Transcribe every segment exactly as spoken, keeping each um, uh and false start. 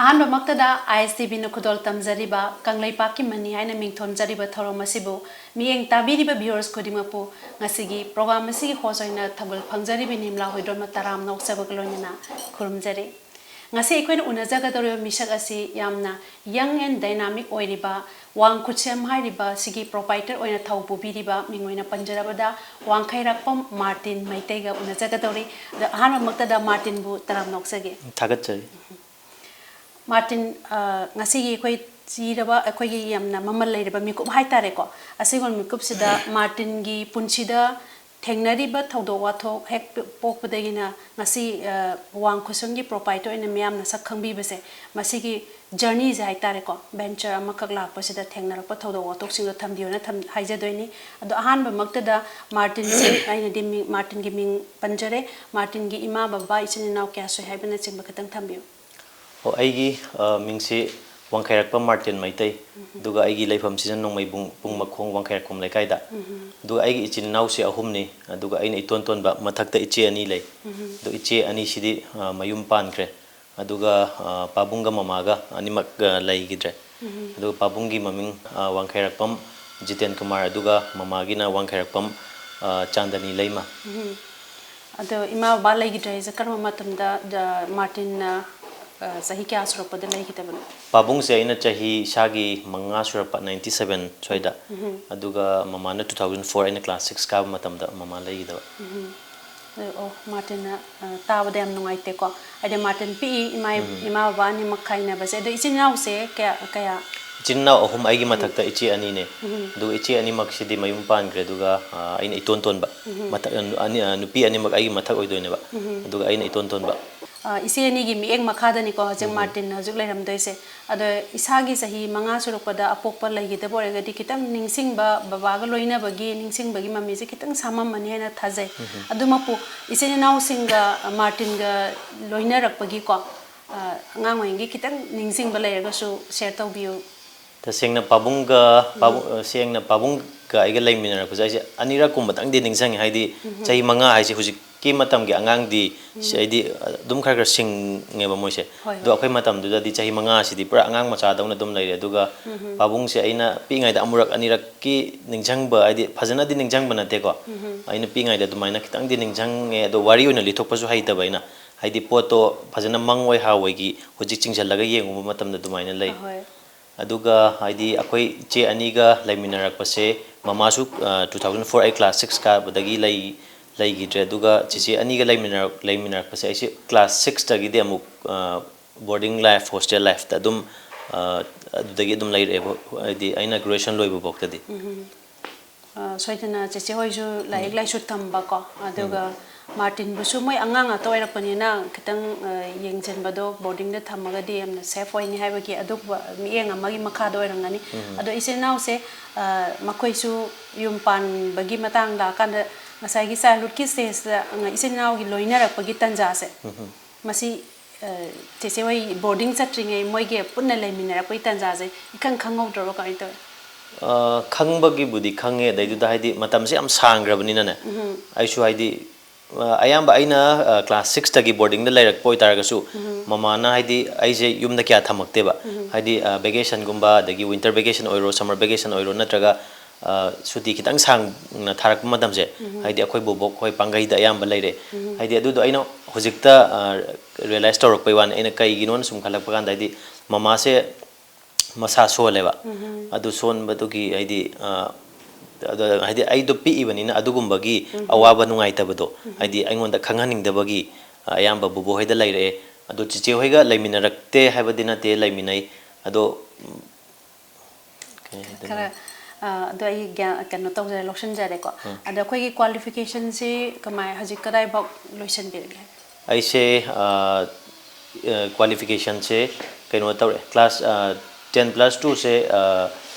ꯑꯍꯥꯟꯕꯃꯛꯇꯗ ꯑꯥꯏ ꯑꯦꯁ T ꯚꯤꯅ ꯈꯨꯗꯣꯜ ꯇꯝꯖꯔꯤꯕ ꯀꯪꯂꯩꯄꯥꯛꯀꯤ money ꯍꯥꯏꯅ ꯃꯤꯡꯊꯣꯟꯖꯔꯤꯕ ꯊꯧꯔꯝ ꯑꯁꯤꯕꯨ ꯃꯤꯠꯌꯦꯡ ꯇꯥꯕꯤꯔꯤꯕ viewers ꯈꯨꯗꯤꯡꯃꯛꯄꯨ ꯉꯁꯤꯒꯤ program ꯑꯁꯤꯒꯤ host ꯑꯣꯏꯅ ꯊꯧꯒꯜ ꯐꯪꯖꯔꯤꯕ ꯅꯤꯝꯂꯥ ꯍꯨꯏꯗ꯭ꯔꯣꯝꯅ ꯇꯔꯥꯝꯅ ꯑꯣꯛꯆꯕꯒ ꯂꯣꯏꯅꯅ ꯈꯨꯔꯨꯝꯖꯔꯤ꯫ ꯉꯁꯤ ꯑꯩꯈꯣꯏꯅ ꯎꯅꯖꯒꯗꯧꯔꯤꯕ ꯃꯤꯁꯛ ꯑꯁꯤ ꯌꯥꯝꯅ young and dynamic ꯑꯣꯏꯔꯤꯕ ꯋꯥꯡ ꯈꯨꯠꯁꯦꯝ ꯍꯥꯏꯔꯤꯕ ꯁꯤꯒꯤ proprietor ꯑꯣꯏꯅ ꯊꯧ ꯄꯨꯕꯤꯔꯤꯕ ꯃꯤꯡ ꯑꯣꯏꯅ ꯄꯟꯖꯔꯕꯗ ꯋꯥꯡꯈꯩꯔꯥꯛꯄꯝ ꯃꯥꯔꯇꯤꯟ ꯃꯩꯇꯩꯒ ꯎꯅꯖꯒꯗꯧꯔꯤ꯫ ꯑꯗꯣ ꯑꯍꯥꯟꯕꯃꯛꯇꯗ ꯃꯥꯔꯇꯤꯟꯕꯨ ꯇꯔꯥꯝꯅ ꯑꯣꯛꯆꯒꯦ꯫ ꯊꯥꯒꯠꯆꯔꯤ꯫ ꯃꯥꯔꯇꯤꯟ, ꯑ, ꯉꯁꯤꯒꯤ ꯑꯩꯈꯣꯏ ꯆꯤꯔꯕ, ꯑꯩꯈꯣꯏꯒꯤ ꯌꯥꯝꯅ ꯃꯃꯜ ꯂꯩꯔꯕ ꯃꯤꯀꯨꯞ ꯍꯥꯏꯇꯥꯔꯦꯀꯣ, ꯑꯁꯤꯒꯨꯝꯕ ꯃꯤꯀꯨꯞꯁꯤꯗ ꯃꯥꯔꯇꯤꯟꯒꯤ ꯄꯨꯟꯁꯤꯗ ꯊꯦꯡꯅꯔꯤꯕ ꯊꯧꯗꯣꯛ ꯋꯥꯊꯣꯛ ꯍꯦꯛ ꯄꯣꯛꯄꯗꯒꯤꯅ ꯉꯁꯤ, ꯑ, ꯋꯥꯡ ꯈꯨꯁꯨꯝꯒꯤ proprietor ꯑꯣꯏꯅ ꯃꯤꯌꯥꯝꯅ ꯁꯛ ꯈꯪꯕꯤꯕꯁꯦ, ꯃꯁꯤꯒꯤ journeyꯁꯦ ꯍꯥꯏꯇꯥꯔꯦꯀꯣ, venture ꯑꯃꯈꯛ ꯂꯥꯛꯄꯁꯤꯗ ꯊꯦꯡꯅꯔꯛꯄ ꯊꯧꯗꯣꯛ ꯋꯥꯊꯣꯛꯁꯤꯡꯗꯣ ꯊꯝꯕꯤꯌꯣꯅ ꯊꯝ-, ꯍꯥꯏꯖꯗꯣꯏꯅꯤ꯫ ꯑꯗꯣ ꯑꯍꯥꯟꯕꯃꯛꯇꯗ ꯃꯥꯔꯇꯤꯟꯁꯤ ꯑꯩꯅꯗꯤ ꯃꯤꯡ, ꯃꯥꯔꯇꯤꯟꯒꯤ ꯃꯤꯡ ꯄꯟꯖꯔꯦ꯫ ꯃꯥꯔꯇꯤꯟꯒꯤ ꯏꯃꯥ, ꯕꯕꯥ, ꯏꯆꯤꯟ ꯏꯅꯥꯎ ꯀꯌꯥ ꯁꯨꯏ ꯍꯥꯏꯕꯅꯆꯤꯡꯕ ꯈꯤꯇꯪ ꯊꯝꯕꯤꯌꯨ꯫ ꯑꯣ, ꯑꯩꯒꯤ, ꯑ, ꯃꯤꯡꯁꯤ ꯋꯥꯡꯈꯩꯔꯥꯛꯄꯝ ꯃꯥꯔꯇꯤꯟ ꯃꯩꯇꯩ, ꯑꯗꯨꯒ ꯑꯩꯒꯤ ꯂꯩꯐꯝꯁꯤꯅ ꯅꯣꯡꯃꯩꯕꯨꯡ ꯄꯨꯡ ꯃꯈꯣꯡ ꯋꯥꯡꯈꯩꯔꯥꯛꯄꯝ ꯂꯩꯀꯥꯏꯗ꯫ ꯑꯗꯨꯒ ꯑꯩꯒꯤ ꯏꯆꯤꯟ ꯏꯅꯥꯎꯁꯤ ꯑꯍꯨꯝꯅꯤ, ꯑꯗꯨꯒ ꯑꯩꯅ ꯏꯇꯣꯟ ꯇꯣꯟꯕ, ꯃꯊꯛꯇ ꯏꯆꯦ ꯑꯅꯤ ꯂꯩ꯫ ꯑꯗꯣ ꯏꯆꯦ ꯑꯅꯤꯁꯤꯗꯤ, ꯑ, ꯃꯌꯨꯝ ꯄꯥꯟꯈ꯭ꯔꯦ, ꯑꯗꯨꯒ, ꯑ, ꯄꯥꯕꯨꯡꯒ ꯃꯃꯥꯒ ꯑꯅꯤꯃꯛ, ꯑ, ꯂꯩꯈꯤꯗ꯭ꯔꯦ꯫ ꯑꯗꯨꯒ ꯄꯥꯕꯨꯡꯒꯤ ꯃꯃꯤꯡ, ꯑ, ꯋꯥꯡꯈꯩꯔꯥꯛꯄꯝ ꯖꯤꯇꯦꯟ ꯀꯨꯃꯥꯔ, ꯑꯗꯨꯒ ꯃꯃꯥꯒꯤꯅ ꯋꯥꯡꯈꯩꯔꯥꯛꯄꯝ, ꯑ, ꯆꯥꯟꯗꯅꯤ ꯂꯩꯃ꯫ ꯑꯗꯣ ꯏꯃꯥ ꯕꯕꯥ ꯂꯩꯈꯤꯗ꯭ꯔꯦ ꯍꯥꯏꯁꯦ ꯀꯔꯝꯕ ꯃꯇꯝꯗ, ꯗ-, ꯃꯥꯔꯇꯤꯟꯅ, ꯑ, ꯆꯍꯤ ꯀꯌꯥ ꯁꯨꯔꯛꯄꯗ ꯂꯩꯈꯤꯗꯕꯅꯣ? ꯄꯥꯕꯨꯡꯁꯦ ꯑꯩꯅ ꯆꯍꯤ ꯏꯁꯥꯒꯤ ꯃꯉꯥ ꯁꯨꯔꯛꯄ, ninety seven ꯁ꯭ꯋꯥꯏꯗ, ꯑꯗꯨꯒ ꯃꯃꯥꯅ two thousand four, ꯑꯩꯅ class six ꯀꯥꯕ ꯃꯇꯝꯗ ꯃꯃꯥ ꯂꯩꯈꯤꯗꯕ꯫ ꯑꯣ, ꯃꯥꯔꯇꯤꯟꯅ, ꯑ, ꯇꯥꯕꯗ ꯌꯥꯝ ꯅꯨꯡꯉꯥꯏꯇꯦꯀꯣ꯫ ꯍꯥꯏꯗꯤ ꯃꯥꯔꯇꯤꯟ ꯄꯤꯛꯏ, ꯏꯃꯥ, ꯏꯃꯥ ꯕꯕꯥ ꯑꯅꯤꯃꯛ ꯈꯥꯏꯅꯕꯁꯦ꯫ ꯑꯗꯣ ꯏꯆꯤꯟ ꯏꯅꯥꯎꯁꯦ ꯀꯌꯥ, ꯀꯌꯥ? ꯏꯆꯤꯟ ꯏꯅꯥꯎ ꯑꯍꯨꯝ, ꯑꯩꯒꯤ ꯃꯊꯛꯇ ꯏꯆꯦ ꯑꯅꯤꯅꯦ꯫ ꯑꯗꯨꯒ ꯏꯆꯦ ꯑꯅꯤꯃꯛꯁꯤꯗꯤ ꯃꯌꯨꯝ ꯄꯥꯟꯈ꯭ꯔꯦ, ꯑꯗꯨꯒ, ꯑ, ꯑꯩꯅ ꯏꯇꯣꯟ ꯇꯣꯟꯕ꯫ ꯃꯊꯛ, ꯑ, ꯑꯅꯤ, ꯑ, ꯅꯨꯄꯤ ꯑꯅꯤꯃꯛ ꯑꯩꯒꯤ ꯃꯊꯛ ꯑꯣꯏꯗꯣꯏꯅꯦꯕ꯫ ꯑꯗꯨꯒ ꯑꯩꯅ ꯏꯇꯣꯟ ꯇꯣꯟꯕ꯫ ꯑ, ꯏꯆꯦ ꯑꯅꯤꯒꯤ ꯃꯤꯠꯌꯦꯡ ꯃꯈꯥꯗꯅꯤꯀꯣ ꯍꯧꯖꯤꯛ ꯃꯥꯔꯇꯤꯟ ꯍꯧꯖꯤꯛ ꯂꯩꯔꯝꯗꯣꯏꯁꯦ꯫ ꯑꯗꯣ ꯏꯁꯥꯒꯤ ꯆꯍꯤ ꯃꯉꯥ ꯁꯨꯔꯛꯄꯗ ꯑꯄꯣꯛꯄ ꯂꯩꯈꯤꯗꯕ ꯑꯣꯏꯔꯒꯗꯤ ꯈꯤꯇꯪ ꯅꯤꯡꯁꯤꯡꯕ, ꯕꯕꯥꯒ ꯂꯣꯏꯅꯕꯒꯤ ꯅꯤꯡꯁꯤꯡꯕꯒꯤ ꯃꯃꯤꯁꯦ ꯈꯤꯇꯪ ꯁꯥꯃꯝꯃꯅꯤ ꯍꯥꯏꯅ ꯊꯥꯖꯩ꯫ ꯑꯗꯨꯃꯛꯄꯨ ꯏꯆꯤꯟ ꯏꯅꯥꯎꯁꯤꯡꯒ, ꯑ, ꯃꯥꯔꯇꯤꯟꯒ ꯂꯣꯏꯅꯔꯛꯄꯒꯤꯀꯣ, ꯑ, ꯑꯉꯥꯡ ꯑꯣꯏꯔꯤꯉꯩꯒꯤ ꯈꯤꯇꯪ ꯅꯤꯡꯁꯤꯡꯕ ꯂꯩꯔꯒꯁꯨ share ꯇꯧꯕꯤꯌꯨ꯫ ꯇꯁꯦꯡꯅ ꯄꯥꯕꯨꯡꯒ, ꯄꯥꯕꯨꯡ-, ꯑ, ꯁꯦꯡꯅ ꯄꯥꯕꯨꯡꯒ ꯑꯩꯒ ꯂꯩꯃꯤꯟꯅꯔꯛꯄꯁꯦ ꯑꯩꯁꯦ ꯑꯅꯤꯔꯛ ꯀꯨꯝꯕꯇꯪꯗꯤ ꯅꯤꯡꯁꯤꯡꯉꯦ꯫ ꯍꯥꯏꯗꯤ ꯆꯍꯤ ꯃꯉꯥ ꯍꯥꯏꯁꯦ ꯍꯧꯖꯤꯛ ꯍꯧꯖꯤꯛꯀꯤ ꯃꯇꯝꯒꯤ ꯑꯉꯥꯡꯗꯤ ꯁꯤ ꯎꯝ꯫ ꯑꯩꯗꯤ ꯑꯗꯨꯝ ꯈꯔ ꯈꯔ ꯁꯤꯡꯉꯦꯕ ꯃꯣꯏꯁꯦ꯫ ꯍꯣꯏ, ꯑꯗꯣ ꯍꯣꯏ꯫ ꯑꯩꯈꯣꯏ ꯃꯇꯝꯗꯨꯗꯗꯤ ꯆꯍꯤ ꯃꯉꯥꯁꯤꯗꯤ ꯄꯨꯔꯥ ꯑꯉꯥꯡ ꯃꯆꯥꯗꯧꯅ ꯑꯗꯨꯝ ꯂꯩꯔꯦ꯫ ꯑꯗꯨꯒ ꯎꯝ꯫ ꯄꯥꯕꯨꯡꯁꯦ ꯑꯩꯅ ꯄꯤꯛꯏꯉꯩꯗ ꯑꯃꯨꯔꯛ ꯑꯅꯤꯔꯛꯀꯤ ꯅꯤꯡꯁꯤꯡꯕ, ꯍꯥꯏꯗꯤ ꯐꯖꯅꯗꯤ ꯅꯤꯡꯁꯤꯡꯕ ꯅꯠꯇꯦꯀꯣ꯫ ꯎꯝ꯫ ꯑꯩꯅ ꯄꯤꯛꯏꯉꯩꯗ ꯑꯗꯨꯃꯥꯏꯅ ꯈꯤꯇꯪꯗꯤ ꯅꯤꯡꯁꯤꯡꯉꯦ, ꯑꯗꯣ ꯋꯥꯔꯤ ꯑꯣꯏꯅ ꯂꯤꯊꯣꯛꯄꯁꯨ ꯍꯩꯇꯕ ꯑꯩꯅ꯫ ꯍꯥꯏꯗꯤ ꯄꯣꯠꯇꯣ ꯐꯖꯅ ꯃꯪ ꯑꯣꯏ ꯍꯥ ꯑꯣꯏꯒꯤ ꯍꯧꯖꯤꯛ ꯆꯤꯡꯁꯤꯜꯂꯒ ꯌꯦꯡꯉꯨꯕ ꯃꯇꯝꯗ ꯑꯗꯨꯃꯥꯏꯅ ꯂꯩ꯫ ꯑꯍꯣꯏ꯫ ꯑꯗꯨꯒ ꯍꯥꯏꯗꯤ ꯑꯩꯈꯣꯏ ꯏꯆꯦ ꯑꯅꯤꯒ ꯂꯩꯃꯤꯟꯅꯔꯛꯄꯁꯦ, ꯃꯃꯥꯁꯨ, ꯑ, two thousand four ꯑꯩ class six ꯀꯥꯕꯗꯒꯤ ꯂꯩ-, ꯂꯩꯈꯤꯗ꯭ꯔꯦ꯫ ꯑꯗꯨꯒ ꯆꯤꯆꯦ ꯑꯅꯤꯒ ꯂꯩꯃꯤꯟꯅꯔꯛ-, ꯂꯩꯃꯤꯟꯅꯔꯛꯄꯁꯦ ꯑꯩꯁꯦ class six ꯇꯒꯤꯗꯤ ꯑꯃꯨꯛ, ꯑ, boarding life, hostel life ꯇ ꯑꯗꯨꯝ, ꯑ, ꯑꯗꯨꯗꯒꯤ ꯑꯗꯨꯝ ꯂꯩꯔꯛꯑꯦꯕ, ꯍꯥꯏꯗꯤ ꯑꯩꯅ graduation ꯂꯣꯏꯕ ꯐꯥꯎꯇꯗꯤ꯫ ꯎꯝ꯫ ꯑ, ꯁꯣꯏꯗꯅ ꯆꯦꯆꯦ ꯍꯣꯏꯁꯨ ꯂꯥꯏꯔꯤꯛ ꯎꯝ꯫ ꯂꯥꯏꯁꯨ ꯇꯝꯕꯀꯣ, ꯎꯝ꯫ ꯑꯗꯨꯒ ꯃꯥꯔꯇꯤꯟꯕꯨꯁꯨ ꯃꯣꯏ ꯑꯉꯥꯡ ꯉꯥꯛꯇ ꯑꯣꯏꯔꯛꯄꯅꯤꯅ ꯈꯤꯇꯪ, ꯑ, ꯌꯦꯡꯁꯤꯟꯕꯗꯣ boarding ꯗ ꯊꯝꯃꯒꯗꯤ ꯌꯥꯝꯅ safe ꯑꯣꯏꯅꯤ ꯍꯥꯏꯕꯒꯤ ꯑꯗꯨꯒꯨꯝꯕ ꯃꯤꯠꯌꯦꯡ ꯑꯃꯒꯤ ꯃꯈꯥꯗ ꯑꯣꯏꯔꯝꯒꯅꯤ꯫ ꯎꯝ꯫ ꯑꯗꯣ ꯏꯆꯤꯟ ꯏꯅꯥꯎꯁꯦ, ꯑ, ꯃꯈꯣꯏꯁꯨ ꯌꯨꯝ ꯄꯥꯟꯕꯒꯤ ꯃꯇꯥꯡ ꯂꯥꯛꯑꯀꯥꯟꯗ ꯉꯁꯥꯏꯒꯤ childhood ꯀꯤ stage ꯇ, ꯑ, ꯏꯆꯤꯟ ꯏꯅꯥꯎꯒꯤ ꯂꯣꯏꯅꯔꯛꯄꯒꯤ ꯇꯟꯖꯥꯁꯦ, ꯎꯝ꯫ ꯃꯁꯤ, ꯑ, ꯆꯦꯆꯦ ꯍꯣꯏ boarding ꯆꯠꯇ꯭ꯔꯤꯉꯩ ꯃꯣꯏꯒꯤ ꯄꯨꯟꯅ ꯂꯩꯃꯤꯟꯅꯔꯛꯄꯒꯤ ꯇꯟꯖꯥꯁꯦ ꯏꯈꯪ ꯈꯪꯍꯧꯗ꯭ꯔꯕ ꯀꯃꯥꯏꯅ ꯇꯧꯏ? ꯑ, ꯈꯪꯕꯒꯤꯕꯨꯗꯤ ꯈꯪꯉꯦ, ꯑꯗꯩꯗꯨꯗ ꯍꯥꯏꯗꯤ ꯃꯇꯝꯁꯦ ꯌꯥꯝ ꯁꯥꯡꯈ꯭ꯔꯕꯅꯤꯅꯅꯦ, ꯎꯝ꯫ ꯑꯩꯁꯨ ꯍꯥꯏꯗꯤ, ꯑ, ꯑꯌꯥꯝꯕ ꯑꯩꯅ, ꯑ, class six ꯇꯒꯤ boarding ꯗ ꯂꯩꯔꯛꯄ ꯑꯣꯏꯇꯥꯔꯒꯁꯨ, ꯎꯝ꯫ ꯃꯃꯥꯅ ꯍꯥꯏꯗꯤ ꯑꯩꯁꯦ ꯌꯨꯝꯗ ꯀꯌꯥ ꯊꯝꯃꯛꯇꯦꯕ꯫ ꯎꯝ꯫ ꯍꯥꯏꯗꯤ, ꯑ, vacation ꯒꯨꯝꯕ, ꯑꯗꯒꯤ winter vacation ꯑꯣꯏꯔꯣ, summer vacation ꯑꯣꯏꯔꯣ, ꯅꯠꯇ꯭ꯔꯒ, ꯑ, ꯁꯨꯇꯤ ꯈꯤꯇꯪ ꯁꯥꯡꯅ ꯊꯥꯔꯛꯄ ꯃꯇꯝꯁꯦ, ꯎꯝ꯫ ꯍꯥꯏꯗꯤ ꯑꯩꯈꯣꯏ ꯕꯣꯕꯣꯛ ꯍꯣꯏ ꯄꯥꯡꯒꯩꯗ ꯑꯌꯥꯝꯕ ꯂꯩꯔꯦ꯫ ꯎꯝ꯫ ꯍꯥꯏꯗꯤ ꯑꯗꯨꯗꯣ ꯑꯩꯅ ꯍꯧꯖꯤꯛꯇ, ꯑ, realize ꯇꯧꯔꯛꯄꯩ ꯋꯥꯅꯤ꯫ ꯑꯩꯅ ꯀꯩꯒꯤꯅꯣꯅ ꯁꯨꯝ ꯈꯜꯂꯛꯄ ꯀꯥꯟꯗ, ꯍꯥꯏꯗꯤ ꯃꯃꯥꯁꯦ ꯃꯁꯥ ꯁꯣꯜꯂꯦꯕ꯫ ꯎꯝ꯫ ꯑꯗꯨ ꯁꯣꯟꯕꯗꯨꯒꯤ ꯍꯥꯏꯗꯤ, ꯑ, ꯑꯗ ꯍꯥꯏꯗꯤ ꯑꯩꯗꯣ ꯄꯤꯛꯏꯕꯅꯤꯅ ꯑꯗꯨꯒꯨꯝꯕꯒꯤ ꯎꯝ꯫ ꯑꯋꯥꯕ ꯅꯨꯡꯉꯥꯏꯇꯕꯗꯣ ꯎꯝ꯫ ꯍꯥꯏꯗꯤ ꯑꯩꯉꯣꯟꯗ ꯈꯪꯍꯟꯅꯤꯡꯗꯕꯒꯤ, ꯑ, ꯑꯌꯥꯝꯕ ꯕꯨꯕꯣꯛ ꯍꯣꯏꯗ ꯂꯩꯔꯛꯑꯦ꯫ ꯑꯗꯣ ꯆꯤꯆꯦ ꯍꯣꯏꯒ ꯂꯩꯃꯤꯟꯅꯔꯛꯇꯦ ꯍꯥꯏꯕꯗꯤ ꯅꯠꯇꯦ, ꯂꯩꯃꯤꯟꯅꯩ꯫ ꯑꯗꯣ, ꯎꯝ, ꯀꯩ ꯍꯥꯏꯗꯣꯏꯅꯣ? ꯈꯔ, ꯑ, ꯑꯗꯣ ꯑꯩ ꯒ꯭ꯌꯥꯟ, ꯀꯩꯅꯣ ꯇꯧꯖꯔꯦ, ꯂꯧꯁꯤꯟꯖꯔꯦꯀꯣ꯫ ꯎꯝ꯫ ꯑꯗꯣ ꯑꯩꯈꯣꯏꯒꯤ qualification ꯁꯤ ꯀꯃꯥꯏ, ꯍꯧꯖꯤꯛ ꯀꯗꯥꯏꯐꯥꯎ ꯂꯣꯏꯁꯤꯟꯕꯤꯔꯒꯦ? ꯑꯩꯁꯦ, ꯑ, ꯑ, qualification ꯁꯦ ꯀꯩꯅꯣ ꯇꯧꯔꯦ, class, ꯑ, ten plus two ꯁꯦ, ꯑ,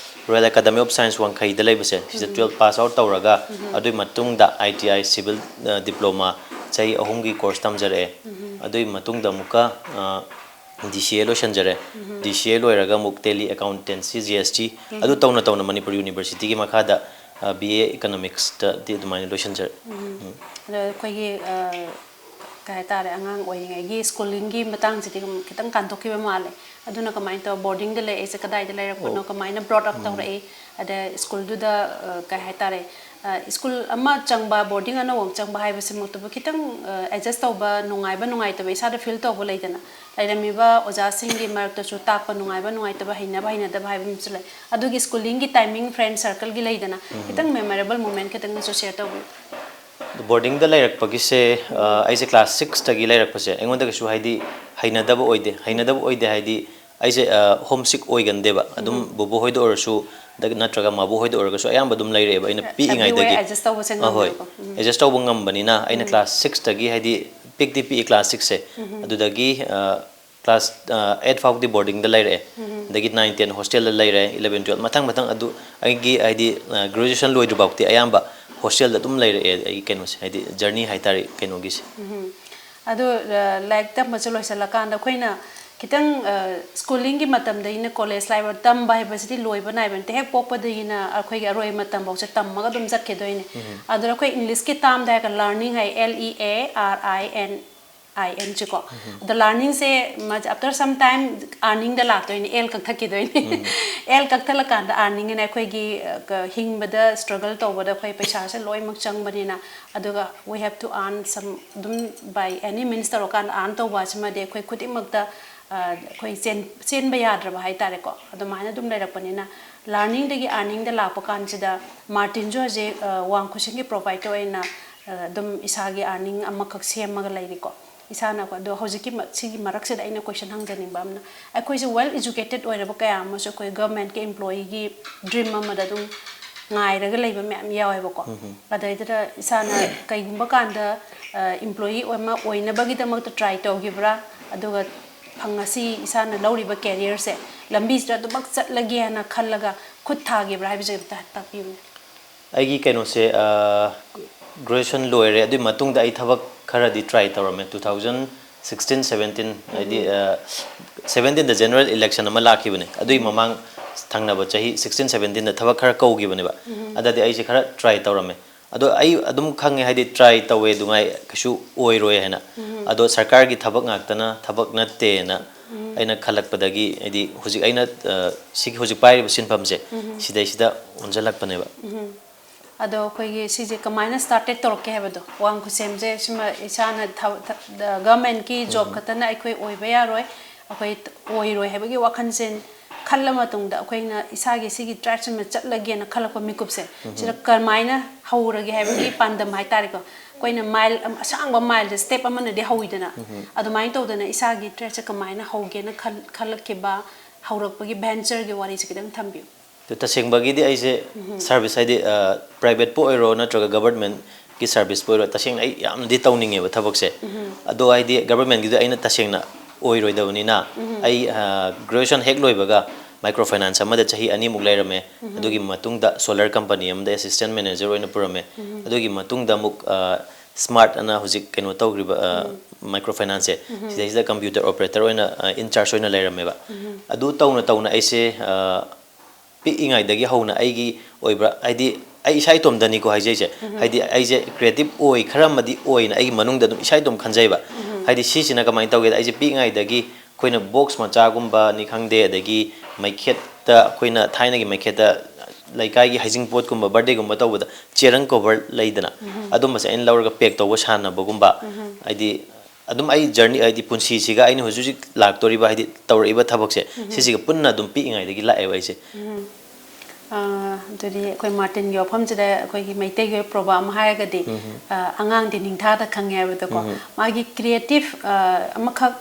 Royal Academy of Science ꯋꯥꯡꯈꯩꯗ ꯂꯩꯕꯁꯦ, ꯁꯤꯗ ꯎꯝ꯫ twelve pass out ꯇꯧꯔꯒ, ꯎꯝ꯫ ꯑꯗꯨꯒꯤ ꯃꯇꯨꯡꯗ I T I civil, ꯑ, diploma ꯆꯍꯤ ꯑꯍꯨꯝꯒꯤ course ꯇꯝꯖꯔꯛꯑꯦ꯫ ꯎꯝ꯫ ꯑꯗꯨꯒꯤ ꯃꯇꯨꯡꯗ ꯑꯃꯨꯛꯀ, ꯑ, D C A ꯂꯣꯏꯁꯤꯟꯖꯔꯦ꯫ ꯎꯝ꯫ D C A ꯂꯣꯏꯔꯒ ꯑꯃꯨꯛ Tally, Accountancy, G S T, ꯎꯝ꯫ ꯑꯗꯨ ꯇꯧꯅ ꯇꯧꯅ ꯃꯅꯤꯄꯨꯔ University ꯒꯤ ꯃꯈꯥꯗ, ꯕꯤ ꯑꯦ ꯏꯀꯣꯅꯣꯃꯤꯛꯁꯇꯗꯤ ꯑꯗꯨꯃꯥꯏꯅ ꯂꯣꯏꯁꯤꯟꯖꯔꯦ꯫ ꯎꯝ꯫ ꯑꯗꯣ ꯑꯩꯈꯣꯏꯒꯤ, ꯑ, ꯀꯩ ꯍꯥꯏꯇꯥꯔꯦ, ꯑꯉꯥꯡ ꯑꯣꯏꯔꯤꯉꯩꯒꯤ ꯁ꯭ꯀꯨꯂꯤꯡꯒꯤ ꯃꯇꯥꯡꯁꯤꯗꯤ ꯈꯤꯇꯪ ꯀꯥꯟꯊꯣꯛꯈꯤꯕ ꯃꯥꯜꯂꯦ꯫ ꯑꯗꯨꯅ ꯀꯃꯥꯏꯅ ꯇꯧꯔ ꯕꯣꯔꯗꯤꯡꯗ ꯂꯩꯔꯛꯏꯁꯦ, ꯀꯗꯥꯏꯗ ꯂꯩꯔꯛꯄꯅꯣ, ꯑꯣ꯫ ꯀꯃꯥꯏꯅ ꯕ꯭ꯔꯣꯠ ꯑꯞ ꯎꯝ꯫ ꯇꯧꯔꯛꯏ, ꯑꯗ ꯁ꯭ꯀꯨꯜꯗꯨꯗ, ꯑ, ꯀꯩ ꯍꯥꯏꯇꯥꯔꯦ, ꯑ, ꯁ꯭ꯀꯨꯜ ꯑꯃ ꯆꯪꯕ, ꯕꯣꯔꯗꯤꯡ ꯑꯅꯧꯕ ꯑꯃ ꯆꯪꯕ ꯍꯥꯏꯕꯁꯤꯃꯛꯇꯕꯨ ꯈꯤꯇꯪ, ꯑ, ꯑꯦꯗꯖꯁ ꯇꯧꯕ ꯅꯨꯡꯉꯥꯏꯕ ꯅꯨꯡꯉꯥꯏꯇꯕ ꯏꯁꯥꯗ ꯐꯤꯜ ꯇꯧꯕ ꯂꯩꯗꯅ, ꯂꯩꯔꯝꯃꯤꯕ ꯑꯣꯖꯥꯁꯤꯡꯒꯤ ꯃꯔꯛꯇꯁꯨ ꯇꯥꯛꯄ ꯅꯨꯡꯉꯥꯏꯕ ꯅꯨꯡꯉꯥꯏꯇꯕ, ꯍꯩꯅꯕ ꯍꯩꯅꯗꯕ ꯍꯥꯏꯕ ꯑꯃꯁꯨ ꯂꯩ꯫ ꯑꯗꯨꯒꯤ ꯁ꯭ꯀꯨꯂꯤꯡꯒꯤ ꯇꯥꯏꯃꯤꯡ, ꯐ꯭ꯔꯦꯟ ꯁꯔꯀꯜꯒꯤ ꯂꯩꯗꯅ, ꯎꯝ꯫ ꯈꯤꯇꯪ ꯃꯦꯃꯣꯔꯦꯕꯜ ꯃꯣꯃꯦꯟ ꯈꯤꯇꯪꯒꯁꯨ ꯁꯤꯌꯔ ꯇꯧꯕꯤꯌꯨ꯫ ꯕꯣꯔꯗꯤꯡꯗ ꯂꯩꯔꯛꯄꯒꯤꯁꯦ, ꯑ, ꯎꯝ꯫ ꯑꯩꯁꯦ ꯀ꯭ꯂꯥꯁ ꯁꯤꯛꯁꯇꯒꯤ ꯂꯩꯔꯛꯄꯁꯦ ꯑꯩꯉꯣꯟꯗ ꯀꯩꯁꯨ ꯍꯥꯏꯗꯤ ꯍꯩꯅꯗꯕ ꯑꯣꯏꯗꯦ꯫ ꯍꯩꯅꯗꯕ ꯑꯣꯏꯗꯦ ꯍꯥꯏꯗꯤ ꯑꯩꯁꯦ, ꯑ, ꯍꯣꯝ ꯁꯤꯛ ꯑꯣꯏꯒꯟꯗꯦꯕ꯫ ꯑꯗꯨꯝ ꯎꯝ꯫ ꯕꯣꯕꯣ ꯍꯣꯏꯗ ꯑꯣꯏꯔꯁꯨ, ꯗ-, ꯅꯠꯇ꯭ꯔꯒ ꯃꯥꯕꯣ ꯍꯣꯏꯗ ꯑꯣꯏꯔꯒꯁꯨ ꯑꯌꯥꯝꯕ ꯑꯗꯨꯝ ꯂꯩꯔꯛꯑꯦꯕ ꯑꯩꯅ ꯑ, everywhere ꯄꯤꯛꯏꯉꯩꯗꯒꯤ꯫ ꯑꯦꯗꯖꯁ ꯇꯧꯕꯁꯦ ꯑꯍꯣꯏ꯫ ꯉꯝꯃꯦꯕꯀꯣ꯫ ꯎꯝ꯫ ꯑꯦꯗꯖꯁ ꯇꯧꯕ ꯉꯝꯕꯅꯤꯅ ꯑꯩꯅ ꯎꯝ꯫ ꯀ꯭ꯂꯥꯁ ꯁꯤꯛꯁꯇꯒꯤ ꯍꯥꯏꯗꯤ ꯄꯤꯛꯇꯤ ꯄꯤꯛꯏ ꯀ꯭ꯂꯥꯁ ꯁꯤꯛꯁꯁꯦ꯫ ꯎꯝ꯫ ꯑꯗꯨꯗꯒꯤ, ꯑ, ꯀ꯭ꯂꯥꯁ, ꯑ, ꯑꯩꯠ ꯐꯥꯎꯗꯤ ꯕꯣꯔꯗꯤꯡꯗ ꯂꯩꯔꯛꯑꯦ꯫ ꯎꯝ꯫ ꯑꯗꯒꯤ ꯅꯥꯏꯟ, ꯇꯦꯟ ꯍꯣꯁꯇꯦꯜꯗ ꯂꯩꯔꯦ, ꯏꯂꯚꯦꯟ, ꯇꯨꯌꯦꯜꯞ ꯃꯊꯪ ꯃꯊꯪ ꯑꯗꯨ ꯑꯩꯒꯤ ꯍꯥꯏꯗꯤ, ꯑ, ꯒ꯭ꯔꯦꯖꯨꯑꯦꯁꯟ ꯂꯣꯏꯗ꯭ꯔꯤꯐꯥꯎꯗꯤ ꯑꯌꯥꯝꯕ ꯍꯣꯁꯇꯦꯜꯗ ꯑꯗꯨꯝ ꯂꯩꯔꯛꯑꯦ ꯑꯩꯒꯤ ꯀꯩꯅꯣꯁꯦ, ꯍꯥꯏꯗꯤ ꯖꯔꯅꯤ ꯍꯥꯏꯇꯥꯔꯦ ꯀꯩꯅꯣꯒꯤꯁꯦ꯫ ꯎꯝ꯫ ꯑꯗꯣ, ꯑ, ꯂꯥꯏꯔꯤꯛ ꯇꯝꯕꯁꯦ ꯂꯣꯏꯁꯤꯜꯂꯀꯥꯟꯗ ꯑꯩꯈꯣꯏꯅ ꯈꯤꯇꯪ, ꯑ, ꯁ꯭ꯀꯨꯂꯤꯡꯒꯤ ꯃꯇꯝꯗꯒꯤꯅ ꯀꯣꯂꯦꯖ ꯂꯥꯏꯐ ꯇꯝꯕ ꯍꯥꯏꯕꯁꯤꯗꯤ ꯂꯣꯏꯕ ꯅꯥꯏꯕ ꯅꯠꯇꯦ꯫ ꯍꯦꯛ ꯄꯣꯛꯄꯗꯒꯤꯅ ꯑꯩꯈꯣꯏꯒꯤ ꯑꯔꯣꯏꯕ ꯃꯇꯝꯐꯥꯎꯁꯦ ꯇꯝꯃꯒ ꯑꯗꯨꯝ ꯆꯠꯈꯤꯗꯣꯏꯅꯦ꯫ ꯎꯝ꯫ ꯑꯗꯨꯅ ꯑꯩꯈꯣꯏ ꯏꯪꯂꯤꯁꯀꯤ ꯇꯥꯝꯗ ꯍꯥꯏꯔꯒ ꯂꯔꯅꯤꯡ ꯍꯥꯏ, L E A R I N I N ꯁꯦꯀꯣ꯫ ꯎꯝ꯫ ꯑꯗꯣ ꯂꯔꯅꯤꯡꯁꯦ ꯃꯥꯁꯦ after some time ꯑꯥꯔꯅꯤꯡꯗ ꯂꯥꯛꯇꯣꯏꯅꯦ, ꯑꯦꯜ ꯀꯛꯊꯠꯈꯤꯗꯣꯏꯅꯦ꯫ ꯎꯝ꯫ ꯑꯦꯜ ꯀꯛꯊꯠꯂꯀꯥꯟꯗ ꯑꯥꯔꯅꯤꯡ ꯑꯅ ꯑꯩꯈꯣꯏꯒꯤ, ꯑ, ꯀ-, ꯍꯤꯡꯕꯗ ꯁ꯭ꯇ꯭ꯔꯒꯜ ꯇꯧꯕꯗ ꯑꯩꯈꯣꯏ ꯄꯩꯁꯥꯁꯦ ꯂꯣꯏꯅꯃꯛ ꯆꯪꯕꯅꯤꯅ, ꯑꯗꯨꯒ we have to earn some, ꯑꯗꯨꯝ by any means ꯇꯧꯔꯀꯥꯟꯗ ꯑꯥꯔꯟ ꯇꯧꯕ ꯑꯁꯤꯃꯗꯤ ꯑꯩꯈꯣꯏ ꯈꯨꯗꯤꯡꯃꯛꯇ, ꯑ, ꯑꯩꯈꯣꯏ ꯆꯦꯟ-, ꯆꯦꯟꯕ ꯌꯥꯗ꯭ꯔꯕ ꯍꯥꯏ ꯇꯥꯔꯦꯀꯣ꯫ ꯑꯗꯨꯃꯥꯏꯅ ꯑꯗꯨꯝ ꯂꯩꯔꯛꯄꯅꯤꯅ ꯂꯔꯅꯤꯡꯗꯒꯤ ꯑꯥꯔꯅꯤꯡꯗ ꯂꯥꯛꯄ ꯀꯥꯟꯁꯤꯗ ꯃꯥꯔꯇꯤꯟꯁꯨ ꯍꯧꯖꯤꯛ, ꯑ, ꯋꯥꯡ ꯈꯨꯁꯤꯡꯒꯤ ꯄ꯭ꯔꯣꯚꯥꯏꯗꯔ ꯑꯣꯏꯅ, ꯑ, ꯑꯗꯨꯝ ꯏꯁꯥꯒꯤ ꯑꯥꯔꯅꯤꯡ ꯑꯃꯈꯛ ꯁꯦꯝꯃꯒ ꯂꯩꯔꯤꯀꯣ꯫ ꯏꯁꯥꯅ ꯑꯗꯣ ꯍꯧꯖꯤꯛꯀꯤ ꯃ-, ꯁꯤꯒꯤ ꯃꯔꯛꯁꯤꯗ ꯑꯩꯅ ꯀꯣꯏꯁꯟ ꯍꯪꯖꯅꯤꯡꯕ ꯑꯃꯅ, ꯑꯩꯈꯣꯏꯁꯦ ꯋꯦꯜ ꯏꯖꯨꯀꯦꯇꯦꯠ ꯑꯣꯏꯔꯕ ꯀꯌꯥ ꯑꯃꯁꯨ ꯑꯩꯈꯣꯏ ꯒꯚꯔꯟꯃꯦꯟꯠꯀꯤ ꯏꯝꯄ꯭ꯂꯣꯌꯤꯒꯤ ꯗ꯭ꯔꯤꯝ ꯑꯃꯗ ꯑꯗꯨꯝ ꯉꯥꯏꯔꯒ ꯂꯩꯕ ꯃꯌꯥꯝ ꯌꯥꯎꯋꯦꯕꯀꯣ꯫ ꯎꯝ ꯍꯝ꯫ ꯑꯗꯩꯗꯨꯗ ꯏꯁꯥꯅ ꯀꯩꯒꯨꯝꯕ ꯀꯥꯟꯗ, ꯑ, ꯏꯝꯄ꯭ꯂꯣꯌꯤ ꯑꯃ ꯑꯣꯏꯅꯕꯒꯤꯗꯃꯛꯇ ꯇ꯭ꯔꯥꯏ ꯇꯧꯈꯤꯕ꯭ꯔꯥ? ꯑꯗꯨꯒ ꯐꯪ-, ꯉꯁꯤ ꯏꯁꯥꯅ ꯂꯧꯔꯤꯕ ꯀꯦꯔꯤꯌꯔꯁꯦ ꯂꯝꯕꯤꯁꯤꯗ ꯑꯗꯨꯃꯛ ꯆꯠꯂꯒꯦꯅ ꯈꯜꯂꯒ ꯈꯨꯠ ꯊꯥꯈꯤꯕ꯭ꯔꯥ ꯍꯥꯏꯕꯁꯦ ꯑꯝꯇ ꯇꯥꯛꯄꯤꯌꯨꯅꯦ꯫ ꯑꯩꯒꯤ ꯀꯩꯅꯣꯁꯦ, ꯑ, ꯒ꯭ꯔꯦꯖꯨꯑꯦꯁꯟ ꯂꯣꯏꯔꯦ꯫ ꯑꯗꯨꯒꯤ ꯃꯇꯨꯡꯗ ꯑꯩ ꯊꯕꯛ ꯈꯔꯗꯤ ꯇ꯭ꯔꯥꯏ ꯇꯧꯔꯝꯃꯦ꯫ ꯇꯨ ꯊꯥꯎꯖꯟ ꯁꯤꯛꯁꯇꯤꯟ ꯁꯕꯦꯟꯇꯤꯟ, ꯍꯥꯏꯗꯤ ꯁꯕꯦꯟꯇꯤꯟꯗ ꯖꯦꯅꯔꯦꯜ ꯏꯂꯦꯛꯁꯟ ꯑꯃ ꯂꯥꯛꯈꯤꯕꯅꯦ꯫ ꯑꯗꯨꯒꯤ ꯃꯃꯥꯡ ꯊꯪꯅꯕ ꯆꯍꯤ ꯁꯤꯛꯁꯇꯤꯟ ꯁꯕꯦꯟꯇꯤꯟꯗ ꯊꯕꯛ ꯈꯔ ꯀꯧꯈꯤꯕꯅꯦꯕ꯫ ꯑꯗꯗꯤ ꯑꯩꯁꯦ ꯈꯔ ꯇ꯭ꯔꯥꯏ ꯇꯧꯔꯝꯃꯦ꯫ ꯑꯗꯣ ꯑꯩ ꯑꯗꯨꯝ ꯈꯪꯉꯦ, ꯍꯥꯏꯗꯤ ꯇ꯭ꯔꯥꯏ ꯇꯧꯋꯦ ꯑꯗꯨꯉꯥꯏ ꯀꯩꯁꯨ ꯑꯣꯏꯔꯣꯏ ꯍꯥꯏꯅ꯫ ꯑꯗꯣ ꯁꯔꯀꯥꯔꯒꯤ ꯊꯕꯛ ꯉꯥꯛꯇꯅ ꯊꯕꯛ ꯅꯠꯇꯦꯅ ꯑꯩꯅ ꯈꯜꯂꯛꯄꯗꯒꯤ, ꯍꯥꯏꯗꯤ ꯍꯧꯖꯤꯛ ꯑꯩꯅ ꯁꯤꯒꯤ ꯍꯧꯖꯤꯛ ꯄꯥꯏꯔꯤꯕ ꯁꯤꯟꯐꯝꯁꯦ, ꯁꯤꯗꯩꯁꯤꯗ ꯑꯣꯟꯁꯤꯜꯂꯛꯄꯅꯦꯕ꯫ ꯑꯗꯣ ꯑꯩꯈꯣꯏꯒꯤ ꯁꯤꯁꯦ ꯀꯃꯥꯏꯅ ꯁ꯭ꯇꯥꯔꯇꯦꯠ ꯇꯧꯔꯛꯀꯦ ꯍꯥꯏꯕꯗꯣ, ꯋꯥꯡ ꯈꯨꯠꯁꯦꯝꯁꯦ ꯁꯤꯃ ꯏꯁꯥꯅ ꯒꯚꯔꯟꯃꯦꯟꯠꯀꯤ ꯖꯣꯕ ꯈꯛꯇꯅ ꯑꯩꯈꯣꯏ ꯑꯣꯏꯕ ꯌꯥꯔꯣꯏ, ꯑꯩꯈꯣꯏ ꯑꯣꯏꯔꯣꯏ ꯍꯥꯏꯕꯒꯤ ꯋꯥꯈꯜꯁꯦ ꯈꯜꯂ ꯃꯇꯨꯡꯗ ꯑꯩꯈꯣꯏꯅ ꯏꯁꯥꯒꯤ ꯁꯤꯒꯤ ꯇ꯭ꯔꯦꯛꯁꯤꯃ ꯆꯠꯂꯒꯦꯅ ꯈꯜꯂꯛꯄ ꯃꯤꯀꯨꯞꯁꯦ, ꯁꯤꯗ ꯀꯃꯥꯏꯅ ꯍꯧꯔꯒꯦ ꯍꯥꯏꯕꯒꯤ ꯄꯥꯟꯗꯝ ꯍꯥꯏꯇꯥꯔꯦꯀꯣ꯫ ꯑꯩꯈꯣꯏꯅ ꯃꯥꯏꯜ ꯑꯁꯥꯡꯕ ꯃꯥꯏꯜꯁꯦ ꯁ꯭ꯇꯦꯞ ꯑꯃꯅꯗꯤ ꯍꯧꯋꯤꯗꯅ꯫ ꯑꯗꯨꯃꯥꯏꯅ ꯇꯧꯗꯅ ꯏꯁꯥꯒꯤ ꯇ꯭ꯔꯦꯛꯁꯦ ꯀꯃꯥꯏꯅ ꯍꯧꯒꯦꯅ ꯈꯜ ꯈꯜꯂꯛꯈꯤꯕ, ꯍꯧꯔꯛꯄꯒꯤ ꯚꯦꯟꯆꯔꯒꯤ ꯋꯥꯔꯤꯁꯦ ꯈꯤꯇꯪ ꯊꯝꯕꯤꯌꯨ꯫ ꯑꯗꯨ ꯇꯁꯦꯡꯕꯒꯤꯗꯤ ꯑꯩꯁꯦ ꯁꯥꯔꯚꯤꯁ, ꯍꯥꯏꯗꯤ ꯄ꯭ꯔꯥꯏꯚꯦꯠꯄꯨ ꯑꯣꯏꯔꯣ ꯅꯠꯇ꯭ꯔꯒ ꯒꯚꯔꯟꯃꯦꯟꯠꯀꯤ ꯁꯥꯔꯚꯤꯁꯄꯨ ꯑꯣꯏꯔꯣ, ꯇꯁꯦꯡꯅ ꯑꯩ ꯌꯥꯝꯅꯗꯤ ꯇꯧꯅꯤꯡꯉꯦꯕ ꯊꯕꯛꯁꯦ꯫ ꯑꯗꯣ ꯍꯥꯏꯗꯤ ꯒꯚꯔꯟꯃꯦꯟꯠꯀꯤꯗꯣ ꯑꯩꯅ ꯇꯁꯦꯡꯅ ꯑꯣꯏꯔꯣꯏꯗꯕꯅꯤꯅ, ꯑꯩ ꯒ꯭ꯔꯦꯖꯨꯑꯦꯁꯟ ꯍꯦꯛ ꯂꯣꯏꯕꯒ ꯃꯥꯏꯀ꯭ꯔꯣ ꯐꯥꯏꯅꯥꯟꯁ ꯑꯃꯗ ꯆꯍꯤ ꯑꯅꯤꯃꯨꯛ ꯂꯩꯔꯝꯃꯦ꯫ ꯑꯗꯨꯒꯤ ꯃꯇꯨꯡꯗ ꯁꯣꯂꯔ ꯀꯝꯄꯅꯤ ꯑꯃꯗ ꯑꯦꯁꯤꯁꯇꯦꯟꯠ ꯃꯦꯅꯦꯖꯔ ꯑꯣꯏꯅ ꯄꯨꯔꯝꯃꯦ꯫ ꯑꯗꯨꯒꯤ ꯃꯇꯨꯡꯗ ꯑꯃꯨꯛ ꯁ꯭ꯃꯥꯔꯠ ꯑꯅ ꯍꯧꯖꯤꯛ ꯀꯩꯅꯣ ꯇꯧꯈ꯭ꯔꯤꯕ ꯃꯥꯏꯀ꯭ꯔꯣ ꯐꯥꯏꯅꯥꯟꯁꯁꯦ, ꯁꯤꯗꯩꯁꯤꯗ ꯀꯝꯄ꯭ꯌꯨꯇꯔ ꯑꯣꯄꯔꯦꯇꯔ ꯑꯣꯏꯅ ꯏꯟ ꯆꯥꯔꯖ ꯑꯣꯏꯅ ꯂꯩꯔꯝꯃꯦꯕ꯫ ꯑꯗꯨ ꯇꯧꯅ ꯇꯧꯅ ꯑꯩꯁꯦ ꯄꯤꯛꯏꯉꯩꯗꯒꯤ ꯍꯧꯅ ꯑꯩꯒꯤ ꯑꯣꯏꯕ, ꯍꯥꯏꯗꯤ ꯑꯩ ꯏꯁꯥ ꯏꯇꯣꯝꯗꯅꯤꯀꯣ ꯍꯥꯏꯖꯩꯁꯦ, ꯍꯥꯏꯗꯤ ꯑꯩꯁꯦ ꯀ꯭ꯔꯤꯌꯦꯇꯤꯞ ꯑꯣꯏ, ꯈꯔ ꯑꯃꯗꯤ ꯑꯣꯏꯅ ꯑꯩꯒꯤ ꯃꯅꯨꯡꯗ ꯑꯗꯨꯝ ꯏꯁꯥ ꯏꯇꯣꯝ ꯈꯟꯖꯩꯕ꯫ ꯍꯥꯏꯗꯤ ꯁꯤꯁꯤꯅ ꯀꯃꯥꯏꯅ ꯇꯧꯒꯦꯗ, ꯑꯩꯁꯦ ꯄꯤꯛꯏꯉꯩꯗꯒꯤ ꯑꯩꯈꯣꯏꯅ ꯕꯣꯛꯁ ꯃꯆꯥꯒꯨꯝꯕꯅꯤ ꯈꯪꯗꯦ, ꯑꯗꯒꯤ ꯃꯩꯈꯦꯠꯇ, ꯑꯩꯈꯣꯏꯅ ꯊꯥꯏꯅꯒꯤ ꯃꯩꯈꯦꯠꯇ ꯂꯩꯀꯥꯏꯒꯤ ꯍꯩꯖꯤꯡꯄꯣꯠꯀꯨꯝꯕ, ꯕꯥꯔꯗꯦꯒꯨꯝꯕ ꯇꯧꯕꯗ ꯆꯦꯔꯪ ꯀꯣꯕꯔ ꯂꯩꯗꯅ, ꯑꯗꯨꯝꯕꯁꯦ ꯑꯩꯅ ꯂꯧꯔꯒ ꯄꯦꯛ ꯇꯧꯕ ꯁꯥꯟꯅꯕꯒꯨꯝꯕ, ꯍꯥꯏꯗꯤ ꯑꯗꯨꯝ ꯑꯩ ꯖꯔꯅꯤ, ꯍꯥꯏꯗꯤ ꯄꯨꯟꯁꯤꯁꯤꯒ ꯑꯩꯅ ꯍꯧꯖꯤꯛ ꯍꯧꯖꯤꯛ ꯂꯥꯛꯇꯧꯔꯤꯕ, ꯍꯥꯏꯗꯤ ꯇꯧꯔꯛꯏꯕ ꯊꯕꯛꯁꯦ, ꯁꯤꯁꯤꯒ ꯄꯨꯟꯅ ꯑꯗꯨꯝ ꯄꯤꯛꯏꯉꯩꯗꯒꯤ ꯂꯥꯛꯑꯦꯕ ꯑꯩꯁꯦ꯫ ꯑꯗꯨꯗꯤ ꯑꯩꯈꯣꯏ ꯃꯥꯔꯇꯤꯟꯒꯤ ꯋꯥꯐꯝꯁꯤꯗ ꯑꯩꯈꯣꯏꯒꯤ ꯃꯩꯇꯩꯒꯤ ꯑꯣꯏꯕ ꯄ꯭ꯔꯣꯚꯥꯕ ꯑꯃ ꯍꯥꯏꯔꯒꯗꯤ, ꯑꯉꯥꯡꯗꯤ ꯅꯤꯡꯊꯥꯗ ꯈꯪꯉꯦ ꯍꯥꯏꯕꯗꯣꯀꯣ꯫ ꯃꯥꯒꯤ ꯀ꯭ꯔꯤꯌꯦꯇꯤꯞ ꯑꯃꯈꯛ,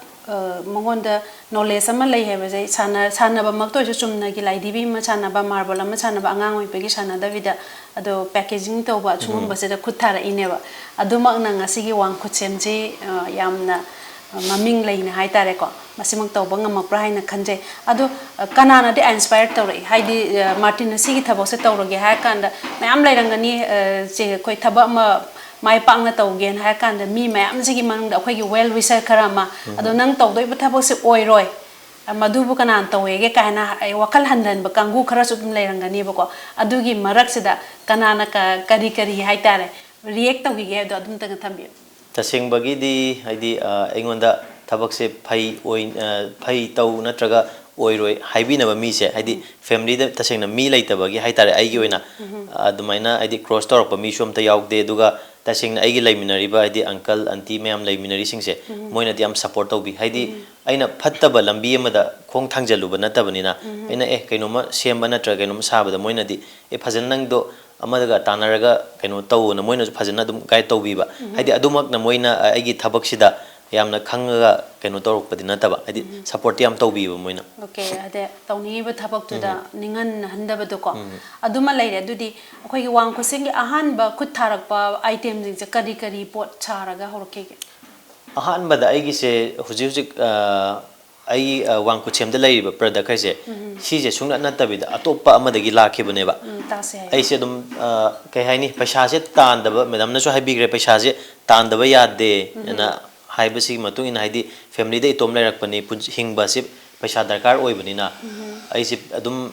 ꯃꯉꯣꯟꯗ ꯅꯣꯂꯦꯖ ꯑꯃ ꯂꯩ ꯍꯥꯏꯕꯁꯦ, ꯁꯥꯟꯅ ꯁꯥꯟꯅꯕꯃꯛꯇ ꯑꯣꯏꯔꯁꯨ, ꯆꯨꯝꯅꯒꯤ ꯂꯥꯏꯙꯤꯕꯤ ꯑꯃ ꯁꯥꯟꯅꯕ, ꯃꯥꯔꯕꯜ ꯑꯃ ꯁꯥꯟꯅꯕ, ꯑꯉꯥꯡ ꯑꯣꯏꯕꯒꯤ ꯁꯥꯟꯅꯗꯕꯤꯗ, ꯑꯗꯣ ꯄꯦꯀꯦꯖꯤꯡ ꯇꯧꯕ ꯁꯤꯒꯨꯝꯕꯁꯤꯗ ꯈꯨꯠ ꯊꯥꯔꯛꯏꯅꯦꯕ꯫ ꯑꯗꯨꯃꯛꯅ ꯉꯁꯤꯒꯤ ꯋꯥꯡ ꯈꯨꯠꯁꯦꯝꯁꯤ ꯌꯥꯝꯅ ꯃꯃꯤꯡ ꯂꯩꯅ ꯍꯥꯏꯇꯥꯔꯦꯀꯣ, ꯃꯁꯤꯃꯛ ꯇꯧꯕ ꯉꯝꯃꯛꯄ꯭ꯔꯥ ꯍꯥꯏꯅ ꯈꯟꯖꯩ꯫ ꯑꯗꯣ ꯀꯅꯥꯅꯗꯤ ꯏꯟꯁꯄꯥꯌꯔ ꯇꯧꯔꯛꯏ? ꯍꯥꯏꯗꯤ ꯃꯥꯔꯇꯤꯟꯅ ꯁꯤꯒꯤ ꯊꯕꯛꯁꯦ ꯇꯧꯔꯒꯦ ꯍꯥꯏꯔ ꯀꯥꯟꯗ ꯃꯌꯥꯝ ꯂꯩꯔꯝꯒꯅꯤ꯫ ꯆꯦ, ꯑꯩꯈꯣꯏ ꯊꯕꯛ ꯑꯃ ꯃꯥꯏ ꯄꯥꯛꯅ ꯇꯧꯒꯦꯅ ꯍꯥꯏꯔ ꯀꯥꯟꯗ ꯃꯤ ꯃꯌꯥꯝꯁꯤꯒꯤ ꯃꯅꯨꯡꯗ ꯑꯩꯈꯣꯏꯒꯤ well wisher ꯈꯔ ꯑꯃ, "ꯑꯗꯣ ꯅꯪ ꯇꯧꯗꯣꯏꯕ ꯊꯕꯛꯁꯦ ꯑꯣꯏꯔꯣꯏ, ꯃꯗꯨꯕꯨ ꯀꯅꯥꯅ ꯇꯧꯋꯦꯒꯦ?" ꯀꯥꯏꯅ ꯑꯩ ꯋꯥꯈꯜ ꯍꯟꯊꯍꯟꯕ ꯀꯥꯡꯕꯨ ꯈꯔꯁꯨ ꯑꯗꯨꯝ ꯂꯩꯔꯝꯒꯅꯦꯕꯀꯣ꯫ ꯑꯗꯨꯒꯤ ꯃꯔꯛꯁꯤꯗ ꯀꯅꯥꯅ ꯀ-, ꯀꯔꯤ ꯀꯔꯤ ꯍꯥꯏꯇꯥꯔꯦ, react ꯇꯧꯈꯤꯒꯦ ꯍꯥꯏꯕꯗꯣ ꯑꯗꯨꯝꯇꯪꯒ ꯊꯝꯕꯤꯌꯨ꯫ ꯇꯁꯦꯡꯕꯒꯤꯗꯤ ꯍꯥꯏꯗꯤ, ꯑ, ꯑꯩꯉꯣꯟꯗ ꯊꯕꯛꯁꯦ ꯐꯩ ꯑꯣꯏ-, ꯑ, ꯐꯩ ꯇꯧ ꯅꯠꯇ꯭ꯔꯒ ꯑꯣꯏꯔꯣꯏ ꯍꯥꯏꯕꯤꯅꯕ ꯃꯤꯁꯦ, ꯍꯥꯏꯗꯤ, ꯐꯦꯃꯤꯂꯤꯗ ꯇꯁꯦꯡꯅ ꯃꯤ ꯂꯩꯇꯕꯒꯤ ꯍꯥꯏꯇꯥꯔꯦ, ꯑꯩꯒꯤ ꯑꯣꯏꯅ ꯑꯗꯨꯃꯥꯏꯅ ꯍꯥꯏꯗꯤ ꯀ꯭ꯔꯣꯁ ꯇꯧꯔꯛꯄ ꯃꯤꯁꯨ ꯑꯝꯇ ꯌꯥꯎꯗꯦ꯫ ꯑꯗꯨꯒ ꯇꯁꯦꯡꯅ ꯑꯩꯒꯤ ꯂꯩꯃꯤꯟꯅꯔꯤꯕ ꯍꯥꯏꯗꯤ ꯑꯪꯀꯜ ꯑꯟꯇꯤ ꯃꯌꯥꯝ ꯂꯩꯃꯤꯟꯅꯔꯤꯁꯤꯡꯁꯦ, ꯃꯣꯏꯅꯗꯤ ꯌꯥꯝ ꯁꯞꯄꯣꯔꯠ ꯇꯧꯕꯤ꯫ ꯍꯥꯏꯗꯤ, ꯑꯩꯅ ꯐꯠꯇꯕ ꯂꯝꯕꯤ ꯑꯃꯗ ꯈꯣꯡ ꯊꯥꯡꯖꯜꯂꯨꯕ ꯅꯠꯇꯕꯅꯤꯅ, ꯑꯩꯅ ꯑꯦ ꯀꯩꯅꯣꯝꯃ ꯁꯦꯝꯕ ꯅꯠꯇ꯭ꯔꯒ ꯀꯩꯅꯣꯝꯃ ꯁꯥꯕꯗ ꯃꯣꯏꯅꯗꯤ, "ꯑꯦ, ꯐꯖꯅ ꯅꯪꯗꯣ ꯑꯃꯗꯒ ꯇꯥꯟꯅꯔꯒ ꯀꯩꯅꯣ ꯇꯧꯅ", ꯃꯣꯏꯅꯁꯨ ꯐꯖꯅ ꯑꯗꯨꯝ ꯒꯥꯏꯗ ꯇꯧꯕꯤꯕ꯫ ꯍꯥꯏꯗꯤ, ꯑꯗꯨꯃꯛꯅ ꯃꯣꯏꯅ ꯑꯩꯒꯤ ꯊꯕꯛꯁꯤꯗ ꯌꯥꯝꯅ ꯈꯪꯉꯒ ꯀꯩꯅꯣ ꯇꯧꯔꯛꯄꯗꯤ ꯅꯠꯇꯕ, ꯍꯥꯏꯗꯤ, ꯁꯞꯄꯣꯔꯠꯇꯤ ꯌꯥꯝ ꯇꯧꯕꯤꯕ ꯃꯣꯏꯅ꯫ ꯑꯣꯀꯦ, ꯑꯗ ꯇꯧꯅꯤꯡꯉꯤꯕ ꯊꯕꯛꯇꯨꯗ ꯅꯤꯡꯍꯟꯅꯍꯟꯗꯕꯗꯣꯀꯣ꯫ ꯑꯗꯨꯃ ꯂꯩꯔꯦ꯫ ꯑꯗꯨꯗꯤ ꯑꯩꯈꯣꯏꯒꯤ ꯋꯥꯡ ꯈꯨꯠꯁꯦꯝꯒꯤ ꯑꯍꯥꯟꯕ ꯈꯨꯠ ꯊꯥꯔꯛꯄ ꯑꯥꯏꯇꯦꯝꯁꯤꯡꯁꯦ ꯀꯔꯤ ꯀꯔꯤ ꯄꯣꯠ ꯁꯥꯔꯒ ꯍꯧꯔꯛꯈꯤꯒꯦ? ꯑꯍꯥꯟꯕꯗ ꯑꯩꯒꯤꯁꯦ ꯍꯧꯖꯤꯛ ꯍꯧꯖꯤꯛ, ꯑ, ꯑꯩꯒꯤ, ꯑ, ꯋꯥꯡ ꯈꯨꯠꯁꯦꯝꯗ ꯂꯩꯔꯤꯕ ꯄ꯭ꯔꯗꯛ ꯍꯥꯏꯁꯦ, ꯁꯤꯁꯦ ꯁꯨꯡꯅꯠ ꯅꯠꯇꯕꯤꯗ ꯑꯇꯣꯞꯄ ꯑꯃꯗꯒꯤ ꯂꯥꯛꯈꯤꯕꯅꯦꯕ꯫ ꯎꯝ, ꯇꯥꯁꯦ ꯍꯥꯏꯌꯣ꯫ ꯑꯩꯁꯦ ꯑꯗꯨꯝ, ꯑ, ꯀꯩ ꯍꯥꯏꯅꯤ, ꯄꯩꯁꯥꯁꯦ ꯇꯥꯟꯗꯕ, ꯃꯦꯗꯥꯝꯅꯁꯨ ꯍꯥꯏꯕꯤꯈ꯭ꯔꯦ, ꯄꯩꯁꯥꯁꯦ ꯇꯥꯟꯗꯕ ꯌꯥꯗꯦ ꯍꯥꯏꯅ ꯍꯥꯏꯕꯁꯤꯒꯤ ꯃꯇꯨꯡ ꯏꯟꯅ, ꯍꯥꯏꯗꯤ, ꯐꯦꯃꯤꯂꯤꯗ ꯏꯇꯣꯝ ꯂꯩꯔꯛꯄꯅꯤ, ꯄꯨꯟꯁꯤ ꯍꯤꯡꯕꯁꯤ ꯄꯩꯁꯥ ꯗꯔꯀꯥꯔ ꯑꯣꯏꯕꯅꯤꯅ, ꯑꯩꯁꯦ ꯑꯗꯨꯝ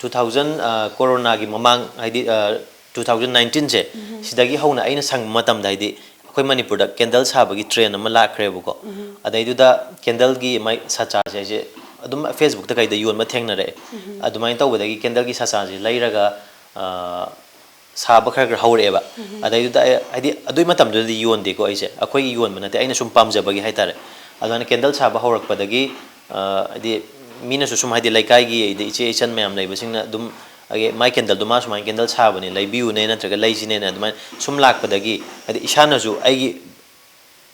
two thousand, ꯑ, ꯀꯣꯔꯣꯅꯥꯒꯤ ꯃꯃꯥꯡ, ꯍꯥꯏꯗꯤ, ꯑ, two thousand nineteen ꯁꯦ, ꯁꯤꯗꯒꯤ ꯍꯧꯅ ꯑꯩꯅ ꯁꯪꯕ ꯃꯇꯝꯗ, ꯍꯥꯏꯗꯤ, ꯑꯩꯈꯣꯏ ꯃꯅꯤꯄꯨꯔꯗ ꯀꯦꯟꯗꯜ ꯁꯥꯕꯒꯤ ꯇ꯭ꯔꯦꯟ ꯑꯃ ꯂꯥꯛꯈ꯭ꯔꯦꯕꯀꯣ꯫ ꯑꯗꯩꯗꯨꯗ ꯀꯦꯟꯗꯜꯒꯤ ꯃꯥꯏ ꯁꯥꯆꯥꯁꯦ ꯑꯩꯁꯦ ꯑꯗꯨꯝ ꯐꯦꯁꯕꯨꯛꯇ ꯀꯩꯗ ꯌꯣꯟꯕ ꯊꯦꯡꯅꯔꯛꯑꯦ꯫ ꯑꯗꯨꯃꯥꯏꯅ ꯇꯧꯕꯗꯒꯤ ꯀꯦꯟꯗꯜꯒꯤ ꯁꯥꯆꯥꯁꯦ ꯂꯩꯔꯒ, ꯑ, ꯁꯥꯕ ꯈꯔ ꯈꯔ ꯍꯧꯔꯛꯑꯦꯕ꯫ ꯑꯗꯩꯗꯨꯗ ꯑꯩ, ꯍꯥꯏꯗꯤ, ꯑꯗꯨꯏ ꯃꯇꯝꯗꯨꯗꯗꯤ ꯌꯣꯟꯗꯦꯀꯣ ꯑꯩꯁꯦ, ꯑꯩꯈꯣꯏꯒꯤ ꯌꯣꯟꯕ ꯅꯠꯇꯦ, ꯑꯩꯅ ꯁꯨꯝ ꯄꯥꯝꯖꯕꯒꯤ ꯍꯥꯏꯇꯥꯔꯦ꯫ ꯑꯗꯨꯃꯥꯏꯅ ꯀꯦꯟꯗꯜ ꯁꯥꯕ ꯍꯧꯔꯛꯄꯗꯒꯤ, ꯑ, ꯍꯥꯏꯗꯤ, ꯃꯤꯅꯁꯨ ꯁꯨꯝ, ꯍꯥꯏꯗꯤ, ꯂꯩꯀꯥꯏꯒꯤ, ꯑꯗꯩ ꯏꯆꯦ ꯏꯆꯟ ꯃꯌꯥꯝ ꯂꯩꯕꯁꯤꯡꯅ ꯑꯗꯨꯝ, ꯑꯩꯒꯤ, "ꯃꯥꯏ ꯀꯦꯟꯗꯜꯗꯣ ꯃꯥ ꯁꯨꯃꯥꯏꯅ ꯀꯦꯟꯗꯜ ꯁꯥꯕꯅꯦ, ꯂꯩꯕꯤꯌꯨꯅꯦ ꯅꯠꯇ꯭ꯔꯒ ꯂꯩꯁꯤꯅꯦꯅ" ꯑꯗꯨꯃꯥꯏꯅ ꯁꯨꯝ ꯂꯥꯛꯄꯗꯒꯤ, ꯍꯥꯏꯗꯤ, ꯏꯁꯥꯅꯁꯨ ꯑꯩꯒꯤ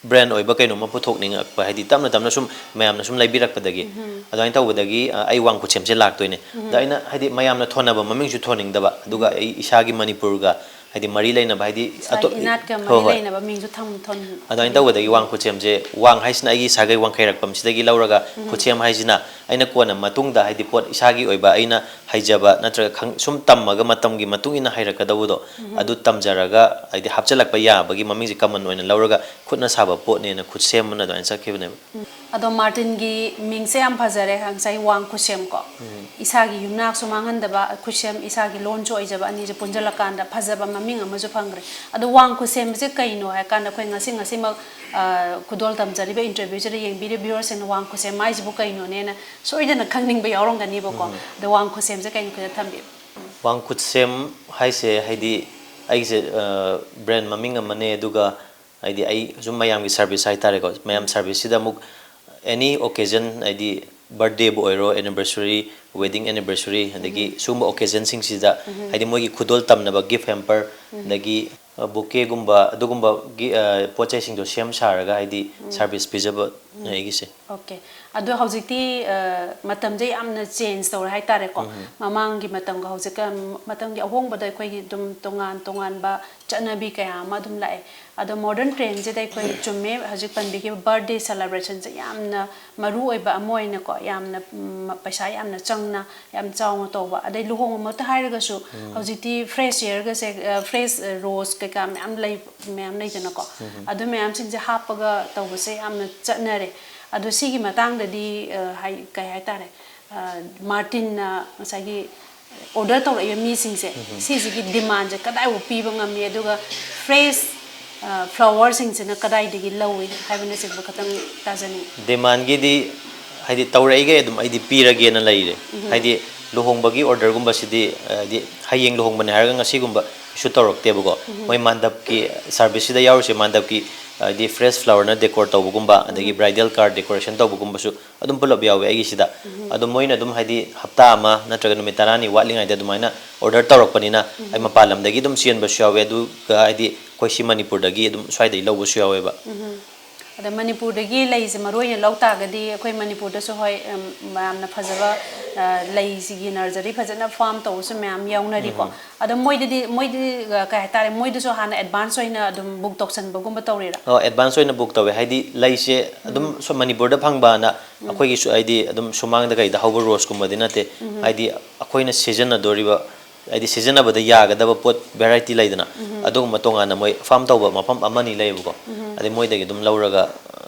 ꯕ꯭ꯔꯥꯟ ꯑꯣꯏꯕ ꯀꯩꯅꯣꯝꯃ ꯄꯨꯊꯣꯛꯅꯤꯡꯉꯛꯄ, ꯍꯥꯏꯗꯤ, ꯇꯞꯅ ꯇꯞꯅ ꯁꯨꯝ ꯃꯌꯥꯝꯅ ꯁꯨꯝ ꯂꯩꯕꯤꯔꯛꯄꯗꯒꯤ, ꯑꯗꯨꯃꯥꯏꯅ ꯇꯧꯕꯗꯒꯤ, ꯑ, ꯑꯩ ꯋꯥꯡ ꯈꯨꯠꯁꯦꯝꯁꯦ ꯂꯥꯛꯇꯣꯏꯅꯦ꯫ ꯑꯗ ꯑꯩꯅ, ꯍꯥꯏꯗꯤ, ꯃꯌꯥꯝꯅ ꯊꯣꯟꯅꯕ ꯃꯃꯤꯡꯁꯨ ꯊꯣꯟꯅꯤꯡꯗꯕ, ꯑꯗꯨꯒ ꯑꯩ ꯏꯁꯥꯒꯤ ꯃꯅꯤꯄꯨꯔꯒ, ꯍꯥꯏꯗꯤ, ꯃꯔꯤ ꯂꯩꯅꯕ, ꯍꯥꯏꯗꯤ, ꯏꯁꯥꯒꯤ ꯏꯅꯥꯠꯀ ꯍꯣꯏ, ꯃꯔꯤ ꯍꯣꯏ꯫ ꯂꯩꯅꯕ ꯃꯤꯡꯁꯨ ꯊꯝ-, ꯊꯣꯟ-, ꯑꯗꯨꯃꯥꯏꯅ ꯇꯧꯕꯗꯒꯤ ꯋꯥꯡ ꯈꯨꯠꯁꯦꯝꯁꯦ, ꯋꯥꯡ ꯍꯥꯏꯁꯤꯅ ꯑꯩꯒꯤ ꯁꯥꯒꯩ ꯋꯥꯡꯈꯩꯔꯛꯄꯝꯁꯤꯗꯒꯤ ꯂꯧꯔꯒ, ꯈꯨꯠꯁꯦꯝ ꯍꯥꯏꯁꯤꯅ ꯑꯩꯅ ꯀꯣꯟꯅ ꯃꯇꯨꯡꯗ, ꯍꯥꯏꯗꯤ, ꯄꯣꯠ ꯏꯁꯥꯒꯤ ꯑꯣꯏꯕ ꯑꯩꯅ ꯍꯩꯖꯕ ꯅꯠꯇ꯭ꯔꯒ ꯈꯪ-, ꯁꯨꯝ ꯇꯝꯃꯒ ꯃꯇꯝꯒꯤ ꯃꯇꯨꯡ ꯏꯟꯅ ꯍꯩꯔꯛꯀꯗꯧꯕꯗꯣ, ꯑꯗꯨ ꯇꯝꯖꯔꯒ, ꯍꯥꯏꯗꯤ, ꯍꯥꯞꯆꯤꯜꯂꯛꯄ ꯌꯥꯕꯒꯤ ꯃꯃꯤꯡꯁꯦ ꯀꯃꯟ ꯑꯣꯏꯅ ꯂꯧꯔꯒ ꯈꯨꯠꯅ ꯁꯥꯕ ꯄꯣꯠꯅꯦꯅ ꯈꯨꯠꯁꯦꯝ ꯑꯅ ꯑꯗꯨꯃꯥꯏꯅ ꯆꯠꯈꯤꯕꯅꯦꯕ꯫ ꯑꯗꯣ ꯃꯥꯔꯇꯤꯟꯒꯤ ꯃꯤꯡꯁꯦ ꯌꯥꯝ ꯐꯖꯔꯦ, ꯉꯁꯥꯏ ꯋꯥꯡ ꯈꯨꯠꯁꯦꯝ ꯀꯣ꯫ ꯏꯁꯥꯒꯤ ꯌꯨꯝꯅꯥꯛꯁꯨ ꯃꯥꯡꯍꯟꯗꯕ, ꯈꯨꯠꯁꯦꯝ, ꯏꯁꯥꯒꯤ ꯂꯣꯟꯁꯨ ꯑꯣꯏꯖꯕ ꯑꯅꯤꯁꯦ ꯄꯨꯟꯁꯤꯜꯂꯀꯥꯟꯗ ꯐꯖꯕ ꯃꯃꯤꯡ ꯑꯃꯁꯨ ꯐꯪꯈ꯭ꯔꯦ꯫ ꯑꯗꯣ ꯋꯥꯡ ꯈꯨꯠꯁꯦꯝꯁꯦ ꯀꯩꯅꯣ ꯍꯥꯏ ꯀꯥꯟꯗ, ꯑꯩꯈꯣꯏ ꯉꯁꯤ, ꯉꯁꯤꯃꯛ, ꯑ, ꯈꯨꯗꯣꯜ ꯇꯝꯖꯔꯤꯕ interview ꯁꯤꯗ ꯌꯦꯡꯕꯤꯔꯤꯕ viewer ꯁꯤꯡꯅ ꯋꯥꯡ ꯈꯨꯠꯁꯦꯝ ꯍꯥꯏꯁꯤꯕꯨ ꯀꯩꯅꯣꯅꯦꯅ ꯁꯣꯏꯗꯅ ꯈꯪꯅꯤꯡꯕ ꯌꯥꯎꯔꯝꯒꯅꯤꯕꯀꯣ꯫ ꯑꯗꯣ ꯋꯥꯡ ꯈꯨꯠꯁꯦꯝꯁꯦ ꯀꯩꯅꯣ ꯈꯤꯇ ꯊꯝꯕꯤꯌꯨ꯫ ꯋꯥꯡ ꯈꯨꯠꯁꯦꯝ ꯍꯥꯏꯁꯦ, ꯍꯥꯏꯗꯤ, ꯑꯩꯁꯦ, ꯑ, brand ꯃꯃꯤꯡ ꯑꯃꯅꯦ, ꯑꯗꯨꯒ, ꯍꯥꯏꯗꯤ, ꯑꯩ ꯁꯨꯝ ꯃꯌꯥꯝꯒꯤ service ꯍꯥꯏꯇꯥꯔꯦꯀꯣ, ꯃꯌꯥꯝ service ꯁꯤꯗ ꯑꯃꯨꯛ any occasion, ꯍꯥꯏꯗꯤ, birthday ꯕꯨ ꯑꯣꯏꯔꯣ, anniversary, wedding anniversary, ꯑꯗꯒꯤ ꯁꯤꯒꯨꯝꯕ occasion ꯁꯤꯡꯁꯤꯗ, ꯍꯥꯏꯗꯤ, ꯃꯣꯏꯒꯤ ꯈꯨꯗꯣꯜ ꯇꯝꯅꯕ gift hamper, ꯑꯗꯒꯤ, ꯑ, bouquet ꯒꯨꯝꯕ, ꯑꯗꯨꯒꯨꯝꯕꯒꯤ, ꯑ, ꯄꯣꯠ ꯆꯩꯁꯤꯡꯗꯣ ꯁꯦꯝ ꯁꯥꯔꯒ, ꯍꯥꯏꯗꯤ, service ꯄꯤꯖꯕꯅꯦ ꯑꯩꯒꯤꯁꯦ꯫ OK꯫ ꯑꯗꯣ ꯍꯧꯖꯤꯛꯇꯤ, ꯑ, ꯃꯇꯝꯁꯦ ꯌꯥꯝꯅ change ꯇꯧꯔꯦ ꯍꯥꯏꯇꯥꯔꯦꯀꯣ꯫ ꯃꯃꯥꯡꯒꯤ ꯃꯇꯝꯒ ꯍꯧꯖꯤꯛꯀ, ꯃꯇꯝꯒꯤ ꯑꯍꯣꯡꯕꯗ ꯑꯩꯈꯣꯏꯒꯤ ꯑꯗꯨꯝ ꯇꯣꯉꯥꯟ ꯇꯣꯉꯥꯟꯕ ꯆꯠꯅꯕꯤ ꯀꯌꯥ ꯑꯃ ꯑꯗꯨꯝ ꯂꯥꯛꯑꯦ꯫ ꯑꯗꯣ modern trend ꯁꯤꯗ ꯑꯩꯈꯣꯏ ꯆꯨꯝꯃꯦ, ꯍꯧꯖꯤꯛ ꯄꯟꯕꯤꯈꯤꯕ birthday celebration ꯁꯦ ꯌꯥꯝꯅ ꯃꯔꯨ ꯑꯣꯏꯕ ꯑꯃ ꯑꯣꯏꯅꯀꯣ, ꯌꯥꯝꯅ, ꯎꯝ, ꯄꯩꯁꯥ ꯌꯥꯝꯅ ꯆꯪꯅ, ꯌꯥꯝ ꯆꯥꯎꯅ ꯇꯧꯕ, ꯑꯗꯩ ꯂꯨꯍꯣꯡꯕꯃꯛꯇ ꯍꯥꯏꯔꯒꯁꯨ ꯍꯧꯖꯤꯛꯇꯤ fresh air ꯒꯁꯦ, ꯑ, fresh, ꯑ, rose ꯀꯩꯀꯥ ꯃꯌꯥꯝ ꯂꯩ, ꯃꯌꯥꯝ ꯂꯩꯗꯅꯀꯣ꯫ ꯑꯗꯨ ꯃꯌꯥꯝꯁꯤꯡꯁꯦ ꯍꯥꯞꯄꯒ ꯇꯧꯕꯁꯦ ꯌꯥꯝꯅ ꯆꯠꯅꯔꯦ꯫ ꯑꯗꯣ ꯁꯤꯒꯤ ꯃꯇꯥꯡꯗꯗꯤ, ꯑ, ꯍꯥꯏ-, ꯀꯩ ꯍꯥꯏꯇꯥꯔꯦ, ꯑ, ꯃꯥꯔꯇꯤꯟꯅ ꯉꯁꯥꯏꯒꯤ order ꯇꯧꯔꯛꯏꯕ ꯃꯤꯁꯤꯡꯁꯦ, ꯁꯤꯁꯤꯒꯤ demand ꯁꯦ ꯀꯗꯥꯏꯐꯥꯎ ꯄꯤꯕ ꯉꯝꯃꯤ, ꯑꯗꯨꯒ fresh, ꯑ, flower ꯁꯤꯡꯁꯤꯅ ꯀꯗꯥꯏꯗꯒꯤ ꯂꯧꯏ ꯍꯥꯏꯕꯅꯆꯤꯡꯕ ꯈꯇꯪ ꯇꯥꯖꯅꯤꯡꯉꯤ꯫ Demand ꯒꯤꯗꯤ, ꯍꯥꯏꯗꯤ, ꯇꯧꯔꯛꯏꯈꯩ ꯑꯗꯨꯝ ꯑꯩꯗꯤ ꯄꯤꯔꯒꯦꯅ ꯂꯩꯔꯦ꯫ ꯍꯥꯏꯗꯤ, ꯂꯨꯍꯣꯡꯕꯒꯤ order ꯒꯨꯝꯕꯁꯤꯗꯤ, ꯍꯥꯏꯗꯤ, ꯍꯌꯦꯡ ꯂꯨꯍꯣꯡꯕꯅꯦ ꯍꯥꯏꯔꯒ ꯉꯁꯤꯒꯨꯝꯕ ꯀꯩꯁꯨ ꯇꯧꯔꯛꯇꯦꯕꯀꯣ꯫ ꯃꯣꯏ ꯃꯥꯟꯗꯞꯀꯤ service ꯁꯤꯗ ꯌꯥꯎꯔꯤꯁꯦ, ꯃꯥꯟꯗꯞꯀꯤ, ꯍꯥꯏꯗꯤ, fresh flower ꯅ decor ꯇꯧꯕꯒꯨꯝꯕ, ꯑꯗꯒꯤ bridal car decoration ꯇꯧꯕꯒꯨꯝꯕꯁꯨ ꯑꯗꯨꯝ ꯄꯨꯂꯞ ꯌꯥꯎꯋꯦ ꯑꯩꯒꯤꯁꯤꯗ꯫ ꯑꯗꯣ ꯃꯣꯏꯅ ꯑꯗꯨꯝ, ꯍꯥꯏꯗꯤ, ꯍꯞꯇꯥ ꯑꯃ ꯅꯠꯇ꯭ꯔꯒ ꯅꯨꯃꯤꯠ ꯇꯔꯥꯅꯤ ꯋꯥꯠꯂꯤꯉꯩꯗ ꯑꯗꯨꯃꯥꯏꯅ order ꯇꯧꯔꯛꯄꯅꯤꯅ, ꯑꯩ ꯃꯄꯥꯟ ꯂꯝꯗꯒꯤ ꯑꯗꯨꯝ ꯆꯦꯟꯕꯁꯨ ꯌꯥꯎꯋꯦ, ꯑꯗꯨꯒ, ꯍꯥꯏꯗꯤ, ꯑꯩꯈꯣꯏ ꯁꯤ ꯃꯅꯤꯄꯨꯔꯗꯒꯤ ꯑꯗꯨꯝ ꯁ꯭ꯋꯥꯏꯗꯒꯤ ꯂꯧꯕꯁꯨ ꯌꯥꯎꯋꯦꯕ꯫ ꯑꯗ ꯃꯅꯤꯄꯨꯔꯗꯒꯤ ꯂꯩꯁꯦ ꯃꯔꯨ ꯑꯣꯏꯅ ꯂꯧ ꯇꯥꯔꯒꯗꯤ ꯑꯩꯈꯣꯏ ꯃꯅꯤꯄꯨꯔꯗꯁꯨ ꯍꯣꯏ, ꯎꯝ, ꯃꯌꯥꯝꯅ ꯐꯖꯕ, ꯑ, ꯂꯩꯁꯤꯒꯤ nursery ꯐꯖꯅ farm ꯇꯧꯕꯁꯨ ꯃꯌꯥꯝ ꯌꯥꯎꯅꯔꯤꯀꯣ꯫ ꯑꯗꯣ ꯃꯣꯏꯗꯗꯤ, ꯃꯣꯏꯗꯤ, ꯑ, ꯀꯩ ꯍꯥꯏꯇꯥꯔꯦ, ꯃꯣꯏꯗꯁꯨ ꯍꯥꯟꯅ advance ꯑꯣꯏꯅ ꯑꯗꯨꯝ book ꯇꯧꯁꯟꯕꯒꯨꯝꯕ ꯇꯧꯔꯤꯔꯥ? ꯑꯣ, advance ꯑꯣꯏꯅ book ꯇꯧꯋꯦ꯫ ꯍꯥꯏꯗꯤ ꯂꯩꯁꯦ ꯑꯗꯨꯝ ꯁꯨꯝ ꯃꯅꯤꯄꯨꯔꯗ ꯐꯪꯕꯅ ꯑꯩꯈꯣꯏꯒꯤꯁꯨ, ꯍꯥꯏꯗꯤ ꯑꯗꯨꯝ ꯁꯨꯃꯥꯡꯗ ꯀꯩꯗ ꯍꯧꯕ roseꯀꯨꯝꯕꯗꯤ ꯅꯠꯇꯦ꯫ ꯍꯥꯏꯗꯤ ꯑꯩꯈꯣꯏꯅ ꯁꯤꯖꯤꯟꯅꯗꯣꯔꯤꯕ, ꯍꯥꯏꯗꯤ ꯁꯤꯖꯤꯟꯅꯕꯗ ꯌꯥꯒꯗꯕ ꯄꯣꯠ variety ꯂꯩꯗꯅ, ꯑꯗꯨꯒꯨꯝꯕ ꯇꯣꯉꯥꯟꯅ ꯃꯣꯏ farm ꯇꯧꯕ ꯃꯐꯝ ꯑꯃꯅꯤ ꯂꯩꯌꯦꯕꯀꯣ꯫ ꯑꯗꯩ ꯃꯣꯏꯗꯒꯤ ꯑꯗꯨꯝ ꯂꯧꯔꯒ, ꯑ,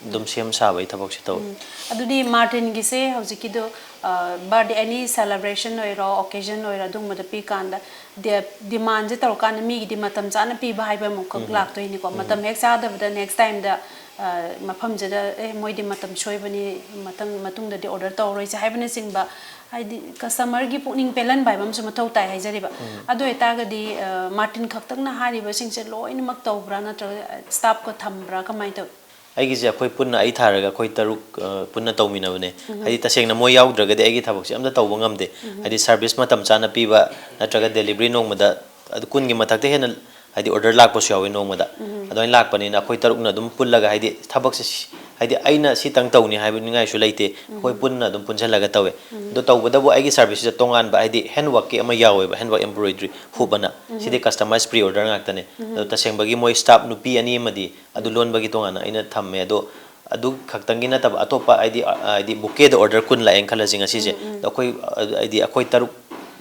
ꯑꯗꯨꯝ ꯁꯦꯝ ꯁꯥꯕꯒꯤ ꯊꯕꯛꯁꯦ ꯇꯧꯋꯤ꯫ ꯎꯝ꯫ ꯑꯗꯨꯗꯤ ꯃꯥꯔꯇꯤꯟꯒꯤꯁꯦ ꯍꯧꯖꯤꯛꯀꯤꯗꯣ, ꯑ, birthday, any celebration ꯑꯣꯏꯔꯣ, occasion ꯑꯣꯏꯔꯣ, ꯑꯗꯨꯒꯨꯝꯕꯗ ꯄꯤꯀꯥꯟꯗ ꯗꯦ-, demandꯁꯦ ꯇꯧꯔꯀꯥꯟꯗ ꯃꯤꯒꯤꯗꯤ ꯃꯇꯝ ꯆꯥꯅ ꯄꯤꯕ ꯍꯥꯏꯕ ꯑꯃꯨꯛꯈꯛ ꯂꯥꯛꯇꯣꯏꯅꯤꯀꯣ꯫ ꯃꯇꯝ ꯍꯦꯛ ꯆꯥꯗꯕꯗ next timeꯗ, ꯑ, ꯃꯐꯝꯁꯤꯗ, "ꯑꯦ, ꯃꯣꯏꯗꯤ ꯃꯇꯝ ꯁꯣꯏꯕꯅꯤ, ꯃꯊꯪ, ꯃꯇꯨꯡꯗꯗꯤ order ꯇꯧꯔꯔꯣꯏꯁꯦ" ꯍꯥꯏꯕꯅꯆꯤꯡꯕ, ꯍꯥꯏꯗꯤ customerꯒꯤ ꯄꯨꯛꯅꯤꯡ ꯄꯦꯜꯍꯟꯕ ꯍꯥꯏꯕ ꯑꯃꯁꯨ ꯃꯊꯧ ꯇꯥꯏ ꯍꯥꯏꯖꯔꯤꯕ꯫ ꯑꯗꯨ ꯑꯣꯏꯇꯥꯔꯒꯗꯤ, ꯑ, ꯃꯥꯔꯇꯤꯟ ꯈꯛꯇꯪꯅ ꯍꯥꯏꯔꯤꯕꯁꯤꯡꯁꯦ ꯂꯣꯏꯅꯃꯛ ꯇꯧꯕ꯭ꯔꯥ, ꯅꯠꯇ꯭ꯔꯒ staffꯀ ꯊꯝꯕ꯭ꯔꯥ, ꯀꯃꯥꯏꯅ ꯇꯧꯏ? ꯑꯩꯒꯤꯁꯦ ꯑꯩꯈꯣꯏ ꯄꯨꯟꯅ, ꯑꯩ ꯊꯥꯔꯒ ꯑꯩꯈꯣꯏ ꯇꯔꯨꯛ, ꯑ, ꯄꯨꯟꯅ ꯇꯧꯃꯤꯟꯅꯕꯅꯦ꯫ ꯍꯥꯏꯗꯤ ꯇꯁꯦꯡꯅ ꯃꯣꯏ ꯌꯥꯎꯗ꯭ꯔꯒꯗꯤ ꯑꯩꯒꯤ ꯊꯕꯛꯁꯦ ꯑꯝꯇ ꯇꯧꯕ ꯉꯝꯗꯦ꯫ ꯍꯥꯏꯗꯤ service ꯃꯇꯝ ꯆꯥꯅ ꯄꯤꯕ ꯅꯠꯇ꯭ꯔꯒ delivery ꯅꯣꯡꯃꯗ ꯑꯗꯨ ꯀꯨꯟꯒꯤ ꯃꯊꯛꯇ ꯍꯦꯟꯅ ꯍꯥꯏꯗꯤ order ꯂꯥꯛꯄꯁꯨ ꯌꯥꯎꯋꯤ ꯅꯣꯡꯃꯗ꯫ ꯑꯗꯨꯃꯥꯏꯅ ꯂꯥꯛꯄꯅꯤꯅ ꯑꯩꯈꯣꯏ ꯇꯔꯨꯛꯅ ꯑꯗꯨꯝ ꯄꯨꯜꯂꯒ ꯍꯥꯏꯗꯤ ꯊꯕꯛꯁꯦ ꯁꯤ-, ꯍꯥꯏꯗꯤ ꯑꯩꯅ ꯁꯤꯇꯪ ꯇꯧꯅꯤ ꯍꯥꯏꯕꯅꯤꯡꯉꯥꯏꯁꯨ ꯂꯩꯇꯦ꯫ ꯑꯩꯈꯣꯏ ꯄꯨꯟꯅ ꯑꯗꯨꯝ ꯄꯨꯟꯁꯤꯜꯂꯒ ꯇꯧꯋꯦ꯫ ꯑꯗꯣ ꯇꯧꯕꯗꯕꯨ ꯑꯩꯒꯤ serviceꯁꯤꯗ ꯇꯣꯉꯥꯟꯕ ꯍꯥꯏꯗꯤ handworkꯀꯤ ꯑꯃ ꯌꯥꯎꯋꯦꯕ, handwork embroidery hoop ꯑꯅ꯫ ꯁꯤꯗꯤ customize pre-order ꯉꯥꯛꯇꯅꯦ꯫ ꯑꯗꯣ ꯇꯁꯦꯡꯕꯒꯤ ꯃꯣꯏ staff ꯅꯨꯄꯤ ꯑꯅꯤ ꯑꯃꯗꯤ ꯑꯗꯨ ꯂꯣꯟꯕꯒꯤ ꯇꯣꯉꯥꯟꯅ ꯑꯩꯅ ꯊꯝꯃꯦ꯫ ꯑꯗꯣ ꯑꯗꯨ ꯈꯛꯇꯪꯒꯤ ꯅꯠꯇꯕ ꯑꯇꯣꯞꯄ ꯍꯥꯏꯗꯤ, ꯑ, ꯍꯥꯏꯗꯤ bouquetꯗ order ꯀꯨꯟ ꯂꯥꯛꯑꯦꯅ ꯈꯜꯂꯁꯤ ꯉꯁꯤꯁꯦ꯫ ꯑꯗꯣ ꯑꯩꯈꯣꯏ, ꯑ, ꯍꯥꯏꯗꯤ ꯑꯩꯈꯣꯏ ꯇꯔꯨꯛ,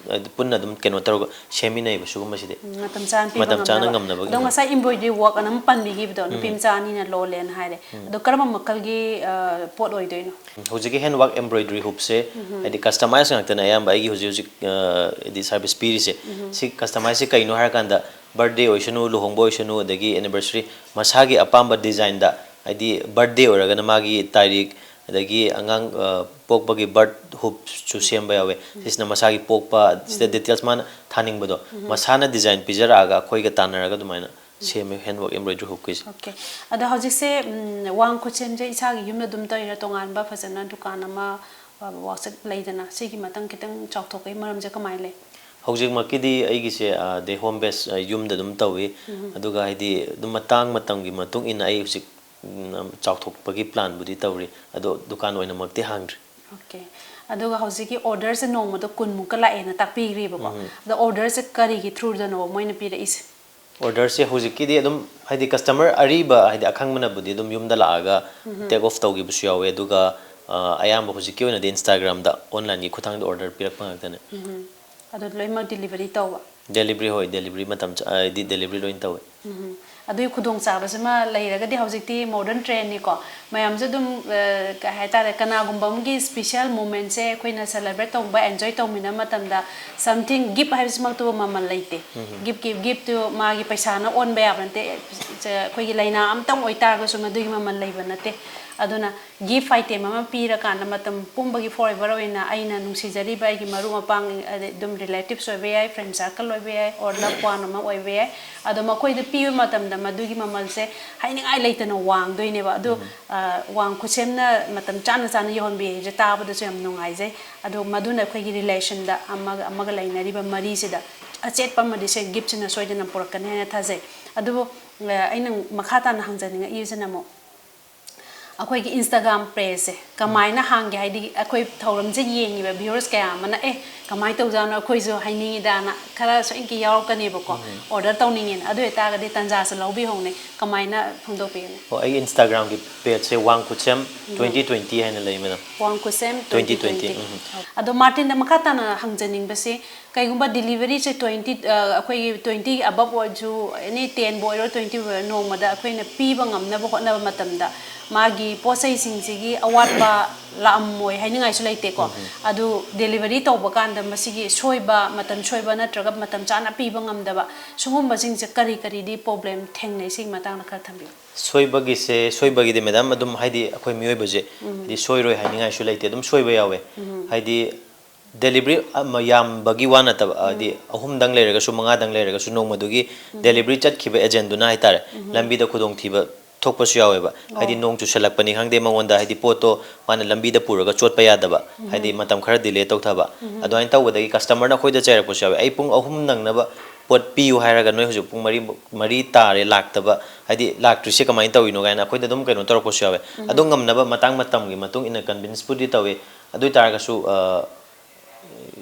ꯑ, ꯄꯨꯟꯅ ꯑꯗꯨꯝ ꯀꯩꯅꯣ ꯇꯧꯔꯒ ꯁꯦꯝꯃꯤꯟꯅꯩꯕ ꯁꯤꯒꯨꯝꯕꯁꯤꯗꯤ꯫ ꯎꯝ, ꯃꯇꯝ ꯆꯥꯅ ꯄꯤꯕ ꯃꯇꯝ ꯆꯥꯅ ꯉꯝꯅꯕ꯫ ꯉꯝꯅꯕꯒꯤ ꯑꯗꯣ ꯉꯁꯥꯏ embroidery work ꯑꯅ ꯑꯃ ꯄꯟꯕꯤꯈꯤꯕꯗꯣ, ꯅꯨꯄꯤ ꯃꯆꯥ ꯑꯅꯤꯅ ꯂꯣꯜꯂꯦꯅ ꯍꯥꯏꯔꯦ꯫ ꯑꯗꯣ ꯀꯔꯝꯕ ꯃꯈꯜꯒꯤ, ꯑ, ꯄꯣꯠ ꯑꯣꯏꯗꯣꯏꯅꯣ? ꯎꯝ, ꯍꯧꯖꯤꯛꯀꯤ handwork embroidery hoopꯁꯦ ꯍꯥꯏꯗꯤ customize ꯉꯥꯛꯇꯅꯦ ꯑꯌꯥꯝꯕ ꯑꯩꯒꯤ ꯍꯧꯖꯤꯛ ꯍꯧꯖꯤꯛ, ꯑ, ꯍꯥꯏꯗꯤ service ꯄꯤꯔꯤꯁꯦ꯫ ꯁꯤ customizeꯁꯦ ꯀꯩꯅꯣ ꯍꯥꯏꯔꯀꯥꯟꯗ birthday ꯑꯣꯏꯁꯅꯨ, ꯂꯨꯍꯣꯡꯕ ꯑꯣꯏꯁꯅꯨ, ꯑꯗꯒꯤ anniversary, ꯃꯁꯥꯒꯤ ꯑꯄꯥꯝꯕ designꯗ ꯍꯥꯏꯗꯤ birthday ꯑꯣꯏꯔꯒꯅ ꯃꯥꯒꯤ ꯇꯥꯔꯤꯛ, ꯑꯗꯒꯤ ꯑꯉꯥꯡ, ꯑ, ꯄꯣꯛꯄꯒꯤ birth hoopꯁꯨ ꯁꯦꯝꯕ ꯌꯥꯎꯋꯦ꯫ ꯁꯤꯁꯤꯅ ꯃꯁꯥꯒꯤ ꯄꯣꯛꯄ, ꯁꯤꯗ details ꯃꯥꯅ ꯊꯥꯅꯤꯡꯕꯗꯣ, ꯃꯁꯥꯅ design ꯄꯤꯖꯔꯛꯑꯒ ꯑꯩꯈꯣꯏꯒ ꯇꯥꯟꯅꯔꯒ ꯑꯗꯨꯃꯥꯏꯅ ꯁꯦꯝꯃꯦ handwork embroidery hoopꯀꯤꯁꯦ꯫ Okay꯫ ꯑꯗꯣ ꯍꯧꯖꯤꯛꯁꯦ, ꯎꯝ, ꯋꯥꯡ ꯈꯨꯠꯁꯦꯝꯁꯦ ꯏꯁꯥꯒꯤ ꯌꯨꯝꯗ ꯑꯗꯨꯝ ꯇꯧꯔꯤꯔꯥ, ꯇꯣꯉꯥꯟꯕ ꯐꯖꯅ ꯗꯨꯀꯥꯟ ꯑꯃ, ꯑ, ꯋꯥꯆꯠ ꯂꯩꯗꯅ, ꯁꯤꯒꯤ ꯃꯇꯪ ꯈꯤꯇꯪ ꯆꯥꯎꯊꯣꯛꯄꯒꯤ ꯃꯔꯝꯁꯦ ꯀꯃꯥꯏꯅ ꯂꯩ? ꯍꯧꯖꯤꯛꯃꯛꯀꯤꯗꯤ ꯑꯩꯒꯤꯁꯦ ꯑꯗꯩ ꯍꯣꯝ ꯕꯦꯁ ꯌꯨꯝꯗ ꯑꯗꯨꯝ ꯇꯧꯏ꯫ ꯑꯗꯨꯒ ꯍꯥꯏꯗꯤ ꯑꯗꯨꯝ ꯃꯇꯥꯡ ꯃꯇꯝꯒꯤ ꯃꯇꯨꯡ ꯏꯟꯅ ꯑꯩ ꯍꯧꯖꯤꯛ ꯆꯥꯎꯊꯣꯛꯄꯒꯤ ꯄ꯭ꯂꯥꯟꯕꯨꯗꯤ ꯇꯧꯔꯤ, ꯑꯗꯣ ꯗꯨꯀꯥꯟ ꯑꯣꯏꯅꯃꯛꯇꯤ ꯍꯥꯡꯗ꯭ꯔꯤ꯫ ꯑꯣꯀꯦ꯫ ꯑꯗꯨꯒ ꯍꯧꯖꯤꯛꯀꯤ ꯑꯣꯔꯗꯔꯁꯦ ꯅꯣꯡꯃꯗ ꯀꯨꯟꯃꯨꯛꯀ ꯂꯥꯛꯑꯦꯅ ꯇꯥꯛꯄꯤꯈ꯭ꯔꯤꯕꯀꯣ꯫ ꯑꯗꯣ ꯑꯣꯔꯗꯔꯁꯦ ꯀꯔꯤꯒꯤ ꯊ꯭ꯔꯨꯗꯅꯣ ꯃꯣꯏꯅ ꯄꯤꯔꯛꯏꯁꯦ? ꯑꯣꯔꯗꯔꯁꯦ ꯍꯧꯖꯤꯛꯀꯤꯗꯤ ꯑꯗꯨꯝ ꯍꯥꯏꯗꯤ ꯀꯁꯇꯃꯔ ꯑꯔꯤꯕ ꯍꯥꯏꯗꯤ ꯑꯈꯪꯕꯅꯕꯨꯗꯤ ꯑꯗꯨꯝ ꯌꯨꯝꯗ ꯂꯥꯛꯑꯒ ꯇꯦꯛ ꯑꯣꯐ ꯇꯧꯈꯤꯕꯁꯨ ꯌꯥꯎꯋꯦ, ꯑꯗꯨꯒ ꯑ, ꯑꯌꯥꯝꯕ ꯍꯧꯖꯤꯛꯀꯤ ꯑꯣꯏꯅꯗꯤ ꯏꯟꯁꯇꯥꯒ꯭ꯔꯥꯝꯗ ꯑꯣꯟꯂꯥꯏꯟꯒꯤ ꯈꯨꯠꯊꯥꯡꯗ ꯑꯣꯔꯗꯔ ꯄꯤꯔꯛꯄ ꯉꯥꯛꯇꯅꯦ꯫ ꯑꯗꯣ ꯂꯣꯏꯅꯃꯛ ꯗꯤꯂꯤꯚꯔꯤ ꯇꯧꯕ? ꯗꯦꯂꯤꯚꯔꯤ, ꯍꯣꯏ, ꯗꯦꯂꯤꯚꯔꯤ ꯃꯇꯝ ꯆꯥ-, ꯍꯥꯏꯗꯤ ꯗꯦꯂꯤꯚꯔꯤ ꯂꯣꯏꯅ ꯇꯧꯋꯦ꯫ ꯑꯗꯨꯒꯤ ꯈꯨꯗꯣꯡꯆꯥꯕꯁꯤꯃ ꯂꯩꯔꯒꯗꯤ ꯍꯧꯖꯤꯛꯇꯤ ꯃꯣꯗꯔꯟ ꯇ꯭ꯔꯦꯟꯅꯤꯀꯣ, ꯃꯌꯥꯝꯁꯨ ꯑꯗꯨꯝ ꯀꯩ ꯍꯥꯏꯇꯥꯔꯦ, ꯀꯅꯥꯒꯨꯝꯕ ꯑꯃꯒꯤ ꯁ꯭ꯄꯤꯁꯦꯜ ꯃꯣꯃꯦꯟꯁꯦ ꯑꯩꯈꯣꯏꯅ ꯁꯦꯂꯦꯕ꯭ꯔꯦꯠ ꯇꯧꯕ, ꯑꯦꯟꯖꯣꯏ ꯇꯧꯃꯤꯟꯅꯕ ꯃꯇꯝꯗ ꯁꯝꯊꯤꯡ ꯒꯤꯐ ꯍꯥꯏꯕꯁꯤꯃꯛꯇꯕꯨ ꯃꯃꯜ ꯂꯩꯇꯦ꯫ ꯒꯤꯐꯀꯤ ꯒꯤꯐꯇꯨ ꯃꯥꯒꯤ ꯄꯩꯁꯥꯅ ꯑꯣꯟꯕ ꯌꯥꯕ ꯅꯠꯇꯦ꯫ ꯑꯩꯈꯣꯏꯒꯤ ꯂꯥꯏꯅꯥ ꯑꯃꯇꯪ ꯑꯣꯏꯇꯥꯔꯒꯁꯨ ꯃꯗꯨꯒꯤ ꯃꯃꯜ ꯂꯩꯕ ꯅꯠꯇꯦ꯫ ꯑꯗꯨꯅ ꯒꯤꯐ ꯑꯥꯏꯇꯦꯝ ꯑꯃ ꯄꯤꯔꯀꯥꯟꯗ ꯃꯇꯝ ꯄꯨꯝꯕꯒꯤ ꯐꯣꯔ ꯑꯦꯚꯔ ꯑꯣꯏꯅ ꯑꯩꯅ ꯅꯨꯡꯁꯤꯖꯔꯤꯕ ꯑꯩꯒꯤ ꯃꯔꯨꯞ ꯃꯄꯥꯡ, ꯑꯗꯩ ꯑꯗꯨꯝ ꯔꯤꯂꯦꯇꯤꯚꯁ ꯑꯣꯏꯕ ꯌꯥꯏ, ꯐ꯭ꯔꯦꯟ ꯁꯥꯔꯀꯜ ꯑꯣꯏꯕ ꯌꯥꯏ, ꯑꯣꯔ ꯂꯚ ꯋꯥꯟ ꯑꯃ ꯑꯣꯏꯕ ꯌꯥꯏ꯫ ꯑꯗꯣ ꯃꯈꯣꯏꯗ ꯄꯤꯕ ꯃꯇꯝꯗ ꯃꯗꯨꯒꯤ ꯃꯃꯜꯁꯦ ꯍꯥꯏꯅꯤꯡꯉꯥꯏ ꯂꯩꯇꯅ ꯋꯥꯡꯗꯣꯏꯅꯦꯕ꯫ ꯑꯗꯨ ꯋꯥꯡ ꯈꯨꯠꯁꯦꯝꯅ ꯃꯇꯝ ꯆꯥꯅ ꯆꯥꯅ ꯌꯧꯍꯟꯕꯤ ꯍꯥꯏꯕꯁꯦ ꯇꯥꯕꯗꯁꯨ ꯌꯥꯝ ꯅꯨꯡꯉꯥꯏꯖꯩ꯫ ꯑꯗꯣ ꯃꯗꯨꯅ ꯑꯩꯈꯣꯏꯒꯤ ꯔꯤꯂꯦꯁꯟꯗ ꯑꯃꯒ ꯑꯃꯒ ꯂꯩꯅꯔꯤꯕ ꯃꯔꯤꯁꯤꯗ ꯑꯆꯦꯠꯄ ꯑꯃꯗꯤ ꯁꯦ ꯒꯤꯐꯁꯤꯅ ꯁꯣꯏꯗꯅ ꯄꯨꯔꯛꯀꯅꯤ ꯍꯥꯏꯅ ꯊꯥꯖꯩ꯫ ꯑꯗꯨꯕꯨ ꯑꯩꯅ ꯃꯈꯥ ꯇꯥꯅ ꯍꯪꯖꯅꯤꯡꯉꯛꯏꯁꯤꯅ ꯑꯃꯨꯛ ꯑꯩꯈꯣꯏꯒꯤ ꯏꯟꯁꯇꯥꯒ꯭ꯔꯥꯝ ꯄꯦꯖꯁꯦ ꯀꯃꯥꯏꯅ ꯍꯥꯡꯒꯦ? ꯍꯥꯏꯗꯤ ꯑꯩꯈꯣꯏ ꯊꯧꯔꯝꯁꯦ ꯌꯦꯡꯉꯤꯕ ꯚ꯭ꯌꯨꯋꯔꯁ ꯀꯌꯥ ꯑꯃꯅ "ꯑꯦ, ꯀꯃꯥꯏꯅ ꯇꯧꯖꯥꯠꯅꯣ, ꯑꯩꯈꯣꯏꯁꯨ ꯍꯥꯏꯅꯤꯡꯉꯤꯗꯥꯅ" ꯈꯔ ꯁꯣꯏꯗꯅ ꯌꯥꯎꯔꯛꯀꯅꯦꯕꯀꯣ, ꯑꯣꯔꯗꯔ ꯇꯧꯅꯤꯡꯉꯦꯅ꯫ ꯑꯗꯨ ꯑꯣꯏꯇꯥꯔꯒꯗꯤ ꯇꯥꯟꯖꯥꯁꯦ ꯂꯧꯕꯤꯍꯧꯅꯦ꯫ ꯀꯃꯥꯏꯅ ꯐꯣꯡꯗꯣꯛꯄꯤꯒꯅꯤ? ꯑꯣ, ꯑꯩꯒꯤ ꯏꯟꯁꯇꯥꯒ꯭ꯔꯥꯝꯒꯤ ꯄꯦꯖꯁꯦ ꯋꯥꯡ ꯈꯨꯠꯁꯦꯝ ꯇ꯭ꯋꯦꯟꯇꯤ ꯇ꯭ꯋꯦꯟꯇꯤ ꯍꯥꯏꯅ ꯂꯩ, ꯃꯦꯗꯥꯝ꯫ ꯋꯥꯡ ꯈꯨꯠꯁꯦꯝ ꯇ꯭ꯋꯦꯟꯇꯤ ꯇ꯭ꯋꯦꯟꯇꯤ ꯇ꯭ꯋꯦꯟꯇꯤ꯫ ꯇ꯭ꯋꯦꯟꯇꯤ꯫ ꯑꯗꯣ ꯃꯥꯔꯇꯤꯟꯗ ꯃꯈꯥ ꯇꯥꯅ ꯍꯪꯖꯅꯤꯡꯕꯁꯤ, ꯀꯩꯒꯨꯝꯕ ꯗꯤꯂꯤꯚꯔꯤꯁꯦ ꯇ꯭ꯋꯦꯟꯇꯤ, ꯑꯩꯈꯣꯏꯒꯤ ꯇ꯭ꯋꯦꯟꯇꯤ ꯑꯕꯞ ꯑꯣꯏꯔꯁꯨ, ꯑꯦꯅꯤ ꯇꯦꯟꯕꯨ ꯑꯣꯏꯔꯣ, ꯇ꯭ꯋꯦꯟꯇꯤꯕꯨ ꯑꯣꯏꯔꯣ, ꯅꯣꯡꯃꯗ ꯑꯩꯈꯣꯏꯅ ꯄꯤꯕ ꯉꯝꯅꯕ ꯍꯣꯠꯅꯕ ꯃꯇꯝꯗ ꯃꯥꯒꯤ ꯄꯣꯠ ꯆꯩꯁꯤꯡꯁꯤꯒꯤ ꯑꯋꯥꯠꯄ ꯂꯥꯛꯑꯝꯃꯣꯏ ꯍꯥꯏꯅꯤꯡꯉꯥꯏꯁꯨ ꯂꯩꯇꯦꯀꯣ꯫ ꯑꯗꯨ ꯗꯤꯂꯤꯚꯔꯤ ꯇꯧꯕ ꯀꯥꯟꯗ ꯃꯁꯤꯒꯤ ꯁꯣꯏꯕ, ꯃꯇꯝ ꯁꯣꯏꯕ ꯅꯠꯇ꯭ꯔꯒ ꯃꯇꯝ ꯆꯥꯅ ꯄꯤꯕ ꯉꯝꯗꯕ, ꯁꯤꯒꯨꯝꯕꯁꯤꯡꯁꯦ ꯀꯔꯤ ꯀꯔꯤꯗꯤ ꯄ꯭ꯔꯣꯕ꯭ꯂꯦꯝ ꯊꯦꯡꯅꯩ? ꯁꯤꯒꯤ ꯃꯇꯥꯡꯗ ꯈꯔ ꯊꯝꯕꯤꯌꯨ꯫ ꯁꯣꯏꯕꯒꯤꯁꯦ, ꯁꯣꯏꯕꯒꯤꯗꯤ ꯃꯦꯗꯥꯝ, ꯑꯗꯨꯝ ꯍꯥꯏꯗꯤ ꯑꯩꯈꯣꯏ ꯃꯤꯑꯣꯏꯕꯁꯦ ꯍꯥꯏꯗꯤ ꯁꯣꯏꯔꯣꯏ ꯍꯥꯏꯅꯤꯡꯉꯥꯏꯁꯨ ꯂꯩꯇꯦ, ꯑꯗꯨꯝ ꯁꯣꯏꯕ ꯌꯥꯎꯋꯦ꯫ ꯍꯥꯏꯗꯤ ꯗꯦꯂꯤꯚꯔꯤ ꯑꯃ ꯌꯥꯝꯕꯒꯤ ꯋꯥ ꯅꯠꯇꯕ, ꯍꯥꯏꯗꯤ ꯑꯍꯨꯝꯗꯪ ꯂꯩꯔꯒꯁꯨ, ꯃꯉꯥꯗꯪ ꯂꯩꯔꯒꯁꯨ, ꯅꯣꯡꯃꯗꯨꯒꯤ ꯗꯦꯂꯤꯚꯔꯤ ꯆꯠꯈꯤꯕ ꯑꯦꯖꯦꯟꯗꯨꯅ ꯍꯥꯏꯇꯥꯔꯦ, ꯂꯝꯕꯤꯗ ꯈꯨꯗꯣꯡꯊꯤꯕ ꯊꯣꯛꯄꯁꯨ ꯌꯥꯎꯋꯦꯕ꯫ ꯍꯥꯏꯗꯤ ꯅꯣꯡ ꯆꯨꯁꯜꯂꯛꯄꯅꯤ ꯈꯪꯗꯦ, ꯃꯉꯣꯟꯗ ꯍꯥꯏꯗꯤ ꯄꯣꯠꯇꯣ ꯃꯥꯅ ꯂꯝꯕꯤꯗ ꯄꯨꯔꯒ ꯆꯣꯠꯄ ꯌꯥꯗꯕ, ꯍꯥꯏꯗꯤ ꯃꯇꯝ ꯈꯔ delay ꯇꯧꯊꯕ, ꯑꯗꯨꯃꯥꯏꯅ ꯇꯧꯕꯗꯒꯤ customerꯅ ꯑꯩꯈꯣꯏꯗ ꯆꯩꯔꯛꯄꯁꯨ ꯌꯥꯎꯋꯦ꯫ "ꯑꯩ ꯄꯨꯡ ꯑꯍꯨꯝ ꯅꯪꯅꯕ ꯄꯣꯠ ꯄꯤꯌꯨ ꯍꯥꯏꯔꯒ ꯅꯣꯏ ꯍꯧꯖꯤꯛ ꯄꯨꯡ ꯃꯔꯤ, ꯃꯔꯤ ꯇꯥꯔꯦ ꯂꯥꯛꯇꯕ, ꯍꯥꯏꯗꯤ ꯂꯥꯛꯇ꯭ꯔꯤꯁꯦ ꯀꯃꯥꯏꯅ ꯇꯧꯔꯤꯅꯣ?" ꯀꯥꯏꯅ ꯑꯩꯈꯣꯏꯗ ꯑꯗꯨꯝ ꯀꯩꯅꯣ ꯇꯧꯔꯛꯄꯁꯨ ꯌꯥꯎꯋꯦ꯫ ꯑꯗꯣ ꯉꯝꯅꯕ ꯃꯇꯥꯡ ꯃꯇꯝꯒꯤ ꯃꯇꯨꯡ ꯏꯟꯅ convinceꯄꯨꯗꯤ ꯇꯧꯋꯤ꯫ ꯑꯗꯨ ꯑꯣꯏ ꯇꯥꯔꯒꯁꯨ, ꯑ,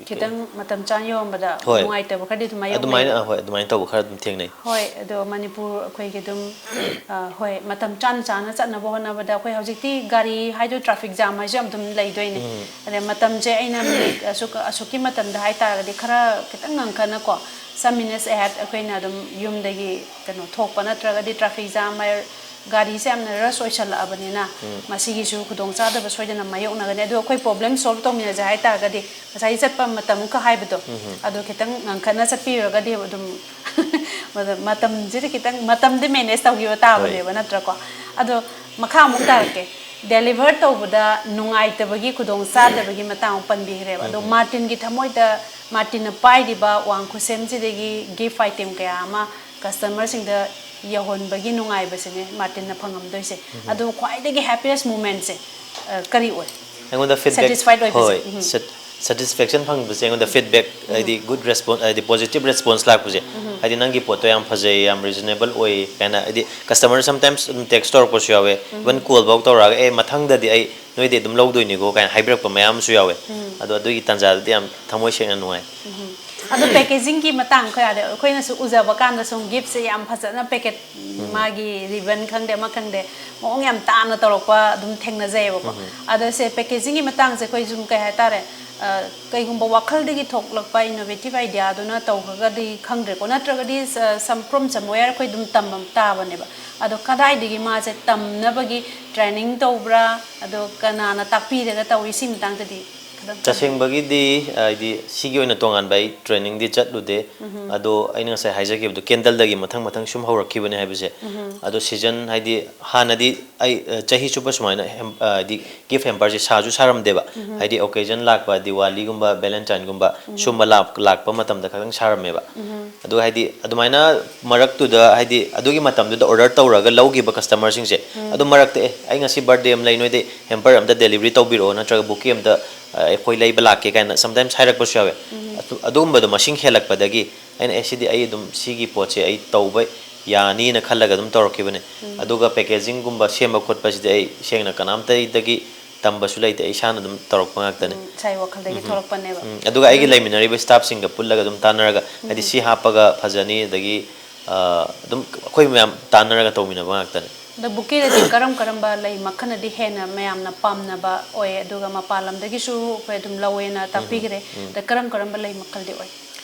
ꯈꯤꯇꯪ ꯃꯇꯝ ꯆꯥꯅ ꯌꯧꯔꯝꯕꯗ ꯍꯣꯏ꯫ ꯅꯨꯡꯉꯥꯏꯇꯕ ꯈꯔꯗꯤ ꯑꯗꯨꯝ ꯑꯗꯨꯃꯥꯏꯅ, ꯃꯥꯌꯣꯛꯅꯩ꯫ ꯑ, ꯍꯣꯏ, ꯑꯗꯨꯃꯥꯏꯅ ꯇꯧꯕ ꯈꯔ ꯑꯗꯨꯝ ꯊꯦꯡꯅꯩ꯫ ꯍꯣꯏ, ꯑꯗꯣ ꯃꯅꯤꯄꯨꯔ ꯑꯩꯈꯣꯏꯒꯤ ꯑꯗꯨꯝ, ꯑ, ꯍꯣꯏ, ꯃꯇꯝ ꯆꯥꯅ ꯆꯥꯅ ꯆꯠꯅꯕ ꯍꯣꯠꯅꯕꯗ ꯑꯩꯈꯣꯏ ꯍꯧꯖꯤꯛꯇꯤ ꯒꯥꯔꯤ ꯍꯥꯏꯗꯣ traffic jam ꯍꯥꯏꯁꯨ ꯌꯥꯝ ꯑꯗꯨꯝ ꯂꯩꯗꯣꯏꯅꯦ꯫ ꯑꯗꯩ ꯃꯇꯝꯁꯦ ꯑꯩꯅ ꯃꯤꯅꯤꯠ ꯑꯁꯨꯛ, ꯑꯁꯨꯛꯀꯤ ꯃꯇꯝꯗ ꯍꯥꯏꯇꯥꯔꯒꯗꯤ ꯈꯔ ꯈꯤꯇꯪ ꯉꯟꯈꯠꯅꯀꯣ, some minutes ahead ꯑꯩꯈꯣꯏꯅ ꯑꯗꯨꯝ ꯌꯨꯝꯗꯒꯤ ꯀꯩꯅꯣ ꯊꯣꯛꯄ ꯅꯠꯇ꯭ꯔꯒꯗꯤ traffic jam ꯍꯥꯏ-, ꯒꯥꯔꯤꯁꯦ ꯌꯥꯝꯅ rush ꯑꯣꯏꯁꯜꯂꯛꯑꯕꯅꯤꯅ ꯃꯁꯤꯒꯤꯁꯨ ꯈꯨꯗꯣꯡꯆꯥꯗꯕ ꯁꯣꯏꯗꯅ ꯃꯥꯌꯣꯛꯅꯒꯅꯤ꯫ ꯑꯗꯨ ꯑꯩꯈꯣꯏ problem solve ꯇꯧꯃꯤꯟꯅꯁꯦ ꯍꯥꯏꯇꯥꯔꯒꯗꯤ ꯉꯁꯥꯏ ꯆꯠꯄ ꯃꯇꯝ ꯑꯃꯈꯛ ꯍꯥꯏꯕꯗꯣ, ꯑꯗꯣ ꯈꯤꯇꯪ ꯉꯟꯈꯠꯅ ꯆꯠꯄꯤꯔꯒꯗꯤ ꯑꯗꯨꯝ ꯃꯇꯝꯁꯤꯗ ꯈꯤꯇꯪ ꯃꯇꯝꯗꯤ manage ꯇꯧꯈꯤꯕ ꯇꯥꯕꯅꯦꯕ, ꯅꯠꯇ꯭ꯔꯀꯣ? ꯑꯗꯣ ꯃꯈꯥ ꯑꯃꯨꯛ ꯇꯥꯔꯛꯀꯦ꯫ Deliver ꯇꯧꯕꯗ ꯅꯨꯡꯉꯥꯏꯇꯕꯒꯤ ꯈꯨꯗꯣꯡ ꯆꯥꯗꯕꯒꯤ ꯃꯇꯥꯡ ꯑꯃꯨꯛ ꯄꯟꯕꯤꯈ꯭ꯔꯦꯕ꯫ ꯑꯗꯣ ꯃꯥꯔꯇꯤꯟꯒꯤ ꯊꯃꯣꯏꯗ, ꯃꯥꯔꯇꯤꯟꯅ ꯄꯥꯏꯔꯤꯕ ꯋꯥꯡ ꯈꯨꯠꯁꯦꯝꯁꯤꯗꯒꯤ gift item ꯀꯌꯥ ꯑꯃ customerꯁꯤꯡꯗ ꯌꯧꯍꯟꯕꯒꯤ ꯅꯨꯡꯉꯥꯏꯕꯁꯤꯅꯦ ꯃꯥꯔꯇꯤꯟꯅ ꯐꯪꯉꯝꯗꯣꯏꯁꯦ꯫ ꯑꯗꯣ ꯈ꯭ꯋꯥꯏꯗꯒꯤ happiest momentꯁꯦ, ꯑ, ꯀꯔꯤ ꯑꯣꯏ? ꯑꯩꯉꯣꯟꯗ feedback, Satisfied ꯑꯣꯏꯕꯁꯦ꯫ ꯍꯣꯏ, sat-, satisfaction ꯐꯪꯕꯁꯦ ꯑꯩꯉꯣꯟꯗ feedback, ꯍꯥꯏꯗꯤ good response, ꯍꯥꯏꯗꯤ positive response ꯂꯥꯛꯄꯁꯦ, ꯍꯥꯏꯗꯤ "ꯅꯪꯒꯤ ꯄꯣꯠꯇꯣ ꯌꯥꯝ ꯐꯖꯩ, ꯌꯥꯝ reasonable ꯑꯣꯏ" ꯀꯥꯏꯅ, ꯍꯥꯏꯗꯤ customer sometimes ꯑꯗꯨꯝ text ꯇꯧꯔꯛꯄꯁꯨ ꯌꯥꯎꯋꯦ, even call ꯐꯥꯎ ꯇꯧꯔꯛꯑꯒ "ꯑꯦ, ꯃꯊꯪꯗꯗꯤ ꯑꯩ ꯅꯣꯏꯗꯩ ꯑꯗꯨꯝ ꯂꯧꯗꯣꯏꯅꯤꯀꯣ" ꯀꯥꯏꯅ ꯍꯥꯏꯕꯤꯔꯛꯄ ꯃꯌꯥꯝ ꯑꯃꯁꯨ ꯌꯥꯎꯋꯦ꯫ ꯑꯗꯣ ꯑꯗꯨꯒꯤ ꯇꯥꯟꯖꯥꯗꯨꯗꯤ ꯌꯥꯝ ꯊꯃꯣꯏ ꯁꯦꯡꯅ ꯅꯨꯡꯉꯥꯏ꯫ ꯑꯗꯣ packagingꯒꯤ ꯃꯇꯥꯡ ꯈꯔꯗꯤ ꯑꯩꯈꯣꯏꯅꯁꯨ ꯎꯖꯕ ꯀꯥꯟꯗ ꯁꯨꯝ giftꯁꯦ ꯌꯥꯝ ꯐꯖꯅ packet, ꯃꯥꯒꯤ ribbon ꯈꯪꯗꯦ ꯑꯃ ꯈꯪꯗꯦ, ꯃꯑꯣꯡ ꯌꯥꯝ ꯇꯥꯅ ꯇꯧꯔꯛꯄ ꯑꯗꯨꯝ ꯊꯦꯡꯅꯖꯩꯌꯦꯕꯀꯣ꯫ ꯑꯗꯣ ꯁꯦ packagingꯒꯤ ꯃꯇꯥꯡꯁꯦ ꯑꯩꯈꯣꯏ ꯁꯨꯝ ꯀꯩ ꯍꯥꯏꯇꯥꯔꯦ, ꯑ, ꯀꯩꯒꯨꯝꯕ ꯋꯥꯈꯜꯗꯒꯤ ꯊꯣꯛꯂꯛꯄ innovative ideaꯗꯨꯅ ꯇꯧꯈ꯭ꯔꯒꯗꯤ ꯈꯪꯗ꯭ꯔꯦꯀꯣ, ꯅꯠꯇ꯭ꯔꯒꯗꯤ, ꯑ, some, from somewhere ꯑꯩꯈꯣꯏ ꯑꯗꯨꯝ ꯇꯝꯕ ꯇꯥꯕꯅꯦꯕ꯫ ꯑꯗꯣ ꯀꯗꯥꯏꯗꯒꯤ ꯃꯥꯁꯦ ꯇꯝꯅꯕꯒꯤ training ꯇꯧꯕ꯭ꯔꯥ, ꯑꯗꯣ ꯀꯅꯥꯅ ꯇꯥꯛꯄꯤꯔꯒ ꯇꯧꯏ, ꯁꯤ ꯃꯇꯥꯡꯗꯗꯤ ꯇꯁꯦꯡꯕꯒꯤꯗꯤ ꯍꯥꯏꯗꯤ ꯁꯤꯒꯤ ꯑꯣꯏꯅ ꯇꯣꯉꯥꯟꯕ ꯑꯩ ꯇ꯭ꯔꯦꯅꯤꯡꯗꯤ ꯆꯠꯂꯨꯗꯦ꯫ ꯑꯗꯣ ꯑꯩꯅ ꯉꯁꯥꯏ ꯍꯥꯏꯖꯈꯤꯕꯗꯣ ꯀꯦꯟꯗꯜꯗꯒꯤ ꯃꯊꯪ ꯃꯊꯪ ꯁꯨꯝ ꯍꯧꯔꯛꯈꯤꯕꯅꯦ ꯍꯥꯏꯕꯁꯦ꯫ ꯑꯗꯣ ꯁꯤꯖꯟ ꯍꯥꯏꯗꯤ ꯍꯥꯟꯅꯗꯤ ꯑꯩ, ꯑ, ꯆꯍꯤ ꯆꯨꯞꯄ ꯁꯨꯃꯥꯏꯅ ꯍꯦꯝ-, ꯑ, ꯍꯥꯏꯗꯤ ꯒꯤꯐ ꯍꯦꯝꯄꯔꯁꯦ ꯁꯥꯁꯨ ꯁꯥꯔꯝꯗꯦꯕ꯫ ꯍꯥꯏꯗꯤ ꯑꯣꯀꯦꯖꯟ ꯂꯥꯛꯄ, ꯗꯤꯋꯥꯂꯤꯒꯨꯝꯕ, ꯚꯦꯂꯦꯟꯇꯥꯏꯟꯒꯨꯝꯕ ꯁꯨꯝꯕ ꯂꯥꯛ-, ꯂꯥꯛꯄ ꯃꯇꯝꯗ ꯈꯛꯇꯪ ꯁꯥꯔꯝꯃꯦꯕ꯫ ꯑꯗꯨꯒ ꯍꯥꯏꯗꯤ ꯑꯗꯨꯃꯥꯏꯅ ꯃꯔꯛꯇꯨꯗ ꯍꯥꯏꯗꯤ ꯑꯗꯨꯒꯤ ꯃꯇꯝꯗꯨꯗ ꯑꯣꯔꯗꯔ ꯇꯧꯔꯒ ꯂꯧꯈꯤꯕ ꯀꯁꯇꯃꯔꯁꯤꯡꯁꯦ ꯑꯗꯨꯝ ꯃꯔꯛꯇ, "ꯑꯦ, ꯑꯩ ꯉꯁꯤ ꯕꯥꯔꯗꯦ ꯑꯃ ꯂꯩ, ꯅꯣꯏꯗꯩ ꯍꯦꯝꯄꯔ ꯑꯝꯇ ꯗꯦꯂꯤꯚꯔꯤ ꯇꯧꯕꯤꯔꯛꯑꯣ, ꯅꯠꯇ꯭ꯔꯒ ꯕꯨꯀꯦ ꯑꯝꯇ, ꯑ, ꯑꯩꯈꯣꯏ ꯂꯩꯕ ꯂꯥꯛꯀꯦ" ꯀꯥꯏꯅ ꯁꯝꯇꯥꯏꯝꯁ ꯍꯥꯏꯔꯛꯄꯁꯨ ꯌꯥꯎꯋꯦ꯫ ꯑꯗꯨ-, ꯑꯗꯨꯒꯨꯝꯕꯗꯣ ꯃꯁꯤꯡ ꯍꯦꯜꯂꯛꯄꯗꯒꯤ ꯑꯩꯅ, "ꯑꯦ, ꯁꯤꯗꯤ ꯑꯩ ꯑꯗꯨꯝ ꯁꯤꯒꯤ ꯄꯣꯠꯁꯦ ꯑꯩ ꯇꯧꯕ ꯌꯥꯅꯤꯅ" ꯈꯜꯂꯒ ꯑꯗꯨꯝ ꯇꯧꯔꯛꯈꯤꯕꯅꯦ꯫ ꯑꯗꯨꯒ ꯄꯦꯀꯦꯖꯤꯡꯒꯨꯝꯕ ꯁꯦꯝꯕ ꯈꯣꯠꯄꯁꯤꯗꯤ ꯑꯩ ꯁꯦꯡꯅ ꯀꯅꯥꯝꯇꯗꯒꯤ ꯇꯝꯕꯁꯨ ꯂꯩꯇꯦ, ꯑꯩ ꯏꯁꯥꯅ ꯑꯗꯨꯝ ꯇꯧꯔꯛꯄ ꯉꯥꯛꯇꯅꯦ꯫ ꯎꯝ, ꯏꯁꯥꯒꯤ ꯋꯥꯈꯜꯗꯒꯤ ꯎꯝ꯫ ꯊꯣꯛꯂꯛꯄꯅꯦꯕ꯫ ꯎꯝ, ꯑꯗꯨꯒ ꯑꯩꯒꯤ ꯑꯗꯨꯅ ꯂꯩꯃꯤꯟꯅꯔꯤꯕ ꯁ꯭ꯇꯥꯐꯁꯤꯡꯒ ꯄꯨꯜꯂꯒ ꯑꯗꯨꯝ ꯇꯥꯟꯅꯔꯒ, ꯍꯥꯏꯗꯤ, ꯎꯝ, ꯁꯤ ꯍꯥꯞꯄꯒ ꯐꯖꯅꯤ, ꯑꯗꯒꯤ, ꯑ, ꯑꯗꯨꯝ ꯑꯩꯈꯣꯏ ꯃꯌꯥꯝ ꯇꯥꯟꯅꯔꯒ ꯇꯧꯃꯤꯟꯅꯕ ꯉꯥꯛꯇꯅꯦ꯫ ꯑꯗꯣ ꯕꯨꯀꯦꯗꯗꯤ ꯀꯔꯝ ꯀꯔꯝꯕ ꯂꯩ ꯃꯈꯜꯅꯗꯤ ꯍꯦꯟꯅ ꯃꯌꯥꯝꯅ ꯄꯥꯝꯅꯕ ꯑꯣꯏ? ꯑꯗꯨꯒ ꯃꯄꯥꯟ ꯂꯝꯗꯒꯤꯁꯨ ꯑꯩꯈꯣꯏ ꯑꯗꯨꯝ ꯂꯧꯋꯦꯅ ꯎꯝ, ꯇꯥꯛꯄꯤꯈ꯭ꯔꯦ꯫ ꯎꯝ꯫ ꯑꯗ ꯀꯔꯝ ꯀꯔꯝꯕ ꯂꯩ ꯃꯈꯜꯗꯤ ꯑꯣꯏ?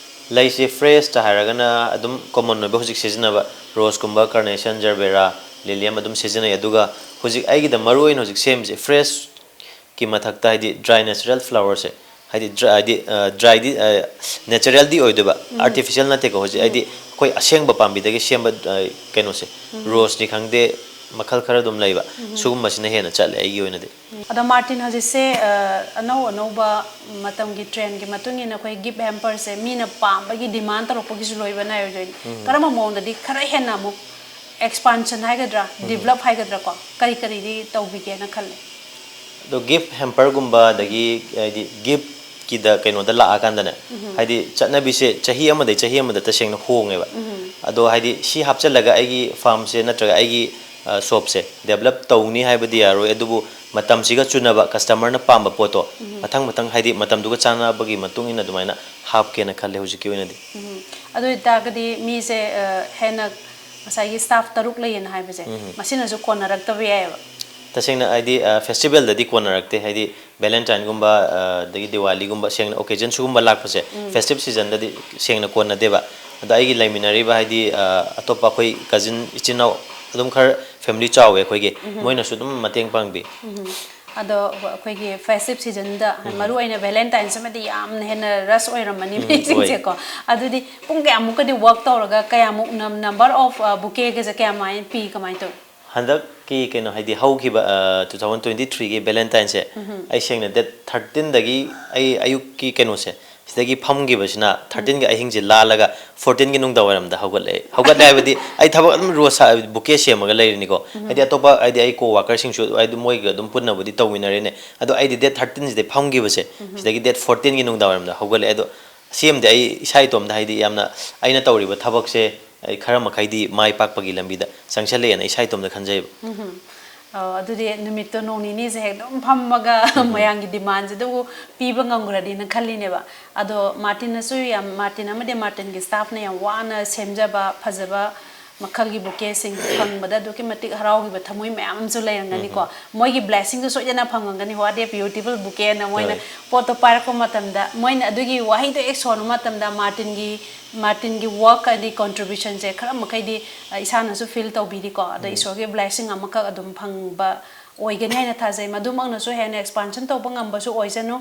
ꯂꯩꯁꯦ ꯐ꯭ꯔꯦꯁꯇ ꯍꯥꯏꯔꯒꯅ ꯑꯗꯨꯝ ꯀꯣꯃꯟ ꯑꯣꯏꯕ ꯍꯧꯖꯤꯛ ꯁꯤꯖꯤꯟꯅꯕ ꯔꯣꯁꯀꯨꯝꯕ, ꯀꯥꯔꯅꯦꯁꯟ, ꯖꯔꯕꯦꯔꯥ, ꯂꯤꯂꯤꯌꯝ ꯑꯗꯨꯝ ꯁꯤꯖꯤꯟꯅꯩ꯫ ꯑꯗꯨꯒ ꯍꯧꯖꯤꯛ ꯑꯩꯒꯤꯗ ꯃꯔꯨ ꯑꯣꯏꯅ ꯍꯧꯖꯤꯛ ꯁꯦꯝꯃꯤꯁꯦ ꯐ꯭ꯔꯦꯁꯀꯤ ꯃꯊꯛꯇ, ꯍꯥꯏꯗꯤ, ꯗ꯭ꯔꯥꯏ ꯅꯦꯆꯔꯦꯜ ꯐ꯭ꯂꯥꯋꯔꯁꯦ, ꯍꯥꯏꯗꯤ, ꯗ꯭ꯔꯥꯏ, ꯍꯥꯏꯗꯤ, ꯑ, ꯗ꯭ꯔꯥꯏꯗꯤ, ꯑ, ꯅꯦꯆꯔꯦꯜꯗꯤ ꯑꯣꯏꯗꯣꯏꯕ, ꯎꯝ꯫ ꯑꯥꯔꯇꯤꯐꯤꯁꯤꯌꯦꯜ ꯅꯠꯇꯦꯀꯣ꯫ ꯍꯧꯖꯤꯛ, ꯎꯝ꯫ ꯍꯥꯏꯗꯤ, ꯑꯩꯈꯣꯏ ꯑꯁꯦꯡꯕ ꯄꯥꯝꯕꯤꯗꯒꯤ ꯁꯦꯝꯕ, ꯑ, ꯀꯩꯅꯣꯁꯦ, ꯎꯝ꯫ ꯔꯣꯁꯅꯤ ꯈꯪꯗꯦ, ꯃꯈꯜ ꯈꯔ ꯑꯗꯨꯝ ꯂꯩꯕ, ꯎꯝ꯫ ꯁꯤꯒꯨꯝꯕꯁꯤꯅ ꯍꯦꯟꯅ ꯆꯠꯂꯦ ꯑꯩꯒꯤ ꯑꯣꯏꯅꯗꯤ꯫ ꯑꯗꯣ ꯃꯥꯔꯇꯤꯟ, ꯍꯧꯖꯤꯛꯁꯦ, ꯑ, ꯑꯅꯧ ꯑꯅꯧꯕ ꯃꯇꯝꯒꯤ ꯇ꯭ꯔꯦꯟꯒꯤ ꯃꯇꯨꯡ ꯏꯟꯅ ꯑꯩꯈꯣꯏ ꯒꯤꯐ ꯍꯦꯝꯄꯔꯁꯦ ꯃꯤꯅ ꯄꯥꯝꯕꯒꯤ ꯗꯤꯃꯥꯟ ꯇꯧꯔꯛꯄꯒꯤꯁꯨ ꯂꯣꯏꯕ ꯅꯥꯏꯔꯣꯏꯗꯣꯏꯅꯤ꯫ ꯎꯝ꯫ ꯀꯔꯝꯕ ꯃꯑꯣꯡꯗꯗꯤ ꯈꯔ ꯍꯦꯟꯅ ꯑꯃꯨꯛ ꯑꯦꯛꯁꯄꯥꯟꯁꯟ ꯍꯥꯏꯒꯗ꯭ꯔꯥ, ꯎꯝ꯫ ꯗꯤꯕꯂꯞ ꯍꯥꯏꯒꯗ꯭ꯔꯥꯀꯣ, ꯀꯔꯤ ꯀꯔꯤꯗꯤ ꯇꯧꯕꯤꯒꯦꯅ ꯈꯜꯂꯦ? ꯑꯗꯣ ꯒꯤꯐ ꯍꯦꯝꯄꯔꯒꯨꯝꯕ, ꯑꯗꯒꯤ ꯍꯥꯏꯗꯤ ꯒꯤꯐꯀꯤꯗ ꯀꯩꯅꯣꯗ ꯂꯥꯛꯑꯀꯥꯟꯗꯅꯦ, ꯎꯝ꯫ ꯍꯥꯏꯗꯤ ꯆꯠꯅꯕꯤꯁꯦ ꯆꯍꯤ ꯑꯃꯗꯩ ꯆꯍꯤ ꯑꯃꯗ ꯇꯁꯦꯡꯅ ꯍꯣꯡꯉꯦꯕ꯫ ꯎꯝ꯫ ꯑꯗꯣ ꯍꯥꯏꯗꯤ ꯁꯤ ꯍꯥꯞꯆꯤꯜꯂꯒ ꯑꯩꯒꯤ ꯐꯥꯔꯝꯁꯦ ꯅꯠꯇ꯭ꯔꯒ ꯑꯩꯒꯤ, ꯑ, ꯁꯣꯞꯁꯦ ꯗꯦꯕꯂꯞ ꯇꯧꯅꯤ ꯍꯥꯏꯕꯗꯤ ꯌꯥꯔꯣꯏ, ꯑꯗꯨꯕꯨ ꯃꯇꯝꯁꯤꯒ ꯆꯨꯅꯕ ꯀꯁꯇꯃꯔꯅ ꯄꯥꯝꯕ ꯄꯣꯠꯇꯣ ꯎꯝ꯫ ꯃꯊꯪ ꯃꯊꯪ, ꯍꯥꯏꯗꯤ ꯃꯇꯝꯗꯨꯒ ꯆꯥꯟꯅꯕꯒꯤ ꯃꯇꯨꯡ ꯏꯟꯅ ꯑꯗꯨꯃꯥꯏꯅ ꯍꯥꯞꯀꯦꯅ ꯈꯜꯂꯦ ꯍꯧꯖꯤꯛꯀꯤ ꯑꯣꯏꯅꯗꯤ꯫ ꯎꯝ꯫ ꯑꯗꯨ ꯑꯣꯏꯇꯥꯔꯒꯗꯤ ꯃꯤꯁꯦ, ꯑ, ꯍꯦꯟꯅ ꯉꯁꯥꯏꯒꯤ ꯁ꯭ꯇꯥꯐ ꯇꯔꯨꯛ ꯂꯩꯌꯦꯅ ꯍꯥꯏꯕꯁꯦ, ꯎꯝ꯫ ꯃꯁꯤꯅꯁꯨ ꯀꯣꯟꯅꯔꯛꯇꯕ ꯌꯥꯏꯑꯕ꯫ ꯇꯁꯦꯡꯅ ꯍꯥꯏꯗꯤ, ꯑ, ꯐꯦꯁꯇꯤꯚꯦꯜꯗꯗꯤ ꯀꯣꯟꯅꯔꯛꯇꯦ, ꯍꯥꯏꯗꯤ ꯚꯦꯂꯦꯟꯇꯥꯏꯟꯒꯨꯝꯕ, ꯑ, ꯑꯗꯒꯤ ꯗꯤꯋꯥꯂꯤꯒꯨꯝꯕ, ꯁꯦꯡꯅ ꯑꯣꯀꯦꯖꯟ ꯁꯤꯒꯨꯝꯕ ꯂꯥꯛꯄꯁꯦ, ꯎꯝ꯫ ꯐꯦꯁꯇꯤꯚ ꯁꯤꯖꯟꯗꯗꯤ ꯁꯦꯡꯅ ꯀꯣꯟꯅꯗꯦꯕ꯫ ꯑꯗ ꯑꯩꯒꯤ ꯂꯩꯃꯤꯟꯅꯔꯤꯕ, ꯍꯥꯏꯗꯤ, ꯑ, ꯑꯇꯣꯞꯄ ꯑꯩꯈꯣꯏ ꯀꯖꯤꯟ ꯏꯆꯤꯟ ꯏꯅꯥꯎ ꯑꯗꯨꯝ ꯈꯔ ꯐꯦꯃꯤꯂꯤ ꯆꯥꯎꯋꯦ ꯑꯩꯈꯣꯏꯒꯤ, ꯎꯝ꯫ ꯃꯣꯏꯅꯁꯨ ꯑꯗꯨꯝ ꯃꯇꯦꯡ ꯄꯥꯡꯕꯤ꯫ ꯎꯝ꯫ ꯑꯗꯣ ꯑꯩꯈꯣꯏꯒꯤ festive seasonꯗ, ꯃꯔꯨ ꯑꯣꯏꯅ Valentineꯁꯤꯃꯗꯤ ꯌꯥꯝꯅ ꯍꯦꯟꯅ rush ꯑꯣꯏꯔꯝꯃꯅꯤ ꯃꯤꯁꯤꯡꯁꯦꯀꯣ꯫ ꯑꯗꯨꯗꯤ ꯄꯨꯡ ꯀꯌꯥꯃꯨꯛꯀꯗꯤ work ꯇꯧꯔꯒ, ꯀꯌꯥꯃꯨꯛ number of bouquetꯒꯁꯦ ꯀꯌꯥꯃꯥꯏꯅ ꯄꯤ, ꯀꯃꯥꯏꯅ ꯇꯧꯏ? ꯍꯟꯗꯛꯀꯤ ꯀꯩꯅꯣ, ꯍꯥꯏꯗꯤ ꯍꯧꯈꯤꯕ two thousand twenty threeꯒꯤ Valentineꯁꯦ ꯑꯩ ꯁꯦꯡꯅ date thirteenꯗꯒꯤ ꯑꯩ ꯑꯌꯨꯛꯀꯤ ꯀꯩꯅꯣꯁꯦ ꯁꯤꯗꯒꯤ ꯐꯝꯈꯤꯕꯁꯤꯅ thirteenꯒꯤ ꯑꯍꯤꯡꯁꯦ ꯂꯥꯜꯂꯒ fourteenꯒꯤ ꯅꯨꯡꯗꯥꯡ ꯋꯥꯏꯔꯝꯗ ꯍꯧꯒꯠꯂꯛꯑꯦ꯫ ꯍꯧꯒꯠꯂꯦ ꯍꯥꯏꯕꯗꯤ ꯑꯩ ꯊꯕꯛ ꯑꯗꯨꯝ rose bouquet ꯁꯦꯝꯃꯒ ꯂꯩꯔꯤꯅꯤꯀꯣ꯫ ꯍꯥꯏꯗꯤ ꯑꯇꯣꯞꯄ, ꯍꯥꯏꯗꯤ ꯑꯩ co-workerꯁꯤꯡꯁꯨ ꯍꯥꯏꯗꯤ ꯃꯣꯏꯒ ꯑꯗꯨꯝ ꯄꯨꯟꯅꯕꯨꯗꯤ ꯇꯧꯃꯤꯟꯅꯔꯦꯅꯦ꯫ ꯑꯗꯣ ꯑꯩꯗꯤ date thirteenꯁꯤꯗꯩ ꯐꯝꯈꯤꯕꯁꯦ ꯁꯤꯗꯒꯤ date fourteenꯒꯤ ꯅꯨꯡꯗꯥꯡ ꯋꯥꯏꯔꯝꯗ ꯍꯧꯒꯠꯂꯛꯑꯦ꯫ ꯑꯗꯣ ꯁꯤ ꯑꯃꯗꯤ ꯑꯩ ꯏꯁꯥ ꯏꯇꯣꯝꯗ, ꯍꯥꯏꯗꯤ ꯌꯥꯝꯅ ꯑꯩꯅ ꯇꯧꯔꯤꯕ ꯊꯕꯛꯁꯦ ꯑꯩ ꯈꯔ ꯃꯈꯩꯗꯤ ꯃꯥꯏ ꯄꯥꯛꯄꯒꯤ ꯂꯝꯕꯤꯗ ꯆꯪꯁꯜꯂꯛꯑꯦꯅ ꯏꯁꯥ ꯏꯇꯣꯝꯗ ꯈꯟꯖꯩꯕ꯫ ꯑꯗꯨꯗꯤ ꯅꯨꯃꯤꯠꯇꯣ ꯅꯣꯡ ꯅꯤꯅꯤꯁꯦ ꯍꯦꯛ ꯑꯗꯨꯝ ꯐꯝꯃꯒ ꯃꯌꯥꯝꯒꯤ demandꯁꯦ ꯑꯗꯨꯕꯨ ꯄꯤꯕ ꯉꯝꯈ꯭ꯔꯗꯤꯅ ꯈꯜꯂꯤꯅꯦꯕ꯫ ꯑꯗꯣ Martinꯅꯁꯨ ꯌꯥꯝ, Martin ꯑꯃꯗꯤ Martinꯒꯤ staffꯅ ꯌꯥꯝ ꯋꯥꯅ ꯁꯦꯝꯖꯕ ꯐꯖꯕ ꯃꯈꯜꯒꯤ bouquetꯁꯤꯡ ꯐꯪꯕꯗ ꯑꯗꯨꯛꯀꯤ ꯃꯇꯤꯛ ꯍꯔꯥꯎꯈꯤꯕ ꯊꯃꯣꯏ ꯃꯌꯥꯝ ꯑꯃꯁꯨ ꯂꯩꯔꯝꯒꯅꯤꯀꯣ꯫ ꯃꯣꯏꯒꯤ blessingꯗꯨ ꯁꯣꯏꯗꯅ ꯐꯪꯉꯝꯒꯅꯤ, "What a beautiful bouquetꯅ" ꯃꯣꯏꯅ ꯄꯣꯠꯇꯣ ꯄꯥꯏꯔꯛꯄ ꯃꯇꯝꯗ, ꯃꯣꯏꯅ ꯑꯗꯨꯒꯤ ꯋꯥꯍꯩꯗꯣ ꯍꯦꯛ ꯁꯣꯟꯕ ꯃꯇꯝꯗ Martinꯒꯤ Martinꯒꯤ work ꯍꯥꯏꯗꯤ contributionꯁꯦ ꯈꯔ ꯃꯈꯩꯗꯤ ꯏꯁꯥꯅꯁꯨ feel ꯇꯧꯕꯤꯔꯤꯀꯣ꯫ ꯑꯗꯣ ꯏꯁꯣꯔꯒꯤ blessing ꯑꯃꯈꯛ ꯑꯗꯨꯝ ꯐꯪꯕ ꯑꯣꯏꯒꯅꯤ ꯍꯥꯏꯅ ꯊꯥꯖꯩ꯫ ꯃꯗꯨꯃꯛꯅꯁꯨ ꯍꯦꯟꯅ expansion ꯇꯧꯕ ꯉꯝꯕꯁꯨ ꯑꯣꯏꯁꯅꯨ꯫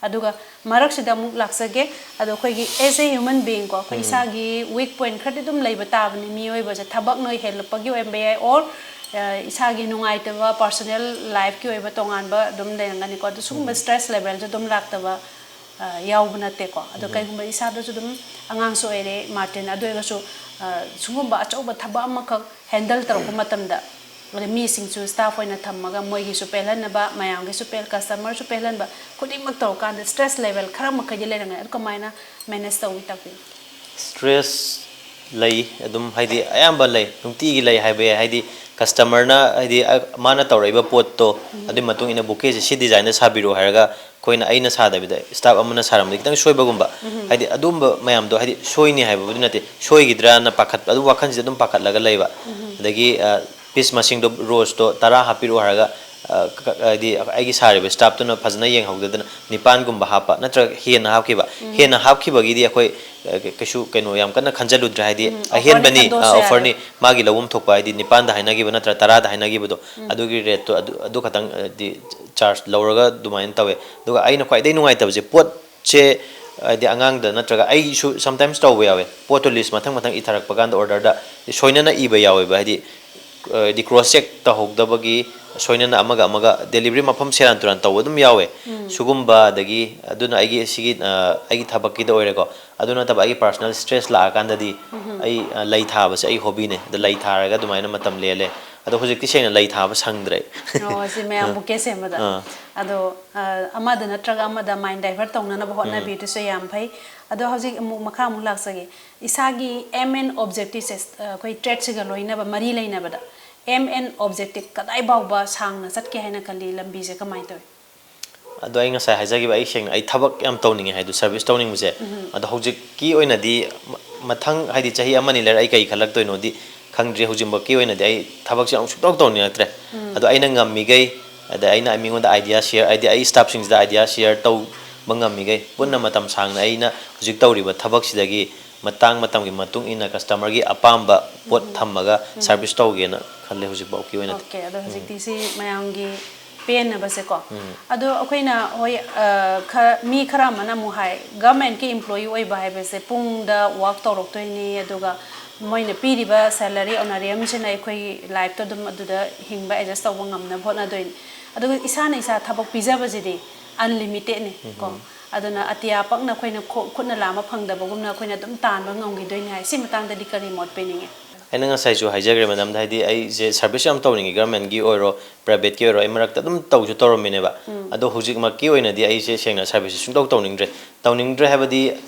ꯑꯗꯨꯒ ꯃꯔꯛꯁꯤꯗ ꯑꯃꯨꯛ ꯂꯥꯛꯆꯒꯦ꯫ ꯑꯗꯣ ꯑꯩꯈꯣꯏꯒꯤ as a human being ꯀꯣ, ꯑꯩꯈꯣꯏ ꯏꯁꯥꯒꯤ weak point ꯈꯔꯗꯤ ꯑꯗꯨꯝ ꯂꯩꯕ ꯇꯥꯕꯅꯤ꯫ ꯃꯤꯑꯣꯏꯕꯁꯦ ꯊꯕꯛꯅ ꯍꯦꯜꯂꯛꯄꯒꯤ ꯑꯣꯏꯔꯝꯕ ꯌꯥꯏ, or ꯏꯁꯥꯒꯤ ꯅꯨꯡꯉꯥꯏꯇꯕ personal lifeꯀꯤ ꯑꯣꯏꯕ ꯇꯣꯉꯥꯟꯕ ꯑꯗꯨꯝ ꯂꯩꯔꯝꯒꯅꯤꯀꯣ꯫ ꯑꯗꯣ ꯁꯤꯒꯨꯝꯕ stress levelꯁꯦ ꯑꯗꯨꯝ ꯂꯥꯛꯇꯕ ꯌꯥꯎꯕ ꯅꯠꯇꯦꯀꯣ꯫ ꯑꯗꯣ ꯀꯩꯒꯨꯝꯕ ꯏꯁꯥꯗꯁꯨ ꯑꯗꯨꯝ, ꯑꯉꯥꯡꯁꯨ ꯑꯣꯏꯔꯦ Martin, ꯑꯗꯨ ꯑꯣꯏꯔꯒꯁꯨ ꯁꯤꯒꯨꯝꯕ ꯑꯆꯧꯕ ꯊꯕꯛ ꯑꯃꯈꯛ handle ꯇꯧꯔꯛꯄ ꯃꯇꯝꯗ, ꯑꯗ ꯃꯤꯁꯤꯡꯁꯨ staff ꯑꯣꯏꯅ ꯊꯝꯃꯒ ꯃꯣꯏꯒꯤꯁꯨ ꯄꯦꯜꯍꯟꯅꯕ, ꯃꯌꯥꯝꯒꯤꯁꯨ ꯄꯦꯜ-, customerꯁꯨ ꯄꯦꯜꯍꯟꯕ, ꯈꯨꯗꯤꯡꯃꯛ ꯇꯧꯔꯀꯥꯟꯗ stress level ꯈꯔ ꯃꯈꯩꯗꯤ ꯂꯩꯔꯝꯒꯅꯤ꯫ ꯑꯗꯨ ꯀꯃꯥꯏꯅ manage ꯇꯧꯏ, ꯇꯥꯛꯄꯤꯌꯨ꯫ Stress ꯂꯩ, ꯑꯗꯨꯝ ꯍꯥꯏꯗꯤ ꯑꯌꯥꯝꯕ ꯂꯩ, ꯅꯨꯡꯇꯤꯒꯤ ꯂꯩ ꯍꯥꯏꯕ ꯌꯥꯏ꯫ ꯍꯥꯏꯗꯤ customerꯅ, ꯍꯥꯏꯗꯤ ꯃꯥꯅ ꯇꯧꯔꯛꯏꯕ ꯄꯣꯠꯇꯣ ꯑꯗꯨꯒꯤ ꯃꯇꯨꯡ ꯏꯟꯅ bouquetꯁꯦ ꯁꯤ designꯗ ꯁꯥꯕꯤꯔꯛꯑꯣ ꯍꯥꯏꯔꯒ ꯑꯩꯈꯣꯏꯅ, ꯑꯩꯅ ꯁꯥꯗꯕꯤꯗ staff ꯑꯃꯅ ꯁꯥꯔꯝꯕꯗ ꯈꯤꯇꯪ ꯁꯣꯏꯕꯒꯨꯝꯕ, ꯍꯥꯏꯗꯤ ꯑꯗꯨꯝꯕ ꯃꯌꯥꯝꯗꯣ, ꯍꯥꯏꯗꯤ ꯁꯣꯏꯅꯤ ꯍꯥꯏꯕꯕꯨꯗꯤ ꯅꯠꯇꯦ, ꯁꯣꯏꯈꯤꯗ꯭ꯔꯥꯅ ꯄꯥꯈꯠꯄ, ꯑꯗꯨ ꯋꯥꯈꯜꯁꯤꯗ ꯑꯗꯨꯝ ꯄꯥꯈꯠꯂꯒ ꯂꯩꯕ꯫ ꯑꯗꯒꯤ piece ꯃꯁꯤꯡꯗꯣ, roseꯇꯣ ꯇꯔꯥ ꯍꯥꯞꯄꯤꯔꯛꯑꯣ ꯍꯥꯏꯔꯒ, ꯍꯥꯏꯗꯤ ꯑꯩꯒꯤ ꯁꯥꯔꯤꯕ staffꯇꯨꯅ ꯐꯖꯅ ꯌꯦꯡꯍꯧꯗꯗꯅ ꯅꯤꯄꯥꯟꯒꯨꯝꯕ ꯍꯥꯞꯄ ꯅꯠꯇ꯭ꯔꯒ ꯍꯦꯟꯅ ꯍꯥꯞꯈꯤꯕ꯫ ꯍꯦꯟꯅ ꯍꯥꯞꯈꯤꯕꯒꯤꯗꯤ ꯑꯩꯈꯣꯏ ꯀꯩꯁꯨ ꯀꯩꯅꯣ ꯌꯥꯝ ꯀꯟꯅ ꯈꯟꯖꯜꯂꯨꯗ꯭ꯔꯦ, ꯍꯥꯏꯗꯤ ꯑꯍꯦꯟꯕꯅꯤ, offerꯅꯤ, ꯃꯥꯒꯤ ꯂꯧꯐꯝ ꯊꯣꯛꯄ, ꯍꯥꯏꯗꯤ ꯅꯤꯄꯥꯟꯗ ꯍꯥꯏꯅꯈꯤꯕ ꯅꯠꯇ꯭ꯔ ꯇꯔꯥꯗ ꯍꯥꯏꯅꯈꯤꯕꯗꯣ, ꯑꯗꯨꯒꯤ rateꯇꯣ ꯑꯗꯨ, ꯑꯗꯨ ꯈꯛꯇꯪ, ꯍꯥꯏꯗꯤ ꯆꯥꯔꯖ ꯂꯧꯔꯒ ꯑꯗꯨꯃꯥꯏꯅ ꯇꯧꯋꯦ꯫ ꯑꯗꯨꯒ ꯑꯩꯅ ꯈ꯭ꯋꯥꯏꯗꯒꯤ ꯅꯨꯡꯉꯥꯏꯇꯕꯁꯦ, ꯄꯣꯠꯁꯦ ꯍꯥꯏꯗꯤ ꯑꯉꯥꯡꯗ ꯅꯠꯇ꯭ꯔꯒ ꯑꯩꯁꯨ sometimes ꯇꯧꯕ ꯌꯥꯎꯋꯦ, ꯄꯣꯠꯇꯣ ꯂꯤꯁ ꯃꯊꯪ ꯃꯊꯪ ꯏꯊꯔꯛꯄ ꯀꯥꯟꯗ ꯑꯣꯔꯗꯔꯗ ꯁꯣꯏꯅꯅ ꯏꯕ ꯌꯥꯎꯋꯦꯕ꯫ ꯍꯥꯏꯗꯤ ꯍꯥꯏꯗꯤ ꯀ꯭ꯔꯣꯁ ꯆꯦꯛ ꯇꯧꯍꯧꯗꯕꯒꯤ ꯁꯣꯏꯅꯅ ꯑꯃꯒ ꯑꯃꯒ ꯗꯦꯂꯤꯚꯔꯤ ꯃꯐꯝ ꯁꯦꯔꯥꯟ ꯇꯨꯔꯥꯟ ꯇꯧꯕ ꯑꯗꯨꯝ ꯌꯥꯎꯋꯦ꯫ ꯁꯤꯒꯨꯝꯕ ꯑꯗꯒꯤ ꯑꯗꯨꯅ ꯑꯩꯒꯤ ꯁꯤꯒꯤ ꯑꯩꯒꯤ ꯊꯕꯛꯀꯤꯗ ꯑꯣꯏꯔꯦꯀꯣ꯫ ꯑꯗꯨ ꯅꯠꯇꯕ ꯑꯩꯒꯤ ꯄꯥꯔꯁꯣꯅꯦꯜ ꯁ꯭ꯇ꯭ꯔꯦꯁ ꯂꯥꯛꯑꯀꯥꯟꯗꯗꯤ ꯑꯩ ꯂꯩ ꯊꯥꯕꯁꯦ ꯑꯩ ꯍꯣꯕꯤꯅꯦ꯫ ꯑꯗ ꯂꯩ ꯊꯥꯔꯒ ꯑꯗꯨꯃꯥꯏꯅ ꯃꯇꯝ ꯂꯦꯜꯂꯦ꯫ ꯑꯗꯣ ꯍꯧꯖꯤꯛꯇꯤ ꯁꯦꯡꯅ ꯂꯩ ꯊꯥꯕ ꯁꯪꯗ꯭ꯔꯦ꯫ ꯑꯣ, ꯁꯤ ꯃꯌꯥꯝ ꯕꯨꯀꯦ ꯁꯦꯝꯕꯗ꯫ ꯑꯥ꯫ ꯑꯗꯣ ꯑꯃꯗ ꯅꯠꯇ꯭ꯔꯒ ꯑꯃꯗ ꯃꯥꯏꯟ ꯗꯥꯏꯚꯔꯠ ꯇꯧꯅꯅꯕ ꯍꯣꯠꯅꯕꯤꯗꯨꯁꯨ ꯌꯥꯝ ꯐꯩ꯫ ꯑꯗꯣ ꯍꯧꯖꯤꯛ ꯑꯃꯨꯛ ꯃꯈꯥ ꯑꯃꯨꯛ ꯂꯥꯛꯆꯒꯦ꯫ ꯏꯁꯥꯒꯤ ꯑꯦꯝ ꯑꯦꯟ ꯑꯣꯕꯖꯦꯛꯇꯤꯞꯁꯦ ꯑꯩꯈꯣꯏ ꯇ꯭ꯔꯦꯠꯁꯤꯒ ꯂꯣꯏꯅꯕ ꯃꯔꯤ ꯂꯩꯅꯕꯗ ꯑꯦꯝ ꯑꯦꯟ ꯑꯣꯕꯖꯦꯛꯇꯤꯞ ꯀꯗꯥꯏ ꯐꯥꯎꯕ ꯁꯥꯡꯅ ꯆꯠꯀꯦ ꯍꯥꯏꯅ ꯈꯜꯂꯤ? ꯂꯝꯕꯤꯁꯦ ꯀꯃꯥꯏꯅ ꯇꯧꯏ? ꯑꯗꯣ ꯑꯩ ꯉꯁꯥꯏ ꯍꯥꯏꯖꯈꯤꯕ, ꯑꯩ ꯁꯦꯡꯅ ꯑꯩ ꯊꯕꯛ ꯌꯥꯝ ꯇꯧꯅꯤꯡꯉꯦ ꯍꯥꯏꯗꯣ, ꯁꯔꯚꯤꯁ ꯇꯧꯅꯤꯡꯕꯁꯦ꯫ ꯑꯗꯣ ꯍꯧꯖꯤꯛꯀꯤ ꯑꯣꯏꯅꯗꯤ ꯃ-, ꯃꯊꯪ ꯍꯥꯏꯗꯤ ꯆꯍꯤ ꯑꯃꯅꯤ ꯂꯩꯔ ꯑꯩ ꯀꯩ ꯈꯜꯂꯛꯇꯣꯏꯅꯣꯗꯤ ꯈꯪꯗ꯭ꯔꯤ꯫ ꯍꯧꯖꯤꯛꯃꯛꯀꯤ ꯑꯣꯏꯅꯗꯤ ꯑꯩ ꯊꯕꯛꯁꯦ ꯑꯃꯨꯛ ꯁꯨꯡꯇꯧ ꯇꯧꯅꯤꯡꯉꯛꯇ꯭ꯔꯦ꯫ ꯑꯗꯣ ꯑꯩꯅ ꯉꯝꯃꯤꯈꯩ, ꯑꯗ ꯑꯩꯅ ꯑꯩ ꯃꯤꯉꯣꯟꯗ ꯑꯥꯏꯗꯤꯌꯥ ꯁꯤꯌꯔ, ꯍꯥꯏꯗꯤ ꯑꯩ ꯁ꯭ꯇꯥꯐꯁꯤꯡꯁꯤꯗ ꯑꯥꯏꯗꯤꯌꯥ ꯁꯤꯌꯔ ꯇꯧꯕ ꯉꯝꯃꯤꯈꯩ, ꯄꯨꯟꯅ ꯃꯇꯝ ꯁꯥꯡꯅ ꯑꯩꯅ ꯍꯧꯖꯤꯛ ꯇꯧꯔꯤꯕ ꯊꯕꯛꯁꯤꯗꯒꯤ ꯃꯇꯥꯡ ꯃꯇꯝꯒꯤ ꯃꯇꯨꯡ ꯏꯟꯅ ꯀꯁꯇꯃꯔꯒꯤ ꯑꯄꯥꯝꯕ ꯄꯣꯠ ꯊꯝꯃꯒ ꯁꯔꯚꯤꯁ ꯇꯧꯒꯦꯅ ꯈꯜꯂꯦ ꯍꯧꯖꯤꯛꯐꯥꯎꯒꯤ ꯑꯣꯏꯅꯗꯤ꯫ ꯑꯣꯀꯦ, ꯑꯗꯣ ꯍꯧꯖꯤꯛꯇꯤ ꯁꯤ ꯃꯌꯥꯝꯒꯤ ꯄꯦꯟꯅꯕꯁꯦꯀꯣ꯫ ꯑꯗꯣ ꯑꯩꯈꯣꯏꯅ, ꯍꯣꯏ, ꯑ, ꯈꯔ, ꯃꯤ ꯈꯔ ꯑꯃꯅ ꯑꯃꯨꯛ ꯍꯥꯏ, ꯒꯚꯔꯟꯃꯦꯟꯠꯀꯤ ꯏꯝꯄ꯭ꯂꯣꯌꯤ ꯑꯣꯏꯕ ꯍꯥꯏꯕꯁꯦ ꯄꯨꯡꯗ ꯋꯥꯔꯛ ꯇꯧꯔꯛꯇꯣꯏꯅꯤ, ꯑꯗꯨꯒ ꯃꯣꯏꯅ ꯄꯤꯔꯤꯕ ꯁꯦꯂꯔꯤ ꯑꯣꯅꯔꯤꯌꯝꯁꯤꯅ ꯑꯩꯈꯣꯏꯒꯤ ꯂꯥꯏꯐꯇ ꯑꯗꯨꯝ ꯑꯗꯨꯗ ꯍꯤꯡꯕ ꯑꯦꯗꯖꯁ ꯇꯧꯕ ꯉꯝꯅꯕ ꯍꯣꯠꯅꯗꯣꯏꯅꯤ꯫ ꯑꯗꯨꯒ ꯏꯁꯥꯅ ꯏꯁꯥ ꯊꯕꯛ ꯄꯤꯖꯕꯁꯤꯗꯤ ꯑꯟꯂꯤꯃꯤꯇꯦꯠꯅꯤ ꯀꯣ꯫ ꯑꯗꯨꯅ ꯑꯇꯤꯌꯥ ꯄꯛꯅ ꯑꯩꯈꯣꯏꯅ ꯈꯣ-, ꯈꯨꯠꯅ ꯂꯥꯝꯕ ꯐꯪꯗꯕꯒꯨꯝꯅ ꯑꯩꯈꯣꯏꯅ ꯑꯗꯨꯝ ꯇꯥꯟꯕ ꯉꯝꯈꯤꯗꯣꯏꯅꯤ ꯍꯥꯏ꯫ ꯁꯤ ꯃꯇꯥꯡꯗꯗꯤ ꯀꯔꯤ ꯃꯣꯠ ꯄꯤꯅꯤꯡꯉꯤ? ꯑꯩꯅ ꯉꯁꯥꯏꯁꯨ ꯍꯥꯏꯖꯈ꯭ꯔꯦ ꯃꯦꯗꯥꯝꯗ, ꯍꯥꯏꯗꯤ ꯑꯩꯁꯦ ꯁꯔꯚꯤꯁ ꯌꯥꯝ ꯇꯧꯅꯤꯡꯉꯤ, ꯒꯚꯔꯟꯃꯦꯟꯠꯀꯤ ꯑꯣꯏꯔꯣ, ꯄ꯭ꯔꯥꯏꯚꯦꯠꯀꯤ ꯑꯣꯏꯔꯣ, ꯑꯩ ꯃꯔꯛꯇ ꯑꯗꯨꯝ ꯇꯧꯁꯨ ꯇꯧꯔꯝꯃꯤꯅꯦꯕ꯫ ꯑꯗꯣ ꯍꯧꯖꯤꯛꯃꯛꯀꯤ ꯑꯣꯏꯅꯗꯤ ꯑꯩꯁꯦ ꯁꯦꯡꯅ ꯁꯔꯚꯤꯁꯁꯦ ꯁꯨꯡꯇꯧ ꯇꯧꯅꯤꯡꯗ꯭ꯔꯦ꯫ ꯇꯧꯅꯤꯡꯗ꯭ꯔꯦ ꯍꯥꯏꯕꯗꯤ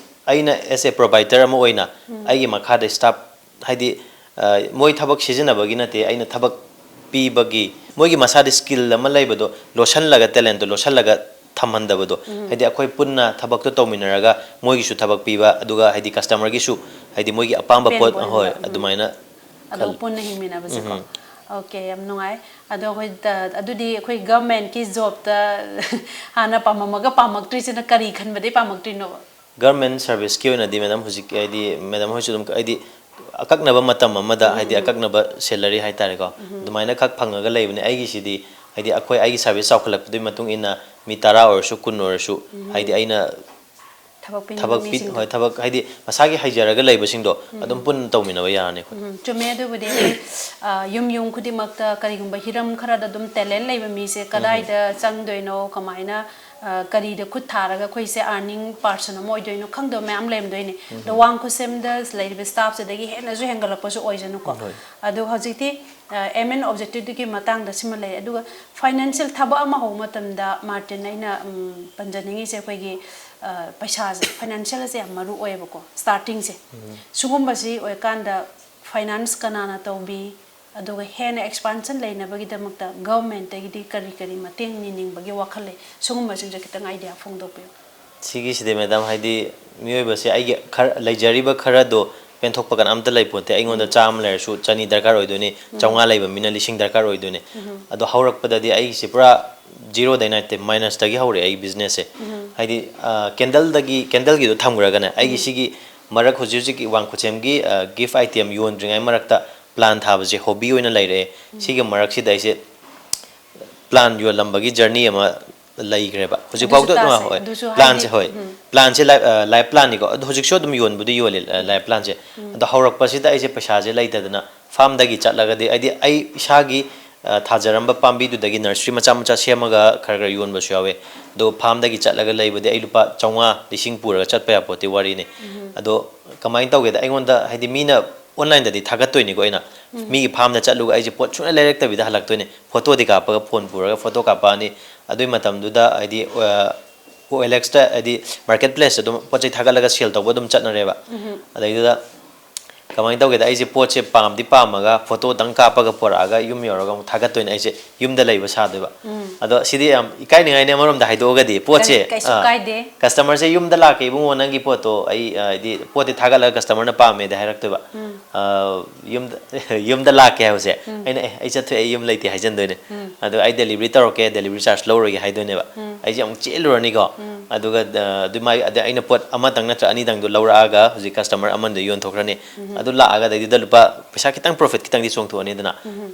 ꯑꯩꯅ as a provider ꯑꯃ ꯑꯣꯏꯅ ꯑꯩꯒꯤ ꯃꯈꯥꯗ ꯁ꯭ꯇꯥꯐ, ꯍꯥꯏꯗꯤ, ꯑ, ꯃꯣꯏ ꯊꯕꯛ ꯁꯤꯖꯤꯟꯅꯕꯒꯤ ꯅꯠꯇꯦ, ꯑꯩꯅ ꯊꯕꯛ ꯄꯤꯕꯒꯤ, ꯃꯣꯏꯒꯤ ꯃꯁꯥꯗ ꯁ꯭ꯀꯤꯜ ꯑꯃ ꯂꯩꯕꯗꯣ ꯂꯣꯠꯁꯤꯜꯂꯒ, ꯇꯦꯂꯦꯟꯠꯇꯣ ꯂꯣꯠꯁꯤꯜꯂꯒ ꯊꯝꯍꯟꯗꯕꯗꯣ, ꯍꯥꯏꯗꯤ ꯑꯩꯈꯣꯏ ꯄꯨꯟꯅ ꯊꯕꯛꯇꯣ ꯇꯧꯃꯤꯟꯅꯔꯒ ꯃꯣꯏꯒꯤꯁꯨ ꯊꯕꯛ ꯄꯤꯕ, ꯑꯗꯨꯒ ꯍꯥꯏꯗꯤ ꯀꯁꯇꯃꯔꯒꯤꯁꯨ, ꯍꯥꯏꯗꯤ ꯃꯣꯏꯒꯤ ꯑꯄꯥꯝꯕ ꯄꯣꯠ, ꯄꯦꯟꯕ ꯑꯣꯏꯍꯟꯕ꯫ ꯍꯣꯏ, ꯑꯗꯨꯃꯥꯏꯅ ꯑꯗꯣ ꯈꯜ-, ꯄꯨꯟꯅ ꯍꯤꯡꯃꯤꯟꯅꯕꯁꯦꯀꯣ꯫ ꯑꯣꯀꯦ, ꯌꯥꯝ ꯅꯨꯡꯉꯥꯏ꯫ ꯑꯗꯣ ꯑꯩꯈꯣꯏ ꯇ-, ꯑꯗꯨꯗꯤ ꯑꯩꯈꯣꯏ ꯒꯚꯔꯟꯃꯦꯟꯠꯀꯤ ꯖꯣꯕꯇ ꯍꯥꯟꯅ ꯄꯥꯝꯃꯝꯃꯒ ꯄꯥꯝꯃꯛꯇ꯭ꯔꯤꯁꯤꯅ ꯀꯔꯤ ꯈꯟꯕꯗꯒꯤ ꯄꯥꯝꯃꯛꯇ꯭ꯔꯤꯅꯣꯕ? ꯒꯚꯔꯟꯃꯦꯟꯠ ꯁꯔꯚꯤꯁꯀꯤ ꯑꯣꯏꯅꯗꯤ, ꯃꯦꯗꯥꯝ, ꯍꯧꯖꯤꯛ ꯍꯥꯏꯗꯤ ꯃꯦꯗꯥꯝ ꯍꯣꯏꯁꯨ ꯑꯗꯨꯝ ꯍꯥꯏꯗꯤ ꯑꯀꯛꯅꯕ ꯃꯇꯝ ꯑꯃꯗ, ꯍꯥꯏꯗꯤ ꯑꯀꯛꯅꯕ ꯁꯦꯂꯔꯤ ꯍꯥꯏꯇꯥꯔꯦꯀꯣ, ꯑꯗꯨꯃꯥꯏꯅ ꯈꯛ ꯐꯪꯉꯒ ꯂꯩꯕꯅꯦ꯫ ꯑꯩꯒꯤꯁꯤꯗꯤ ꯍꯥꯏꯗꯤ ꯑꯩꯈꯣꯏ, ꯑꯩꯒꯤ service ꯆꯥꯎꯈꯠꯂꯛꯄꯗꯨꯒꯤ ꯃꯇꯨꯡ ꯏꯟꯅ ꯃꯤ ꯇꯔꯥ ꯑꯣꯏꯔꯁꯨ, ꯀꯨꯟ ꯑꯣꯏꯔꯁꯨ, ꯍꯥꯏꯗꯤ ꯑꯩꯅ ꯊꯕꯛ ꯄꯤꯅꯤꯡꯕ ꯊꯕꯛ ꯄꯤ ꯃꯤꯁꯤꯡꯗꯣ ꯍꯣꯏ, ꯊꯕꯛ ꯍꯥꯏꯗꯤ ꯃꯁꯥꯒꯤ ꯍꯩꯖꯔꯒ ꯂꯩꯕꯁꯤꯡꯗꯣ ꯑꯗꯨꯝ ꯄꯨꯟꯅ ꯇꯧꯃꯤꯟꯅꯕ ꯌꯥꯔꯅꯤ ꯑꯩꯈꯣꯏ꯫ ꯎꯝ, ꯆꯨꯝꯃꯦ꯫ ꯑꯗꯨꯕꯨꯗꯤ ꯑꯩꯈꯣꯏ, ꯑ, ꯌꯨꯝ ꯌꯨꯝ ꯈꯨꯗꯤꯡꯃꯛꯇ ꯀꯔꯤꯒꯨꯝꯕ ꯍꯤꯔꯝ ꯈꯔꯗ ꯑꯗꯨꯝ talent ꯂꯩꯕ ꯃꯤꯁꯦ ꯀꯗꯥꯏꯗ ꯆꯪꯗꯣꯏꯅꯣ, ꯀꯃꯥꯏꯅ, ꯑ, ꯀꯔꯤꯗ ꯈꯨꯠ ꯊꯥꯔꯒ ꯑꯩꯈꯣꯏꯁꯦ earning person ꯑꯃ ꯑꯣꯏꯗꯣꯏꯅꯣ ꯈꯪꯗꯕ ꯃꯌꯥꯝ ꯂꯩꯔꯝꯗꯣꯏꯅꯦ꯫ ꯑꯗꯣ ꯋꯥꯡ ꯈꯨꯠꯁꯦꯝꯗ ꯂꯩꯔꯤꯕ staff ꯁꯤꯗꯒꯤ ꯍꯦꯟꯅꯁꯨ ꯍꯦꯟꯒꯠꯂꯛꯄꯁꯨ ꯑꯣꯏꯖꯅꯨꯀꯣ꯫ ꯍꯣꯏ꯫ ꯑꯗꯣ ꯍꯧꯖꯤꯛꯇꯤ, ꯑ, aim and objective ꯗꯨꯒꯤ ꯃꯇꯥꯡꯗ ꯁꯤꯃ ꯂꯩꯔꯦ꯫ ꯑꯗꯨꯒ financial ꯊꯕꯛ ꯑꯃ ꯍꯧꯕ ꯃꯇꯝꯗ, ꯃꯥꯔꯇꯤꯟ, ꯑꯩꯅ, ꯎꯝ, ꯄꯟꯖꯅꯤꯡꯉꯤꯁꯦ ꯑꯩꯈꯣꯏꯒꯤ, ꯑ, ꯄꯩꯁꯥꯁꯦ, financial ꯁꯦ ꯌꯥꯝ ꯃꯔꯨ ꯑꯣꯏꯌꯦꯕꯀꯣ, starting ꯁꯦ꯫ ꯁꯤꯒꯨꯝꯕꯁꯤ ꯑꯣꯏꯔꯀꯥꯟꯗ finance ꯀꯅꯥꯅ ꯇꯧꯕꯤ? ꯑꯗꯨꯒ ꯍꯦꯟꯅ expansion ꯂꯩꯅꯕꯒꯤꯗꯃꯛꯇ government ꯇꯒꯤꯗꯤ ꯀꯔꯤ ꯀꯔꯤ ꯃꯇꯦꯡ ꯅꯤꯅꯤꯡꯕꯒꯤ ꯋꯥꯈꯜ ꯂꯩ? ꯁꯤꯒꯨꯝꯕꯁꯤꯡꯁꯦ ꯈꯤꯇꯪ idea ꯐꯣꯡꯗꯣꯛꯄꯤꯌꯨ꯫ ꯁꯤꯒꯤꯁꯤꯗꯤ, madam, ꯍꯥꯏꯗꯤ ꯃꯤꯑꯣꯏꯕꯁꯦ ꯑꯩꯒꯤ ꯈꯔ, ꯂꯩꯖꯔꯤꯕ ꯈꯔꯗꯣ ꯄꯦꯟꯊꯣꯛꯄ ꯀꯅꯥꯝꯇ ꯂꯩꯄꯣꯟꯇꯦ꯫ ꯑꯩꯉꯣꯟꯗ ꯆꯥꯝꯃ ꯂꯩꯔꯁꯨ ꯆꯅꯤ ꯗꯔꯀꯥꯔ ꯑꯣꯏꯗꯣꯏꯅꯤ, ꯆꯥꯝꯃꯉꯥ ꯂꯩꯕ ꯃꯤꯅ ꯂꯤꯁꯤꯡ ꯗꯔꯀꯥꯔ ꯑꯣꯏꯗꯣꯏꯅꯤ꯫ ꯑꯗꯣ ꯍꯧꯔꯛꯄꯗꯗꯤ ꯑꯩꯒꯤꯁꯦ ꯄꯨꯔꯥ zero ꯗꯩ ꯅꯠꯇꯦ, minus ꯇꯒꯤ ꯍꯧꯔꯛꯑꯦ ꯑꯩ business ꯁꯦ꯫ ꯍꯥꯏꯗꯤ, ꯑ, candle ꯗꯒꯤ, candle ꯒꯤꯗꯣ ꯊꯝꯈ꯭ꯔꯒꯅꯦ, ꯑꯩꯒꯤ ꯁꯤꯒꯤ ꯃꯔꯛ, ꯍꯧꯖꯤꯛ ꯍꯧꯖꯤꯛꯀꯤ ꯋꯥꯡ ꯈꯨꯠꯁꯦꯝꯒꯤ, ꯑ, gift item ꯌꯣꯟꯗ꯭ꯔꯤꯉꯩ ꯃꯔꯛꯇ plant ꯊꯥꯕꯁꯦ hobby ꯑꯣꯏꯅ ꯂꯩꯔꯛꯑꯦ꯫ ꯁꯤꯒꯤ ꯃꯔꯛꯁꯤꯗ ꯑꯩꯁꯦ plant ꯌꯣꯜꯂꯝꯕꯒꯤ journey ꯑꯃ ꯂꯩꯈ꯭ꯔꯦꯕ꯫ ꯑꯗꯨꯁꯨ ꯍꯧꯖꯤꯛꯐꯥꯎꯗ ꯑꯗꯨꯝ, ꯇꯥꯁꯦ, ꯍꯣꯏ, ꯑꯗꯨꯁꯨ plant ꯁꯦ, ꯍꯥꯏꯗꯤ, ꯍꯣꯏ, ꯎꯝ, plant ꯁꯦ live, ꯑ, live plant ꯅꯤꯀꯣ꯫ ꯑꯗꯣ ꯍꯧꯖꯤꯛꯁꯨ ꯑꯗꯨꯝ ꯌꯣꯟꯕꯨꯗꯤ ꯌꯣꯜꯂꯤ, ꯑ, live plant ꯁꯦ꯫ ꯑꯗꯣ ꯍꯧꯔꯛꯄꯁꯤꯗ ꯑꯩꯁꯦ ꯄꯩꯁꯥꯁꯦ ꯂꯩꯇꯗꯅ farm ꯗꯒꯤ ꯆꯠꯂꯒꯗꯤ, ꯍꯥꯏꯗꯤ ꯑꯩ ꯏꯁꯥꯒꯤ, ꯑ, ꯊꯥꯖꯔꯝꯕ ꯄꯥꯝꯕꯤꯗꯨꯗꯒꯤ nursery ꯃꯆꯥ ꯃꯆꯥ ꯁꯦꯝꯃꯒ ꯈꯔ ꯈꯔ ꯌꯣꯟꯕꯁꯨ ꯌꯥꯎꯋꯦ꯫ ꯑꯗꯣ farm ꯗꯒꯤ ꯆꯠꯂꯒ ꯂꯩꯕꯗꯤ ꯑꯩ ꯂꯨꯄꯥ ꯆꯥꯝꯃꯉꯥ, ꯂꯤꯁꯤꯡ ꯄꯨꯔꯒ ꯆꯠꯄ ꯌꯥꯄꯣꯠꯇꯦ, ꯋꯥꯔꯤꯅꯤ꯫ ꯑꯗꯣ ꯀꯃꯥꯏꯅ ꯇꯧꯒꯦꯗ, ꯑꯩꯉꯣꯟꯗ, ꯍꯥꯏꯗꯤ ꯃꯤꯅ online ꯗꯗꯤ ꯊꯥꯒꯠꯇꯣꯏꯅꯤꯀꯣ ꯑꯩꯅ꯫ ꯃꯤꯒꯤ farm ꯗ ꯆꯠꯂꯨꯒ ꯑꯩꯁꯦ ꯄꯣꯠ ꯁꯨꯡꯂꯩ ꯂꯩꯔꯛꯇꯕꯤꯗ ꯍꯜꯂꯛꯇꯣꯏꯅꯦ꯫ Photo ꯗꯤ ꯀꯥꯞꯄꯒ, phone ꯄꯨꯔꯒ photo ꯀꯥꯞꯄꯛꯑꯅꯤ꯫ ꯑꯗꯨꯒꯤ ꯃꯇꯝꯗꯨꯗ, ꯍꯥꯏꯗꯤ, ꯑ, OLX ꯇ, ꯍꯥꯏꯗꯤ market place ꯇ ꯑꯗꯨꯝ ꯄꯣꯠ ꯆꯩ ꯊꯥꯒꯠꯂꯒ sale ꯇꯧꯕ ꯑꯗꯨꯝ ꯆꯠꯅꯔꯦꯕ꯫ ꯑꯗꯩꯗꯨꯗ ꯀꯃꯥꯏꯅ ꯇꯧꯒꯦꯗ, ꯑꯩꯁꯦ ꯄꯣꯠꯁꯦ ꯄꯥꯝꯗꯤ ꯄꯥꯝꯃꯒ photo ꯗꯪ ꯀꯥꯞꯄꯒ ꯄꯨꯔꯛꯑꯒ ꯌꯨꯝ ꯌꯧꯔꯒ ꯑꯃꯨꯛ ꯊꯥꯒꯠꯇꯣꯏꯅꯦ꯫ ꯑꯩꯁꯦ ꯌꯨꯝꯗ ꯂꯩꯕ ꯁꯥꯗꯣꯏꯕ꯫ ꯑꯗꯣ ꯁꯤꯗꯤ ꯌꯥꯝ ꯏꯀꯥꯏꯅꯤꯡꯉꯥꯏꯅꯦ ꯑꯃꯔꯣꯝꯗ ꯍꯥꯏꯗꯣꯛꯑꯒꯗꯤ꯫ ꯄꯣꯠꯁꯦ, ꯀꯩꯁꯨ ꯑꯥ, ꯀꯥꯏꯗꯦ꯫ Customer ꯁꯦ ꯌꯨꯝꯗ ꯂꯥꯛꯀꯦ, "ꯏꯕꯨꯡꯉꯣ, ꯅꯪꯒꯤ ꯄꯣꯠꯇꯣ ꯑꯩ, ꯑ, ꯍꯥꯏꯗꯤ ꯄꯣꯠꯇꯤ ꯊꯥꯒꯠꯂꯒ customer ꯅ ꯄꯥꯝꯃꯦꯗꯤ ꯍꯥꯏꯔꯛꯇꯣꯏꯕ꯫ ꯑ, ꯌꯨꯝꯗ, ꯌꯨꯝꯗ ꯂꯥꯛꯀꯦ ꯍꯥꯏꯕꯁꯦ ꯑꯩꯅ, "ꯑꯦ, ꯑꯩ ꯆꯠꯊꯣꯛꯑꯦ, ꯑꯩ ꯌꯨꯝ ꯂꯩꯇꯦ" ꯍꯥꯏꯖꯟꯗꯣꯏꯅꯦ꯫ ꯑꯗꯣ "ꯑꯩ delivery ꯇꯧꯔꯛꯀꯦ, delivery charge ꯂꯧꯔꯣꯏꯒꯦ" ꯍꯥꯏꯗꯣꯏꯅꯦꯕ꯫ ꯑꯩꯁꯦ ꯑꯃꯨꯛ ꯆꯦꯜꯂꯨꯔꯅꯤꯀꯣ꯫ ꯑꯗꯨꯒ, ꯑ, ꯑꯗꯨꯃꯥꯏ-, ꯑꯗ ꯑꯩꯅ ꯄꯣꯠ ꯑꯃꯇꯪ ꯅꯠꯇ꯭ꯔ ꯑꯅꯤꯗꯪꯗꯣ ꯂꯧꯔꯛꯑꯒ ꯍꯧꯖꯤꯛ customer ꯑꯃꯗ ꯌꯣꯟꯊꯣꯛꯈ꯭ꯔꯅꯤ꯫ ꯑꯗꯨ ꯂꯥꯛꯑꯒ ꯑꯗꯩꯗꯨꯗ ꯂꯨꯄꯥ ꯄꯩꯁꯥ ꯈꯤꯇꯪ profit ꯈꯤꯇꯪꯗꯤ ꯆꯣꯡꯊꯣꯛꯑꯅꯤꯗꯅ꯫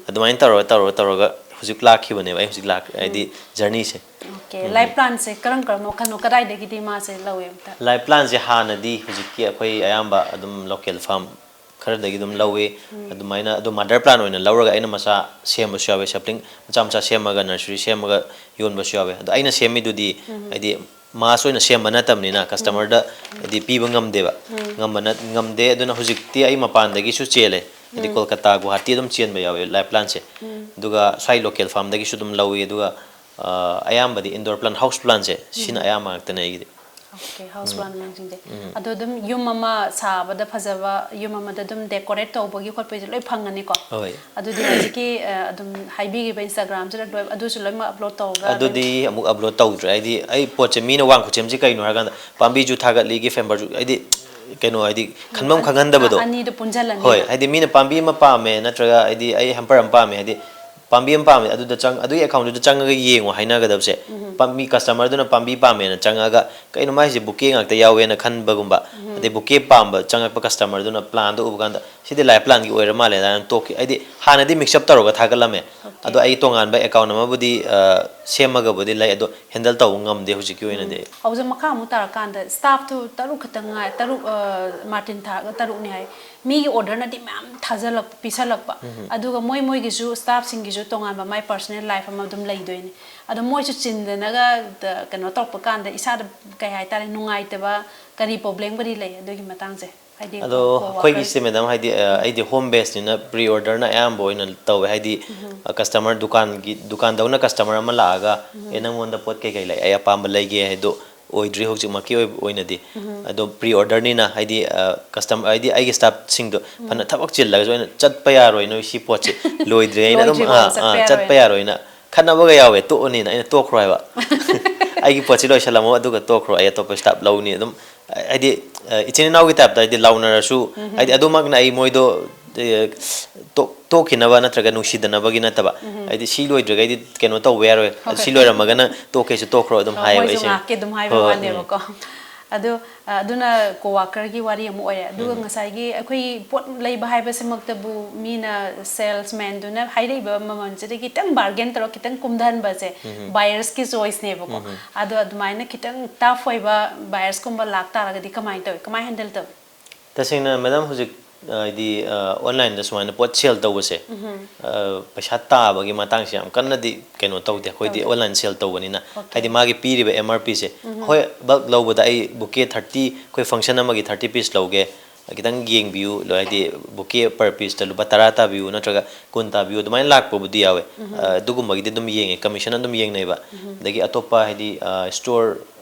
ꯑꯗꯨꯃꯥꯏꯅ ꯇꯧꯔꯒ, ꯇꯧꯔꯒ, ꯇꯧꯔꯒ ꯍꯧꯖꯤꯛ ꯂꯥꯛꯈꯤꯕꯅꯦꯕ꯫ ꯑꯩ ꯍꯧꯖꯤꯛ ꯂꯥꯛ ꯍꯥꯏꯗꯤ ꯖꯔꯅꯤꯁꯦ꯫ ꯑꯣꯀꯦ, ꯂꯥꯏꯐ ꯄ꯭ꯂꯥꯟꯁꯦ ꯀꯔꯝ ꯀꯔꯝꯕ ꯃꯈꯜꯅꯣ, ꯀꯗꯥꯏꯗꯒꯤꯗꯤ ꯃꯥꯁꯦ ꯂꯧꯋꯦ ꯑꯝꯇ? ꯂꯥꯏꯐ ꯄ꯭ꯂꯥꯟꯁꯦ ꯍꯥꯟꯅꯗꯤ ꯍꯧꯖꯤꯛꯀꯤ ꯑꯩꯈꯣꯏ ꯑꯌꯥꯝꯕ ꯑꯗꯨꯝ ꯂꯣꯀꯦꯜ ꯐꯥꯔꯝ ꯈꯔꯗꯒꯤ ꯑꯗꯨꯝ ꯂꯧꯋꯤ꯫ ꯑꯗꯨꯃꯥꯏꯅ ꯑꯗꯨꯝ ꯃꯥꯗꯔ ꯄ꯭ꯂꯥꯟ ꯑꯣꯏꯅ ꯂꯧꯔꯒ ꯑꯩꯅ ꯃꯆꯥ ꯁꯦꯝꯕꯁꯨ ꯌꯥꯎꯋꯦ, ꯁꯦꯞꯂꯤꯡ ꯃꯆꯥ ꯃꯆꯥ ꯁꯦꯝꯃꯒ ꯅꯔꯁꯔꯤ ꯁꯦꯝꯃꯒ ꯌꯣꯟꯕꯁꯨ ꯌꯥꯎꯋꯦ꯫ ꯑꯗꯣ ꯑꯩꯅ ꯁꯦꯝꯃꯤꯗꯨꯗꯤ ꯍꯥꯏꯗꯤ ꯃꯥꯁ ꯑꯣꯏꯅ ꯁꯦꯝꯕ ꯅꯠꯇꯕꯅꯤꯅ ꯀꯁꯇꯃꯔꯗ ꯍꯥꯏꯗꯤ ꯄꯤꯕ ꯉꯝꯗꯦꯕ꯫ ꯉꯝꯕ ꯅꯠ- ꯉꯝꯗꯦ꯫ ꯑꯗꯨꯅ ꯍꯧꯖꯤꯛꯇꯤ ꯑꯩ ꯃꯄꯥꯟꯗꯒꯤꯁꯨ ꯆꯦꯜꯂꯦ, ꯍꯥꯏꯗꯤ ꯀꯣꯜꯀꯇꯥ, ꯒꯨꯍꯥꯇꯤ ꯑꯗꯨꯝ ꯆꯦꯟꯕ ꯌꯥꯎꯋꯦ ꯂꯥꯏꯐ ꯄ꯭ꯂꯥꯟꯁꯦ꯫ ꯑꯗꯨꯒ ꯁ꯭ꯋꯥꯏ ꯂꯣꯀꯦꯜ ꯐꯥꯔꯝꯗꯒꯤꯁꯨ ꯑꯗꯨꯝ ꯂꯧꯋꯤ꯫ ꯑꯗꯨꯒ ꯑ, ꯑꯌꯥꯝꯕꯗꯤ ꯏꯟꯗꯣꯔ ꯄ꯭ꯂꯥꯟ, ꯍꯥꯎꯁ ꯄ꯭ꯂꯥꯟꯁꯦ ꯁꯤꯅ ꯑꯌꯥꯝꯕ ꯉꯥꯛꯇꯅꯦ ꯑꯩꯒꯤꯗꯤ꯫ ꯑꯣꯀꯦ, ꯍꯥꯎꯁ ꯄ꯭ꯂꯥꯟ ꯂꯪꯁꯤꯡꯁꯦ꯫ ꯑꯗꯣ ꯑꯗꯨꯝ ꯌꯨꯝ ꯑꯃ ꯁꯥꯕꯗ ꯐꯖꯕ, ꯌꯨꯝ ꯑꯃꯗ ꯑꯗꯨꯝ ꯗꯦꯀꯣꯔꯦꯠ ꯇꯧꯕꯒꯤ ꯈꯣꯠꯄꯒꯤꯁꯨ ꯂꯣꯏ ꯐꯪꯒꯅꯤꯀꯣ? ꯍꯣꯏ꯫ ꯑꯗꯨꯗꯤ ꯍꯧꯖꯤꯛꯀꯤ ꯑ, ꯑꯗꯨꯝ ꯍꯥꯏꯕꯤꯈꯤꯕ ꯏꯟꯁꯇꯥꯒ꯭ꯔꯥꯝꯁꯤꯗ ꯂꯣꯏ, ꯑꯗꯨꯁꯨ ꯂꯣꯏꯅꯃꯛ ꯑꯞꯂꯣꯗ ꯇꯧꯔꯒ ꯑꯗꯨꯝ ꯑꯗꯨꯗꯤ ꯑꯃꯨꯛ ꯑꯞꯂꯣꯗ ꯇꯧꯗ꯭ꯔꯦ꯫ ꯍꯥꯏꯗꯤ ꯑꯩ ꯄꯣꯠꯁꯦ ꯃꯤꯅ ꯋꯥꯡ ꯈꯨꯠꯁꯦꯝꯁꯤ ꯀꯩꯅꯣ ꯍꯥꯏꯔꯀꯥꯟꯗ ꯄꯥꯝꯕꯤꯁꯨ ꯊꯥꯒꯠꯂꯤ, ꯒꯤꯐ ꯍꯦꯝꯄꯔꯁꯨ, ꯍꯥꯏꯗꯤ ꯀꯩꯅꯣ, ꯍꯥꯏꯗꯤ ꯈꯟꯐꯝ ꯈꯪꯍꯟꯗꯕꯗꯣ꯫ ꯑꯅꯤꯗꯣ ꯄꯨꯟꯁꯤꯜꯂꯅꯤ꯫ ꯍꯣꯏ, ꯍꯥꯏꯗꯤ ꯃꯤꯅ ꯄꯥꯝꯕꯤ ꯑꯃ ꯄꯥꯝꯃꯦ ꯅꯠꯇ꯭ꯔꯒ ꯍꯥꯏꯗꯤ ꯑꯩ ꯍꯦꯝꯄꯔ ꯑꯃ ꯄꯥꯝꯃꯦ, ꯍꯥꯏꯗꯤ ꯄꯥꯝꯕꯤ ꯑꯃ ꯄꯥꯝꯃꯦ ꯑꯗꯨꯗ ꯆꯪ-, ꯑꯗꯨꯒꯤ ꯑꯦꯀꯥꯎꯟꯗꯨꯗ ꯆꯪꯉꯒ ꯌꯦꯡꯉꯣ ꯍꯥꯏꯅꯒꯗꯕꯁꯦ꯫ ꯄꯥꯝꯕꯤ, ꯀꯁꯇꯃꯔꯗꯨꯅ ꯄꯥꯝꯕꯤ ꯄꯥꯝꯃꯦꯅ ꯆꯪꯉꯒ ꯀꯩꯅꯣ ꯃꯥꯏꯁꯦ ꯕꯨꯀꯦ ꯉꯥꯛꯇ ꯌꯥꯎꯋꯦꯅ ꯈꯟꯕꯒꯨꯝꯕ, ꯑꯗꯩ ꯕꯨꯀꯦ ꯄꯥꯝꯕ ꯆꯪꯉꯛꯄ ꯀꯁꯇꯃꯔꯗꯨꯅ ꯄ꯭ꯂꯥꯟꯗꯣ ꯎꯕ ꯀꯥꯟꯗ ꯁꯤꯗꯤ ꯂꯥꯏꯐ ꯄ꯭ꯂꯥꯟꯒꯤ ꯑꯣꯏꯔ ꯃꯥꯜꯂꯦ ꯑꯗꯨꯃꯥꯏꯅ ꯇꯣꯛꯈꯤ꯫ ꯍꯥꯏꯗꯤ ꯍꯥꯟꯅꯗꯤ ꯃꯤꯛꯁ ꯑꯞ ꯇꯧꯔꯒ ꯊꯥꯒꯠꯂꯝꯃꯦ꯫ ꯑꯗꯣ ꯑꯩ ꯇꯣꯉꯥꯟꯕ ꯑꯦꯀꯥꯎꯟ ꯑꯃꯕꯨꯗꯤ, ꯑ, ꯁꯦꯝꯃꯒꯕꯨꯗꯤ ꯂꯩ, ꯑꯗꯣ ꯍꯦꯟꯗꯜ ꯇꯧꯕ ꯉꯝꯗꯦ ꯍꯧꯖꯤꯛꯀꯤ ꯑꯣꯏꯅꯗꯤ ꯑꯩ꯫ ꯍꯧꯖꯤꯛ ꯃꯈꯥ ꯑꯃꯨꯛ ꯇꯥꯔꯀꯥꯟꯗ ꯁ꯭ꯇꯥꯐꯇꯨ ꯇꯔꯨꯛ ꯈꯛꯇ ꯉꯥꯏ, ꯇꯔꯨꯛ, ꯑ, ꯃꯥꯔꯇꯤꯟ ꯊꯥꯔꯒ ꯇꯔꯨꯛꯅꯤ ꯍꯥꯏ꯫ ꯃꯤꯒꯤ ꯑꯣꯔꯗꯔꯅꯗꯤ ꯃꯌꯥꯝ ꯊꯥꯖꯜꯂꯛ-, ꯄꯤꯁꯜꯂꯛꯄ꯫ ꯑꯗꯨꯒ ꯃꯣꯏ ꯃꯣꯏꯒꯤꯁꯨ ꯁ꯭ꯇꯥꯐꯁꯤꯡꯒꯤꯁꯨ ꯇꯣꯉꯥꯟꯕ ꯃꯥꯏ ꯄꯔꯁꯣꯅꯦꯜ ꯂꯥꯏꯐ ꯑꯃ ꯑꯗꯨꯝ ꯂꯩꯗꯣꯏꯅꯤ꯫ ꯑꯗꯣ ꯃꯣꯏꯁꯨ ꯆꯤꯟꯗꯅꯒ ꯗ-, ꯀꯩꯅꯣ ꯇꯧꯔꯛꯄ ꯀꯥꯟꯗ ꯏꯁꯥꯗ ꯀꯩ ꯍꯥꯏꯇꯥꯔꯦ, ꯅꯨꯡꯉꯥꯏꯇꯕ ꯀꯔꯤ ꯄ꯭ꯔꯣꯕ꯭ꯂꯦꯝꯒꯗꯤ ꯂꯩ ꯑꯗꯨꯒꯤ ꯃꯇꯥꯡꯁꯦ? ꯍꯥꯏꯗꯤ ꯑꯗꯣ co-workers ꯑꯩꯈꯣꯏꯒꯤꯁꯦ ꯃꯦꯗꯥꯝ, ꯍꯥꯏꯗꯤ, ꯑ, ꯑꯩꯗꯤ ꯍꯣꯝ ꯕꯦꯁꯅꯤꯅ ꯄ꯭ꯔꯤ ꯑꯣꯔꯗꯔꯅ ꯑꯌꯥꯝꯕ ꯑꯣꯏꯅ ꯇꯧꯋꯦ꯫ ꯍꯥꯏꯗꯤ, ꯑ, ꯀꯁꯇꯃꯔ ꯗꯨꯀꯥꯟꯒꯤ, ꯗꯨꯀꯥꯟꯗꯧꯅ ꯀꯁꯇꯃꯔ ꯑꯃ ꯂꯥꯛꯑꯒ, "ꯑꯦ, ꯅꯪꯉꯣꯟꯗ ꯄꯣꯠ ꯀꯩꯀꯩ ꯂꯩ? ꯑꯩ ꯑꯄꯥꯝꯕ ꯂꯩꯒꯦ" ꯍꯥꯏꯗꯣ ꯑꯣꯏꯗ꯭ꯔꯤ ꯍꯧꯖꯤꯛꯃꯛꯀꯤ ꯑꯣꯏꯕ ꯑꯣꯏꯅꯗꯤ꯫ ꯑꯗꯣ ꯄ꯭ꯔꯤ ꯑꯣꯔꯗꯔꯅꯤꯅ, ꯍꯥꯏꯗꯤ, ꯑ, ꯀꯁꯇꯝ-, ꯍꯥꯏꯗꯤ ꯑꯩꯒꯤ ꯁ꯭ꯇꯥꯐꯁꯤꯡꯗꯣ ꯐꯅ ꯊꯕꯛ ꯆꯤꯜꯂꯒꯁꯨ ꯑꯩꯅ, "ꯆꯠꯄ ꯌꯥꯔꯣꯏ ꯅꯣꯏ ꯁꯤ ꯄꯣꯠꯁꯦ ꯂꯣꯏꯗ꯭ꯔꯤꯉꯩꯗ ꯑꯗꯨꯝ, ꯂꯣꯏꯗ꯭ꯔꯤꯐꯥꯎ ꯑ, ꯑ, ꯆꯠꯄ ꯆꯠꯄ ꯌꯥꯔꯣꯏ꯫ ꯌꯥꯔꯣꯏꯅ ꯈꯠꯅꯕꯒ ꯌꯥꯎꯋꯦ, ꯇꯣꯛꯑꯅꯤꯅ ꯑꯩꯅ ꯇꯣꯛꯈ꯭ꯔꯣ ꯍꯥꯏꯕ꯫ "ꯑꯩꯒꯤ ꯄꯣꯠꯁꯤ ꯂꯣꯏꯁꯜꯂꯝꯃꯣ ꯑꯗꯨꯒ ꯇꯣꯛꯈ꯭ꯔꯣ, ꯑꯩ ꯑꯇꯣꯞꯄ ꯁ꯭ꯇꯥꯐ ꯂꯧꯅꯤ" ꯑꯗꯨꯝ꯫ ꯍꯥꯏꯗꯤ, ꯑ, ꯏꯆꯤꯟ ꯏꯅꯥꯎꯒꯤ ꯇꯥꯏꯞꯇ ꯍꯥꯏꯗꯤ ꯂꯥꯎꯅꯔꯁꯨ, ꯍꯥꯏꯗꯤ ꯑꯗꯨꯃꯛꯅ ꯑꯩ ꯃꯣꯏꯗꯣ, ꯑ, ꯇꯣꯛ-, ꯇꯣꯛꯈꯤꯅꯕ ꯅꯠꯇ꯭ꯔꯒ ꯅꯨꯡꯁꯤꯗꯅꯕꯒꯤ ꯅꯠꯇꯕ꯫ ꯍꯥꯏꯗꯤ ꯁꯤ ꯂꯣꯏꯗ꯭ꯔꯒꯗꯤ ꯀꯩꯅꯣ ꯇꯧꯕ ꯌꯥꯔꯣꯏ, ꯍꯣꯏ, ꯁꯤ ꯍꯣꯏ꯫ ꯂꯣꯏꯔꯝꯃꯒꯅ ꯇꯣꯛꯀꯦꯁꯨ ꯇꯣꯛꯈ꯭ꯔꯣ ꯑꯗꯨꯝ ꯑ, ꯍꯥꯏꯌꯦꯕ ꯃꯣꯏꯁꯨ ꯑꯩꯁꯦ꯫ ꯉꯥꯏꯍꯥꯛꯀꯤ ꯑꯗꯨꯝ ꯍꯥꯏꯕ ꯍꯣꯏ, ꯍꯣꯏ, ꯋꯥꯅꯦꯕꯀꯣ꯫ ꯑꯗꯣ ꯑ, ꯑꯗꯨꯅ ꯀꯣꯋꯥꯀꯔꯒꯤ ꯋꯥꯔꯤ ꯑꯃ ꯑꯣꯏꯔꯦ꯫ ꯑꯗꯨꯒ ꯎꯝ꯫ ꯉꯁꯥꯏꯒꯤ ꯑꯩꯈꯣꯏ ꯄꯣꯠ ꯂꯩꯕ ꯍꯥꯏꯕꯁꯤꯃꯛꯇꯕꯨ ꯃꯤꯅ, ꯁꯦꯜꯁꯃꯦꯟꯗꯨꯅ ꯍꯥꯏꯔꯛꯏꯕ ꯃꯃꯜꯁꯤꯗꯒꯤ ꯈꯤꯇꯪ ꯕꯥꯔꯒꯦꯟ ꯇꯧꯔꯒ ꯈꯤꯇꯪ ꯀꯨꯝꯊꯍꯟꯕꯁꯦ ꯎꯝ꯫ ꯕꯥꯌꯔꯁꯀꯤ ꯆꯣꯏꯁꯅꯦꯕꯀꯣ꯫ ꯎꯝ꯫ ꯑꯗꯣ ꯑꯗꯨꯃꯥꯏꯅ ꯈꯤꯇꯪ ꯇꯐ ꯑꯣꯏꯕ ꯕꯥꯌꯔꯁꯀꯨꯝꯕ ꯂꯥꯛꯇꯥꯔꯒꯗꯤ ꯀꯃꯥꯏꯅ ꯇꯧꯏ, ꯀꯃꯥꯏꯅ ꯍꯦꯟꯗꯜ ꯇꯧꯏ? ꯇꯁꯦꯡꯅ ꯃꯦꯗꯥꯝ, ꯍꯧꯖꯤꯛ, ꯑ, ꯍꯥꯏꯗꯤ, ꯑ, ꯑꯣꯟꯂꯥꯏꯟꯗ ꯁꯨꯃꯥꯏꯅ ꯄꯣꯠ ꯁꯦꯜ ꯇꯧꯕꯁꯦ, ꯎꯝ꯫ ꯑ, ꯄꯩꯁꯥ ꯇꯥꯕꯒꯤ ꯃꯇꯥꯡꯁꯦ ꯌꯥꯝ ꯀꯟꯅꯗꯤ ꯀꯩꯅꯣ ꯇꯧꯗꯦ ꯑꯩꯈꯣꯏꯗꯤ꯫ ꯇꯧꯗꯦ꯫ ꯑꯣꯟꯂꯥꯏꯟ ꯁꯦꯜ ꯇꯧꯕꯅꯤꯅ꯫ ꯑꯣꯀꯦ꯫ ꯍꯥꯏꯗꯤ ꯃꯥꯒꯤ ꯄꯤꯔꯤꯕ ꯑꯦꯝ ꯑꯥꯔ ꯄꯤꯁꯦ, ꯎꯝ꯫ ꯍꯣꯏ, ꯕꯜꯛ ꯂꯧꯕꯗ ꯑꯩ ꯕꯨꯀꯦ ꯊꯥꯔꯇꯤ, ꯑꯩꯈꯣꯏ ꯐꯪꯁꯟ ꯑꯃꯒꯤ ꯊꯥꯔꯇꯤ ꯄꯤꯁ ꯂꯧꯒꯦ, ꯈꯤꯇꯪ ꯌꯦꯡꯕꯤꯌꯨ, ꯍꯥꯏꯗꯤ ꯕꯨꯀꯦ ꯄꯔ ꯄꯤꯁꯇ ꯂꯨꯄꯥ ꯇꯔꯥ ꯇꯥꯕꯤꯌꯨ ꯅꯠꯇ꯭ꯔꯒ ꯀꯨꯟ ꯇꯥꯕꯤꯌꯨ, ꯑꯗꯨꯃꯥꯏꯅ ꯂꯥꯛꯄꯕꯨꯗꯤ ꯌꯥꯎꯋꯦ꯫ ꯎꯝ꯫ ꯑ, ꯑꯗꯨꯒꯨꯝꯕꯒꯤꯗꯤ ꯑꯗꯨꯝ ꯌꯦꯡꯉꯦ, ꯀꯃꯤꯁꯟ ꯑꯗꯨꯝ ꯌꯦꯡꯅꯩꯕ꯫ ꯎꯝ꯫ ꯑꯗꯒꯤ ꯑꯇꯣꯞꯄ ꯍꯥꯏꯗꯤ, ꯑ, ꯁ꯭ꯇꯣꯔ,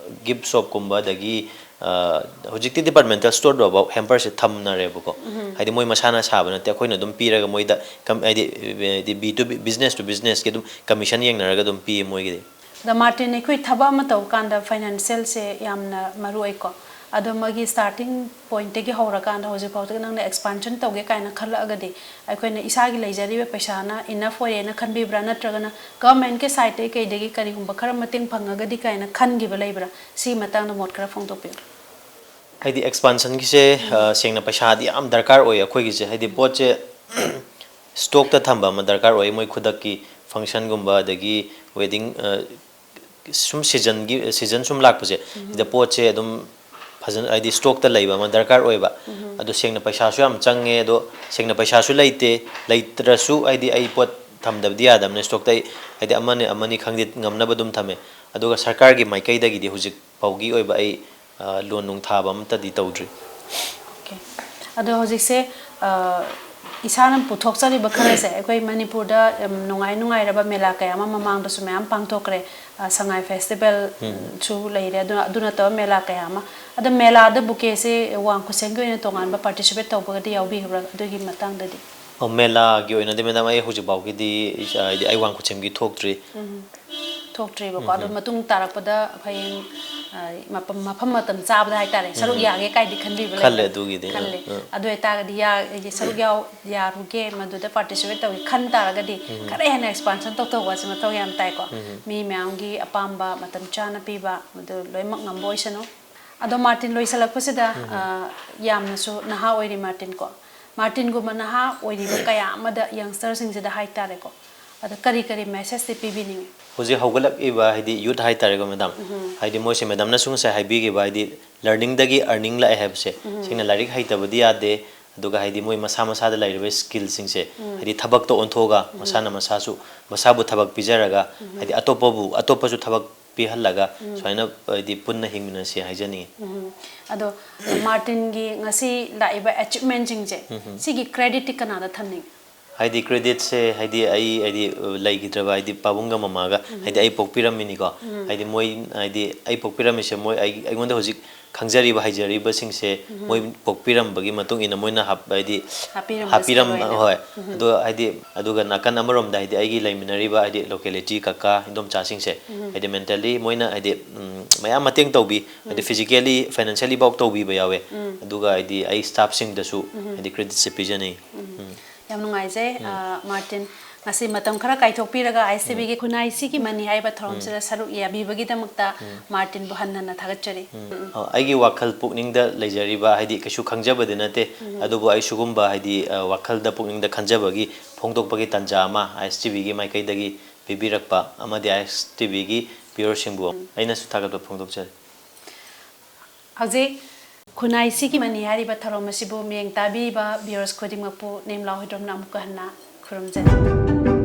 ꯒꯤꯐ ꯁꯣꯞꯀꯨꯝꯕ, ꯑꯗꯒꯤ, ꯑ, ꯍꯧꯖꯤꯛꯇꯤ ꯗꯤꯄꯥꯔꯠꯃꯦꯟꯇꯦꯜ ꯁ꯭ꯇꯣꯔꯗꯐꯥꯎ ꯍꯦꯝꯄꯔꯁꯦ ꯊꯝꯅꯔꯦꯕꯀꯣ꯫ ꯎꯝ꯫ ꯍꯥꯏꯗꯤ ꯃꯣꯏ ꯃꯁꯥꯅ ꯁꯥꯕ ꯅꯠꯇꯦ, ꯑꯩꯈꯣꯏꯅ ꯑꯗꯨꯝ ꯄꯤꯔꯒ ꯃꯣꯏꯗ ꯀꯝ-, ꯍꯥꯏꯗꯤ, ꯍꯥꯏꯗꯤ B to B, business to businessꯀꯤ ꯑꯗꯨꯝ ꯀꯃꯤꯁꯟ ꯌꯦꯡꯅꯔꯒ ꯑꯗꯨꯝ ꯄꯤꯌꯦ ꯃꯣꯏꯒꯤꯗꯤ꯫ ꯑꯗ ꯃꯥꯔꯇꯤꯟ, ꯑꯩꯈꯣꯏ ꯊꯕꯛ ꯑꯃ ꯇꯧꯕ ꯀꯥꯟꯗ ꯐꯥꯏꯅꯥꯟꯁꯤꯌꯦꯜꯁꯦ ꯌꯥꯝꯅ ꯃꯔꯨ ꯑꯣꯏꯀꯣ꯫ ꯑꯗꯣ ꯃꯥꯒꯤ ꯁ꯭ꯇꯥꯔꯇꯤꯡ ꯄꯣꯏꯟꯠꯇꯒꯤ ꯍꯧꯔꯀꯥꯟꯗ ꯍꯧꯖꯤꯛ ꯐꯥꯎꯗ ꯅꯪꯅ ꯑꯦꯛꯁꯄꯥꯟꯁꯟ ꯇꯧꯒꯦ ꯀꯥꯏꯅ ꯈꯜꯂꯛꯑꯒꯗꯤ, ꯑꯩꯈꯣꯏꯅ ꯏꯁꯥꯒꯤ ꯂꯩꯖꯔꯤꯕ ꯄꯩꯁꯥꯅ ꯏꯅꯐ ꯑꯣꯏꯔꯦꯅ ꯈꯟꯕꯤꯕ꯭ꯔꯥ, ꯅꯠꯇ꯭ꯔꯒꯅ ꯒꯚꯔꯟꯃꯦꯟꯠꯀꯤ ꯁꯥꯏꯠꯇꯒꯤ ꯀꯩꯗꯒꯤ ꯀꯔꯤꯒꯨꯝꯕ ꯈꯔ ꯃꯇꯦꯡ ꯐꯪꯉꯒꯗꯤ ꯀꯥꯏꯅ ꯈꯟꯈꯤꯕ ꯂꯩꯕ꯭ꯔꯥ? ꯁꯤꯒꯤ ꯃꯇꯥꯡꯗ ꯃꯣꯠ ꯈꯔ ꯐꯣꯡꯗꯣꯛꯄꯤꯌꯨ꯫ ꯍꯥꯏꯗꯤ ꯑꯦꯛꯁꯄꯥꯟꯁꯟꯒꯤꯁꯦ, ꯎꯝ꯫ ꯑ, ꯁꯦꯡꯅ ꯄꯩꯁꯥꯗꯤ ꯌꯥꯝ ꯗꯔꯀꯥꯔ ꯑꯣꯏꯌꯦ ꯑꯩꯈꯣꯏꯒꯤꯁꯦ꯫ ꯍꯥꯏꯗꯤ ꯎꯝ꯫ ꯄꯣꯠꯁꯦ ꯁ꯭ꯇꯣꯛꯇ ꯊꯝꯕ ꯑꯃ ꯗꯔꯀꯥꯔ ꯑꯣꯏ, ꯃꯣꯏ ꯈꯨꯗꯛꯀꯤ ꯐꯪꯁꯟꯒꯨꯝꯕ ꯑꯗꯒꯤ ꯋꯦꯗꯤꯡ, ꯑ, ꯁꯨꯝ ꯁꯤꯖꯟꯒꯤ, ꯁꯤꯖꯟ ꯁꯨꯝ ꯂꯥꯛꯄꯁꯦ, ꯎꯝ꯫ ꯁꯤꯗ ꯄꯣꯠꯁꯦ ꯑꯗꯨꯝ ꯐꯖꯅ, ꯍꯥꯏꯗꯤ ꯁ꯭ꯇꯣꯛꯇ ꯂꯩꯕ ꯑꯃ ꯗꯔꯀꯥꯔ ꯑꯣꯏꯕ꯫ ꯎꯝ꯫ ꯑꯗꯣ ꯁꯦꯡꯅ ꯄꯩꯁꯥꯁꯨ ꯌꯥꯝ ꯆꯪꯉꯦ, ꯑꯗꯣ ꯁꯦꯡꯅ ꯄꯩꯁꯥꯁꯨ ꯂꯩꯇꯦ, ꯂꯩꯇ꯭ꯔꯁꯨ ꯍꯥꯏꯗꯤ ꯑꯩ ꯄꯣꯠ ꯊꯝꯗꯕꯗꯤ ꯌꯥꯗꯕꯅꯤꯅ ꯁ꯭ꯇꯣꯛꯇ ꯑꯩ ꯍꯥꯏꯗꯤ ꯑꯃꯅꯤ, ꯑꯃꯅꯤ ꯈꯪꯗꯦ ꯉꯝꯅꯕ ꯑꯗꯨꯝ ꯊꯝꯃꯦ꯫ ꯑꯗꯨꯒ ꯁꯔꯀꯥꯔꯒꯤ ꯃꯥꯏꯀꯩꯗꯒꯤꯗꯤ ꯍꯧꯖꯤꯛ ꯐꯥꯎꯒꯤ ꯑꯣꯏꯕ ꯑꯩ, ꯑ, ꯂꯣꯟ ꯅꯨꯡ ꯊꯥꯕ ꯑꯃꯠꯇꯗꯤ ꯇꯧꯗ꯭ꯔꯤ꯫ ꯑꯣꯀꯦ꯫ ꯑꯗꯣ ꯍꯧꯖꯤꯛꯁꯦ, ꯑ, ꯏꯁꯥꯅ ꯄꯨꯊꯣꯛꯆꯔꯤꯕ ꯈꯔꯁꯦ ꯑꯩꯈꯣꯏ ꯃꯅꯤꯄꯨꯔꯗ ꯌꯥꯝ ꯅꯨꯡꯉꯥꯏ ꯅꯨꯡꯉꯥꯏꯔꯕ ꯃꯦꯂꯥ ꯀꯌꯥ ꯑꯃ ꯃꯃꯥꯡꯗꯁꯨ ꯃꯌꯥꯝ ꯄꯥꯡꯊꯣꯛꯈ꯭ꯔꯦ꯫ ꯑ, ꯁꯉꯥꯏ ꯐꯦꯁꯇꯤꯚꯦꯜ, ꯎꯝ꯫ ꯁꯨ ꯂꯩꯔꯦ꯫ ꯑꯗꯨꯅ, ꯑꯗꯨ ꯅꯠꯇꯕ ꯃꯦꯂꯥ ꯀꯌꯥ ꯑꯃ꯫ ꯑꯗꯣ ꯃꯦꯂꯥꯗ ꯕꯨꯀꯦꯁꯦ ꯋꯥꯡ ꯈꯨꯠꯁꯦꯝꯒꯤ ꯑꯣꯏꯅ ꯇꯣꯉꯥꯟꯕ ꯄꯥꯔꯇꯤꯁꯤꯄꯦꯠ ꯇꯧꯕꯒꯗꯤ ꯌꯥꯎꯕꯤꯈ꯭ꯔꯕ꯭ꯔꯥ? ꯑꯗꯨꯒꯤ ꯃꯇꯥꯡꯗꯗꯤ꯫ ꯑꯣ, ꯃꯦꯂꯥꯒꯤ ꯑꯣꯏꯅꯗꯤ ꯃꯦꯗꯥꯝ, ꯑꯩ ꯍꯧꯖꯤꯛ ꯐꯥꯎꯒꯤꯗꯤ ꯏꯁꯥ-, ꯍꯥꯏꯗꯤ ꯑꯩ ꯋꯥꯡ ꯈꯨꯠꯁꯦꯝꯒꯤ ꯊꯣꯛꯇ꯭ꯔꯤ꯫ ꯎꯝ꯫ ꯊꯣꯛꯇ꯭ꯔꯤꯕꯀꯣ꯫ ꯎꯝ꯫ ꯑꯗꯣ ꯃꯇꯨꯡ ꯇꯥꯔꯛꯄꯗ ꯍꯌꯦꯡ, ꯑ, ꯃꯐꯝ, ꯃꯐꯝ ꯃꯇꯝ ꯆꯥꯕꯗ ꯍꯥꯏꯇꯥꯔꯦ, ꯁꯔꯨꯛ ꯎꯝ꯫ ꯌꯥꯒꯦ ꯀꯥꯏꯗꯤ ꯈꯟꯕꯤꯕ ꯈꯜꯂꯦ ꯂꯩꯕ꯭ꯔꯥ? ꯑꯗꯨꯒꯤꯗꯤ, ꯑ, ꯈꯜꯂꯦ꯫ ꯑ꯫ ꯑꯗꯨ ꯑꯣꯏꯇꯥꯔꯒꯗꯤ ꯌꯥ-, ꯍꯥꯏꯗꯤ ꯁꯔꯨꯛ ꯌꯥꯎ-, ꯌꯥꯔꯨꯒꯦ, ꯃꯗꯨꯗ ꯄꯥꯔꯇꯤꯁꯤꯄꯦꯠ ꯇꯧꯒꯦ ꯈꯟ ꯇꯥꯔꯒꯗꯤ ꯎꯝ꯫ ꯈꯔ ꯍꯦꯟꯅ ꯑꯦꯛꯁꯄꯥꯟꯁꯟ ꯇꯧꯊꯣꯛꯄ ꯑꯁꯤ ꯃꯊꯧ ꯌꯥꯝ ꯇꯥꯏꯀꯣ꯫ ꯎꯝ꯫ ꯃꯤ ꯃꯌꯥꯝꯒꯤ ꯑꯄꯥꯝꯕ ꯃꯇꯝ ꯆꯥꯅ ꯄꯤꯕ, ꯃꯗꯨ ꯂꯣꯏꯅꯃꯛ ꯉꯝꯕ ꯑꯣꯏꯁꯅꯨ꯫ ꯑꯗꯣ ꯃꯥꯔꯇꯤꯟ, ꯂꯣꯏꯁꯤꯜꯂꯛꯄꯁꯤꯗ, ꯑ, ꯌꯥꯝꯅꯁꯨ ꯅꯍꯥ ꯑꯣꯏꯔꯤ ꯃꯥꯔꯇꯤꯟ ꯀꯣ꯫ ꯃꯥꯔꯇꯤꯟꯒꯨꯝꯕ ꯅꯍꯥ ꯑꯣꯏꯔꯤꯕ ꯀꯌꯥ ꯑꯃꯗ, youngsterꯁꯤꯡꯁꯤꯗ ꯍꯥꯏꯇꯥꯔꯦꯀꯣ, ꯑꯗꯣ ꯀꯔꯤ ꯀꯔꯤ messageꯇꯤ ꯄꯤꯕꯤꯅꯤꯡꯉꯤ? ꯍꯧꯖꯤꯛ ꯍꯧꯒꯠꯂꯛꯏꯕ ꯍꯥꯏꯗꯤ youth ꯍꯥꯏꯇꯥꯔꯦꯀꯣ madam, ꯍꯥꯏꯗꯤ ꯃꯣꯏꯁꯦ madamꯅꯁꯨ ꯉꯁꯥꯏ ꯍꯥꯏꯕꯤꯈꯤꯕ ꯍꯥꯏꯗꯤ learningꯗꯒꯤ earning ꯂꯥꯛꯑꯦ ꯍꯥꯏꯕꯁꯦ, ꯁꯦꯡꯅ ꯂꯥꯏꯔꯤꯛ ꯍꯩꯇꯕꯗꯤ ꯌꯥꯗꯦ, ꯑꯗꯨꯒ ꯍꯥꯏꯗꯤ ꯃꯣꯏ ꯃꯁꯥ ꯃꯁꯥꯗ ꯂꯩꯔꯤꯕ skillꯁꯤꯡꯁꯦ ꯍꯥꯏꯗꯤ ꯊꯕꯛꯇ ꯑꯣꯟꯊꯣꯛꯑꯒ ꯃꯁꯥꯅ ꯃꯁꯥꯁꯨ, ꯃꯁꯥꯕꯨ ꯊꯕꯛ ꯄꯤꯖꯔꯒ ꯍꯥꯏꯗꯤ ꯑꯇꯣꯞꯄꯕꯨ, ꯑꯇꯣꯞꯄꯁꯨ ꯊꯕꯛ ꯄꯤꯍꯜꯂꯒ ꯁꯨꯃꯥꯏꯅ ꯍꯥꯏꯗꯤ ꯄꯨꯟꯅ ꯍꯤꯡꯃꯤꯟꯅꯁꯤ ꯍꯥꯏꯖꯅꯤꯡꯉꯤ꯫ ꯑꯗꯣ ꯃꯥꯔꯇꯤꯟꯒꯤ ꯉꯁꯤ ꯂꯥꯛꯏꯕ achievementꯁꯤꯡꯁꯦ, ꯁꯤꯒꯤ creditꯇꯤ ꯀꯅꯥꯗ ꯊꯝꯅꯤꯡꯉꯤ? ꯍꯥꯏꯗꯤ creditꯁꯦ ꯍꯥꯏꯗꯤ ꯑꯩ ꯍꯥꯏꯗꯤ, ꯑ, ꯂꯩꯈꯤꯗ꯭ꯔꯕ ꯍꯥꯏꯗꯤ ꯄꯥꯕꯨꯡꯒ ꯃꯃꯥꯒ ꯍꯥꯏꯗꯤ ꯑꯩ ꯄꯣꯛꯄꯤꯔꯝꯃꯤꯅꯤꯀꯣ꯫ ꯍꯥꯏꯗꯤ ꯃꯣꯏ ꯍꯥꯏꯗꯤ ꯑꯩ ꯄꯣꯛꯄꯤꯔꯝꯃꯤꯁꯦ ꯃꯣꯏ ꯑꯩ-, ꯑꯩꯉꯣꯟꯗ ꯍꯧꯖꯤꯛ ꯈꯪꯖꯔꯤꯕ ꯍꯩꯖꯔꯤꯕꯁꯤꯡꯁꯦ ꯃꯣꯏ ꯄꯣꯛꯄꯤꯔꯝꯕꯒꯤ ꯃꯇꯨꯡ ꯏꯟꯅ ꯃꯣꯏꯅ ꯍꯥꯞ-, ꯍꯥꯏꯗꯤ ꯍꯥꯞꯄꯤꯔꯝꯕꯁꯦ ꯍꯥꯞꯄꯤꯔꯝ-, ꯂꯣꯏꯅ꯫ ꯍꯣꯏ꯫ ꯑꯗꯣ ꯍꯥꯏꯗꯤ ꯑꯗꯨꯒ ꯅꯥꯀꯟ ꯑꯃꯔꯣꯝꯗ ꯍꯥꯏꯗꯤ ꯑꯩꯒꯤ ꯂꯩꯃꯤꯟꯅꯔꯤꯕ ꯍꯥꯏꯗꯤ locality ꯀꯀꯥ ꯏꯟꯗꯣꯝꯆꯥꯁꯤꯡꯁꯦ ꯍꯥꯏꯗꯤ mentally ꯃꯣꯏꯅ ꯍꯥꯏꯗꯤ, ꯎꯝ, ꯃꯌꯥꯝ ꯃꯇꯦꯡ ꯇꯧꯕꯤ, ꯍꯥꯏꯗꯤ physically, financially ꯐꯥꯎ ꯇꯧꯕꯤꯕ ꯌꯥꯎꯋꯦ꯫ ꯑꯗꯨꯒ ꯍꯥꯏꯗꯤ ꯑꯩ staffꯁꯤꯡꯗꯁꯨ ꯍꯥꯏꯗꯤ creditꯁꯦ ꯄꯤꯖꯅꯤꯡꯉꯤ꯫ ꯎꯝ꯫ ꯌꯥꯝ ꯅꯨꯡꯉꯥꯏꯖꯩ, ꯑ, ꯃꯥꯔꯇꯤꯟ, ꯉꯁꯤ ꯃꯇꯝ ꯈꯔ ꯀꯥꯏꯊꯣꯛꯄꯤꯔꯒ ISTVꯒꯤ ꯈꯨꯟꯅꯥꯏ ꯁꯤꯒꯤ ꯃꯅꯤ ꯍꯥꯏꯕ ꯊꯧꯔꯝꯁꯤꯗ ꯁꯔꯨꯛ ꯌꯥꯕꯤꯕꯒꯤꯗꯃꯛꯇ ꯃꯥꯔꯇꯤꯟꯕꯨ ꯍꯟꯅ ꯍꯟꯅ ꯊꯥꯒꯠꯆꯔꯤ꯫ ꯎꯝ꯫ ꯑ, ꯑꯩꯒꯤ ꯋꯥꯈꯜ ꯄꯨꯛꯅꯤꯡꯗ ꯂꯩꯖꯔꯤꯕ, ꯍꯥꯏꯗꯤ ꯀꯩꯁꯨ ꯈꯪꯖꯕꯗꯤ ꯅꯠꯇꯦ, ꯑꯗꯨꯕꯨ ꯑꯩ ꯁꯤꯒꯨꯝꯕ ꯍꯥꯏꯗꯤ, ꯑ, ꯋꯥꯈꯜꯗ ꯄꯨꯛꯅꯤꯡꯗ ꯈꯟꯖꯕꯒꯤ ꯐꯣꯡꯗꯣꯛꯄꯒꯤ ꯇꯥꯟꯖꯥ ꯑꯃ ISTVꯒꯤ ꯃꯥꯏꯀꯩꯗꯒꯤ ꯄꯤꯕꯤꯔꯛꯄ ꯑꯃꯗꯤ ISTVꯒꯤ viewerꯁꯤꯡꯕꯨ ꯑꯩꯅꯁꯨ ꯊꯥꯒꯠꯄ ꯐꯣꯡꯗꯣꯛꯆꯔꯤ꯫ ꯍꯧꯖꯤꯛ ꯈꯨꯟꯅꯥꯏ ꯁꯤꯒꯤ ꯃꯅꯤ ꯍꯥꯏꯔꯤꯕ ꯊꯧꯔꯝ ꯑꯁꯤꯕꯨ ꯃꯤꯠꯌꯦꯡ ꯇꯥꯕꯤꯔꯤꯕ viewers ꯈꯨꯗꯤꯡꯃꯛꯄꯨ ꯅꯤꯝꯂꯥꯎ ꯍꯨꯏꯗ꯭ꯔꯣꯝꯅ ꯑꯃꯨꯛꯀ ꯍꯟꯅ ꯈꯨꯔꯨꯝꯖꯔꯤ꯫